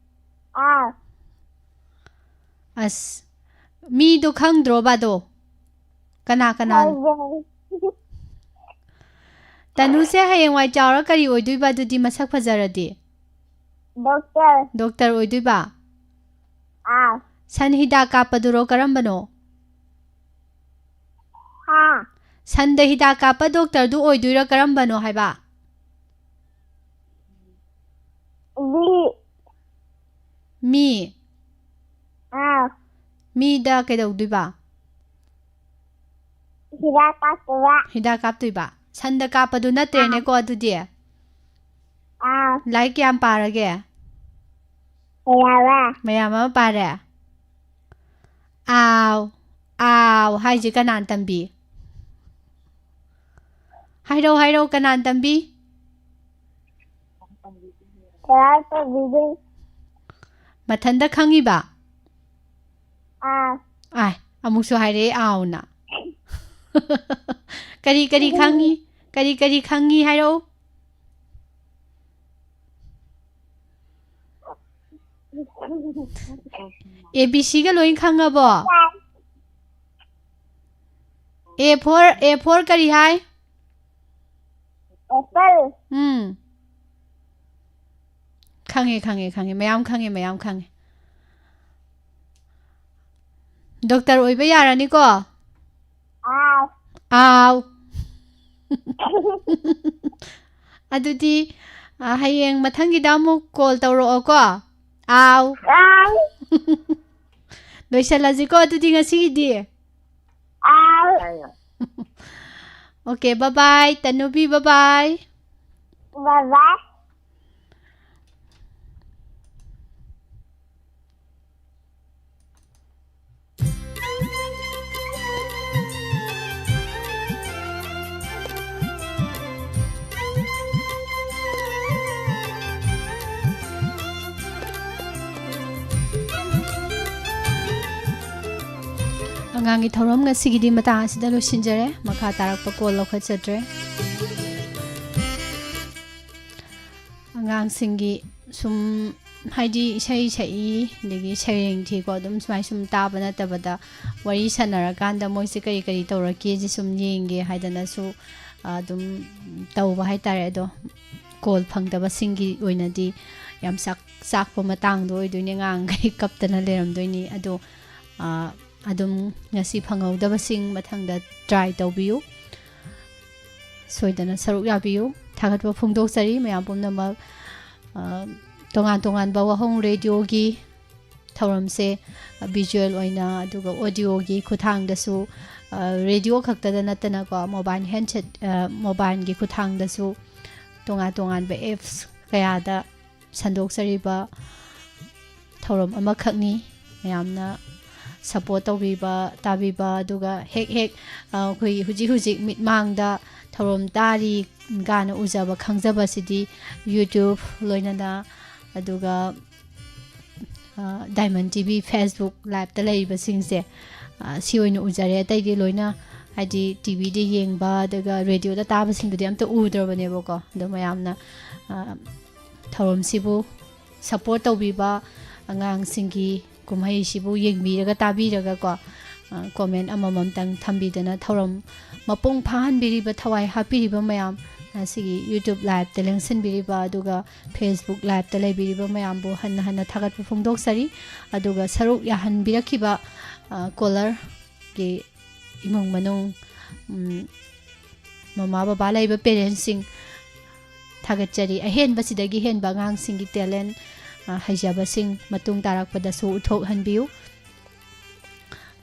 ꯑꯥ꯫ ꯑꯁ, ꯃꯤꯗꯣ ꯈꯪꯗ꯭ꯔꯣꯕ ꯑꯗꯣ? ꯀꯅꯥ ꯀꯅꯥ? ꯈꯪꯗꯦ꯫ ꯇꯅꯨꯁꯦ ꯍꯌꯦꯡꯋꯥꯏ ꯆꯥꯎꯔ ꯀꯔꯤ ꯑꯣꯏꯗꯣꯏꯕ ꯑꯗꯨꯗꯤ ꯃꯁꯛ ꯐꯖꯔꯗꯤ? ꯗꯣꯛꯇꯔ꯫ ꯗꯣꯛꯇꯔ ꯑꯣꯏꯗꯣꯏꯕ? ꯑꯥ꯫ ꯁꯟ ꯍꯤꯗꯥꯛ ꯀꯥꯞꯄꯗꯨꯔꯣ ꯀꯔꯝꯕꯅꯣ? ꯍꯥ꯫ ꯁꯟꯗ ꯍꯤꯗꯥꯛ ꯀꯥꯞꯄ ꯗꯣꯛꯇꯔꯗꯨ ꯑꯣꯏꯗꯣꯏꯔꯥ ꯀꯔꯝꯕꯅꯣ ꯍꯥꯏꯕ? ꯃꯤ ꯃꯤ꯫ ꯑꯥ ꯃꯤꯗ ꯀꯩꯗꯧꯗꯣꯏꯕ? ꯍꯤꯗꯥꯛ ꯀꯥꯞꯇꯕ ꯍꯤꯗꯥꯛ ꯀꯥꯞꯇꯣꯏꯕ꯫ ꯁꯟꯗ ꯀꯥꯞꯄꯗꯨ ꯅꯠꯇ꯭ꯔꯦꯅꯦꯀꯣ ꯑꯗꯨꯗꯤ꯫ ꯑꯥ ꯂꯥꯏꯔꯤꯛ ꯀꯌꯥꯝ ꯄꯥꯔꯒꯦ? ꯀꯌꯥꯔ ꯃꯌꯥꯝ ꯑꯃ ꯄꯥꯔꯦ꯫ ꯑꯥꯎ ꯑꯥꯎ ꯍꯥꯏꯁꯦ ꯀꯅꯥꯅ ꯇꯝꯕꯤ? ꯍꯥꯏꯔꯛꯑꯣ ꯍꯥꯏꯔꯛꯑꯣ, ꯀꯅꯥꯅ ꯇꯝꯕꯤ? ꯀꯌꯥꯔ ꯇꯧꯕꯤꯗꯦ ꯃꯊꯟꯇ ꯈꯪꯉꯤꯕ? ꯑꯥ ꯑꯥꯏ, ꯑꯃꯨꯛꯁꯨ ꯍꯥꯏꯔꯛꯑꯦ ꯑꯥꯎꯅ꯫ ꯀꯔꯤ ꯀꯔꯤ ꯈꯪꯉꯤ? ꯀꯔꯤ ꯀꯔꯤ ꯈꯪꯉꯤ ꯍꯥꯏꯔꯛꯑꯣ꯫ ꯑꯦ ꯕꯤ ꯁꯤꯒ ꯂꯣꯏ ꯈꯪꯉꯕꯣ? ꯑꯦ ꯐꯣꯔ, ꯑꯦ ꯐꯣꯔ ꯀꯔꯤ ꯍꯥꯏ? ꯑꯦꯄꯜ ꯎꯝ꯫ ꯈꯪꯉꯦ, ꯈꯪꯉꯦ, ꯈꯪꯉꯦ꯫ ꯃꯌꯥꯝ ꯈꯪꯉꯦ, ꯃꯌꯥꯝ ꯈꯪꯉꯦ꯫ ꯗꯣꯛꯇꯔ ꯑꯣꯏꯕ ꯌꯥꯔꯅꯤꯀꯣ? ꯑꯥꯎ ꯑꯥꯎ꯫ ꯑꯗꯨꯗꯤ, ꯑ, ꯍꯌꯦꯡ ꯃꯊꯪꯒꯤꯗ ꯑꯃꯨꯛ ꯀꯣꯜ ꯇꯧꯔꯛꯑꯣꯀꯣ꯫ ꯑꯥꯎ꯫ ꯑꯥꯎ ꯂꯣꯏꯁꯜꯂꯁꯤꯀꯣ ꯑꯗꯨꯗꯤ ꯉꯁꯤꯒꯤꯗꯤ꯫ ꯑꯥꯎ ꯑꯣꯀꯦ, ꯕꯕꯥꯏ, ꯇꯅꯨꯕꯤ, ꯕꯕꯥꯏ꯫ ꯕꯕꯥ ꯑꯉꯥꯡꯒꯤ ꯊꯧꯔꯝ ꯉꯁꯤꯒꯤꯗꯤ ꯃꯇꯥꯡ ꯑꯁꯤꯗ ꯂꯣꯏꯁꯤꯟꯖꯔꯦ꯫ ꯃꯈꯥ ꯇꯥꯔꯛꯄ ꯀꯣꯜ ꯂꯧꯈꯠꯆꯗ꯭ꯔꯦ꯫ ꯑꯉꯥꯡꯁꯤꯡꯒꯤ ꯁꯨꯝ ꯍꯥꯏꯗꯤ ꯏꯁꯩ ꯁꯛꯏ, ꯑꯗꯒꯤ ꯁꯩꯔꯦꯡ ꯊꯤꯀꯣ, ꯑꯗꯨꯝ ꯁꯨꯃꯥꯏ ꯁꯨꯝ ꯇꯥꯕ ꯅꯠꯇꯕꯗ ꯋꯥꯔꯤ ꯁꯥꯟꯅꯔꯀꯥꯟꯗ ꯃꯣꯏꯁꯦ ꯀꯔꯤ ꯀꯔꯤ ꯇꯧꯔꯛꯀꯦꯁꯦ ꯁꯨꯝ ꯌꯦꯡꯒꯦ ꯍꯥꯏꯗꯅꯁꯨ ꯑꯗꯨꯝ ꯇꯧꯕ ꯍꯥꯏꯇꯥꯔꯦ꯫ ꯑꯗꯣ ꯀꯣꯜ ꯐꯪꯗꯕꯁꯤꯡꯒꯤ ꯑꯣꯏꯅꯗꯤ ꯌꯥꯝ ꯆꯥꯛ-, ꯆꯥꯛꯄ ꯃꯇꯥꯡꯗꯣ ꯑꯣꯏꯗꯣꯏꯅꯦ꯫ ꯑꯉꯥꯡꯈꯩ ꯀꯞꯇꯅ ꯂꯩꯔꯝꯗꯣꯏꯅꯤ꯫ ꯑꯗꯣ, ꯑ, ꯑꯗꯨꯝ ꯉꯁꯤ ꯐꯪꯍꯧꯗꯕꯁꯤꯡ ꯃꯊꯪꯗ try ꯇꯧꯕꯤꯌꯨ꯫ ꯁꯣꯏꯗꯅ ꯁꯔꯨꯛ ꯌꯥꯕꯤꯌꯨ꯫ ꯊꯥꯒꯠꯄ ꯐꯣꯡꯗꯣꯛꯆꯔꯤ ꯃꯌꯥꯝ ꯄꯨꯝꯅꯃꯛ꯫ ꯑ, ꯇꯣꯉꯥꯟ ꯇꯣꯉꯥꯟꯕ ꯋꯥꯍꯣꯡ ꯔꯦꯗꯤꯑꯣꯒꯤ ꯊꯧꯔꯝꯁꯦ, ꯑ, ꯚꯤꯖꯨꯋꯦꯜ ꯑꯣꯏꯅ, ꯑꯗꯨꯒ ꯑꯣꯗꯤꯑꯣꯒꯤ ꯈꯨꯠꯊꯥꯡꯗꯁꯨ, ꯑ, ꯔꯦꯗꯤꯑꯣ ꯈꯛꯇꯗ ꯅꯠꯇꯅꯀꯣ, ꯃꯣꯕꯥꯏꯜ ꯍꯦꯟꯁꯦꯠ, ꯑ, ꯃꯣꯕꯥꯏꯜꯒꯤ ꯈꯨꯠꯊꯥꯡꯗꯁꯨ ꯇꯣꯉꯥꯟ ꯇꯣꯉꯥꯟꯕ ꯑꯦꯞꯁ ꯀꯌꯥꯗ ꯁꯟꯗꯣꯛꯆꯔꯤꯕ ꯊꯧꯔꯝ ꯑꯃꯈꯛꯅꯤ꯫ ꯃꯌꯥꯝꯅ ꯁꯞꯄꯣꯔꯠ ꯇꯧꯕꯤꯕ, ꯇꯥꯕꯤꯕ, ꯑꯗꯨꯒ ꯍꯦꯛ ꯍꯦꯛ, ꯑ, ꯑꯩꯈꯣꯏ ꯍꯧꯖꯤꯛ ꯍꯧꯖꯤꯛ ꯃꯤꯠꯃꯥꯡꯗ ꯊꯧꯔꯝ ꯇꯥꯔꯤ ꯀꯥꯏꯅ ꯎꯖꯕ ꯈꯪꯖꯕꯁꯤꯗꯤ YouTube ꯂꯣꯏꯅꯅ, ꯑꯗꯨꯒ, ꯑ, ꯗꯥꯏꯃꯟ ꯇꯤ ꯚꯤ Facebook ꯂꯥꯏꯞꯇ ꯂꯩꯔꯤꯕꯁꯤꯡꯁꯦ, ꯑ, ꯁꯤ ꯑꯣꯏꯅ ꯎꯖꯔꯦ꯫ ꯑꯇꯩꯗꯤ ꯂꯣꯏꯅ, ꯍꯥꯏꯗꯤ, ꯇꯤ ꯚꯤꯗ ꯌꯦꯡꯕ ꯑꯗꯨꯒ ꯔꯦꯗꯤꯑꯣꯗ ꯇꯥꯕꯁꯤꯡꯗꯨꯗꯤ ꯑꯝꯇ ꯎꯗ꯭ꯔꯕꯅꯦꯕꯀꯣ꯫ ꯑꯗꯣ ꯃꯌꯥꯝꯅ, ꯑ, ꯊꯧꯔꯝꯁꯤꯕꯨ ꯁꯞꯄꯣꯔꯠ ꯇꯧꯕꯤꯕ, ꯑꯉꯥꯡꯁꯤꯡꯒꯤ ꯀꯨꯝꯍꯩꯁꯤꯕꯨ ꯌꯦꯡꯕꯤꯔꯒ ꯇꯥꯕꯤꯔꯒꯀꯣ, ꯑ, ꯀꯣꯃꯦꯟ ꯑꯃꯃꯝꯇꯪ ꯊꯝꯕꯤꯗꯅ ꯊꯧꯔꯝ ꯃꯄꯨꯡ ꯐꯥꯍꯟꯕꯤꯔꯤꯕ, ꯊꯋꯥꯏ ꯍꯥꯞꯄꯤꯔꯤꯕ ꯃꯌꯥꯝ, ꯉꯁꯤꯒꯤ YouTube ꯂꯥꯏꯞꯇ ꯂꯦꯡꯁꯤꯟꯕꯤꯔꯤꯕ ꯑꯗꯨꯒ Facebook ꯂꯥꯏꯞꯇ ꯂꯩꯕꯤꯔꯤꯕ ꯃꯌꯥꯝꯕꯨ ꯍꯟꯅ ꯍꯟꯅ ꯊꯥꯒꯠꯄ ꯐꯣꯡꯗꯣꯛꯆꯔꯤ꯫ ꯑꯗꯨꯒ ꯁꯔꯨꯛ ꯌꯥꯍꯟꯕꯤꯔꯛꯈꯤꯕ, ꯑ, ꯀꯣꯂꯔꯒꯤ ꯏꯃꯨꯡ ꯃꯅꯨꯡ, ꯎꯝ, ꯃꯃꯥ ꯕꯕꯥ ꯂꯩꯕ ꯄꯦꯔꯦꯟꯁꯁꯤꯡ ꯊꯥꯒꯠꯆꯔꯤ꯫ ꯑꯍꯦꯟꯕꯁꯤꯗꯒꯤ ꯍꯦꯟꯕ ꯑꯉꯥꯡꯁꯤꯡꯒꯤ ꯇꯦꯂꯦꯟ, ꯑ, ꯍꯩꯖꯕꯁꯤꯡ ꯃꯇꯨꯡ ꯇꯥꯔꯛꯄꯗꯁꯨ ꯎꯠꯊꯣꯛꯍꯟꯕꯤꯌꯨ꯫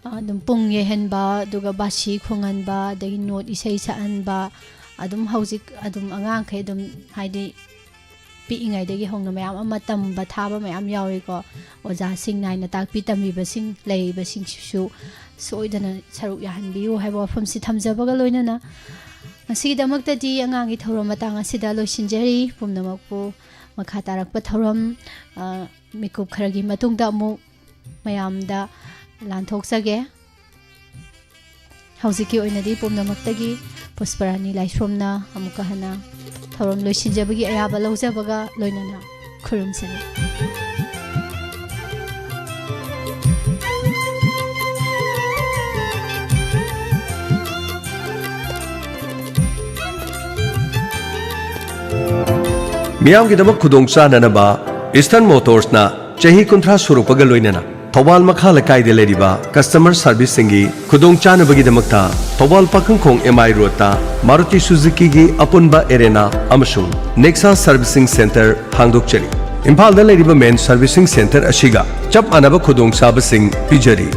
ꯑ, ꯑꯗꯨꯝ ꯄꯨꯡ ꯌꯩꯍꯟꯕ, ꯑꯗꯨꯒ ꯕꯥꯁꯤ ꯈꯣꯡꯍꯟꯕ, ꯑꯗꯒꯤ ꯅꯣꯠ ꯏꯁꯩ ꯁꯛꯍꯟꯕ, ꯑꯗꯨꯝ ꯍꯧꯖꯤꯛ ꯑꯗꯨꯝ ꯑꯉꯥꯡꯈꯩ ꯑꯗꯨꯝ, ꯍꯥꯏꯗꯤ, ꯄꯤꯛꯏꯉꯩꯗꯒꯤ ꯍꯧꯅ ꯃꯌꯥꯝ ꯑꯃ ꯇꯝꯕ ꯊꯥꯕ ꯃꯌꯥꯝ ꯌꯥꯎꯔꯤꯀꯣ꯫ ꯑꯣꯖꯥꯁꯤꯡ ꯅꯥꯏꯅ ꯇꯥꯛꯄꯤ ꯇꯝꯕꯤꯕꯁꯤꯡ ꯂꯩꯔꯤꯕꯁꯤꯡꯁꯤꯁꯨ ꯁꯣꯏꯗꯅ ꯁꯔꯨꯛ ꯌꯥꯍꯟꯕꯤꯌꯨ ꯍꯥꯏꯕ ꯋꯥꯐꯝꯁꯤ ꯊꯝꯖꯕꯒ ꯂꯣꯏꯅꯅ, ꯉꯁꯤꯒꯤꯗꯃꯛꯇꯗꯤ ꯑꯉꯥꯡꯒꯤ ꯊꯧꯔꯝ ꯃꯇꯥꯡ ꯑꯁꯤꯗ ꯂꯣꯏꯁꯤꯟꯖꯔꯤ꯫ ꯄꯨꯝꯅꯃꯛꯄꯨ ꯃꯈꯥ ꯇꯥꯔꯛꯄ ꯊꯧꯔꯝ, ꯑ, ꯃꯤꯀꯨꯞ ꯈꯔꯒꯤ ꯃꯇꯨꯡꯗ ꯑꯃꯨꯛ ꯃꯌꯥꯝꯗ ꯂꯥꯟꯊꯣꯛꯆꯒꯦ꯫ ꯍꯧꯖꯤꯛꯀꯤ ꯑꯣꯏꯅꯗꯤ ꯄꯨꯝꯅꯃꯛꯇꯒꯤ ꯄꯨꯁꯄꯔꯥꯅꯤ ꯂꯥꯏꯁ꯭ꯔꯣꯝꯅ ꯑꯃꯨꯛꯀ ꯍꯟꯅ ꯊꯧꯔꯝ ꯂꯣꯏꯁꯤꯟꯖꯕꯒꯤ ꯑꯌꯥꯕ ꯂꯧꯖꯕꯒ ꯂꯣꯏꯅꯅ ꯈꯨꯔꯨꯝꯖꯔꯤ꯫ ꯃꯤꯌꯥꯝꯒꯤꯗꯃꯛ ꯈꯨꯗꯣꯡ ꯆꯥꯅꯅꯕ ꯏꯁꯇꯔꯟ ꯃꯣꯇꯣꯔꯁꯅ ꯆꯍꯤ ꯀꯨꯟꯊ꯭ꯔꯥ ꯁꯨꯔꯛꯄꯒ ꯂꯣꯏꯅꯅ ꯊꯧꯕꯥꯜ ꯃꯈꯥ ꯂꯩꯀꯥꯏꯗ ꯂꯩꯔꯤꯕ ꯀꯁꯇꯃꯔ ꯁꯥꯔꯚꯤꯁꯁꯤꯡꯒꯤ ꯈꯨꯗꯣꯡꯆꯥꯅꯕꯒꯤꯗꯃꯛꯇ ꯊꯧꯕꯥꯜ ꯄꯥꯈꯪꯈꯣꯡ ꯑꯦꯝ ꯑꯥꯏ ꯔꯣꯗꯇ ꯃꯥꯔꯨꯇꯤ ꯁꯨꯖꯨꯀꯤꯒꯤ ꯑꯄꯨꯟꯕ ꯑꯦꯔꯦꯅꯥ ꯑꯃꯁꯨꯡ ꯅꯦꯛꯁꯥ ꯁꯥꯔꯚꯤꯁꯤꯡ ꯁꯦꯟꯇꯔ ꯍꯥꯡꯗꯣꯛꯆꯔꯤ꯫ ꯏꯝꯐꯥꯜꯗ ꯂꯩꯔꯤꯕ ꯃꯦꯟ ꯁꯥꯔꯚꯤꯁꯤꯡ ꯁꯦꯟꯇꯔ ꯑꯁꯤꯒ ꯆꯞ ꯃꯥꯟꯅꯕ ꯈꯨꯗꯣꯡꯆꯥꯕꯁꯤꯡ ꯄꯤꯖꯔꯤ꯫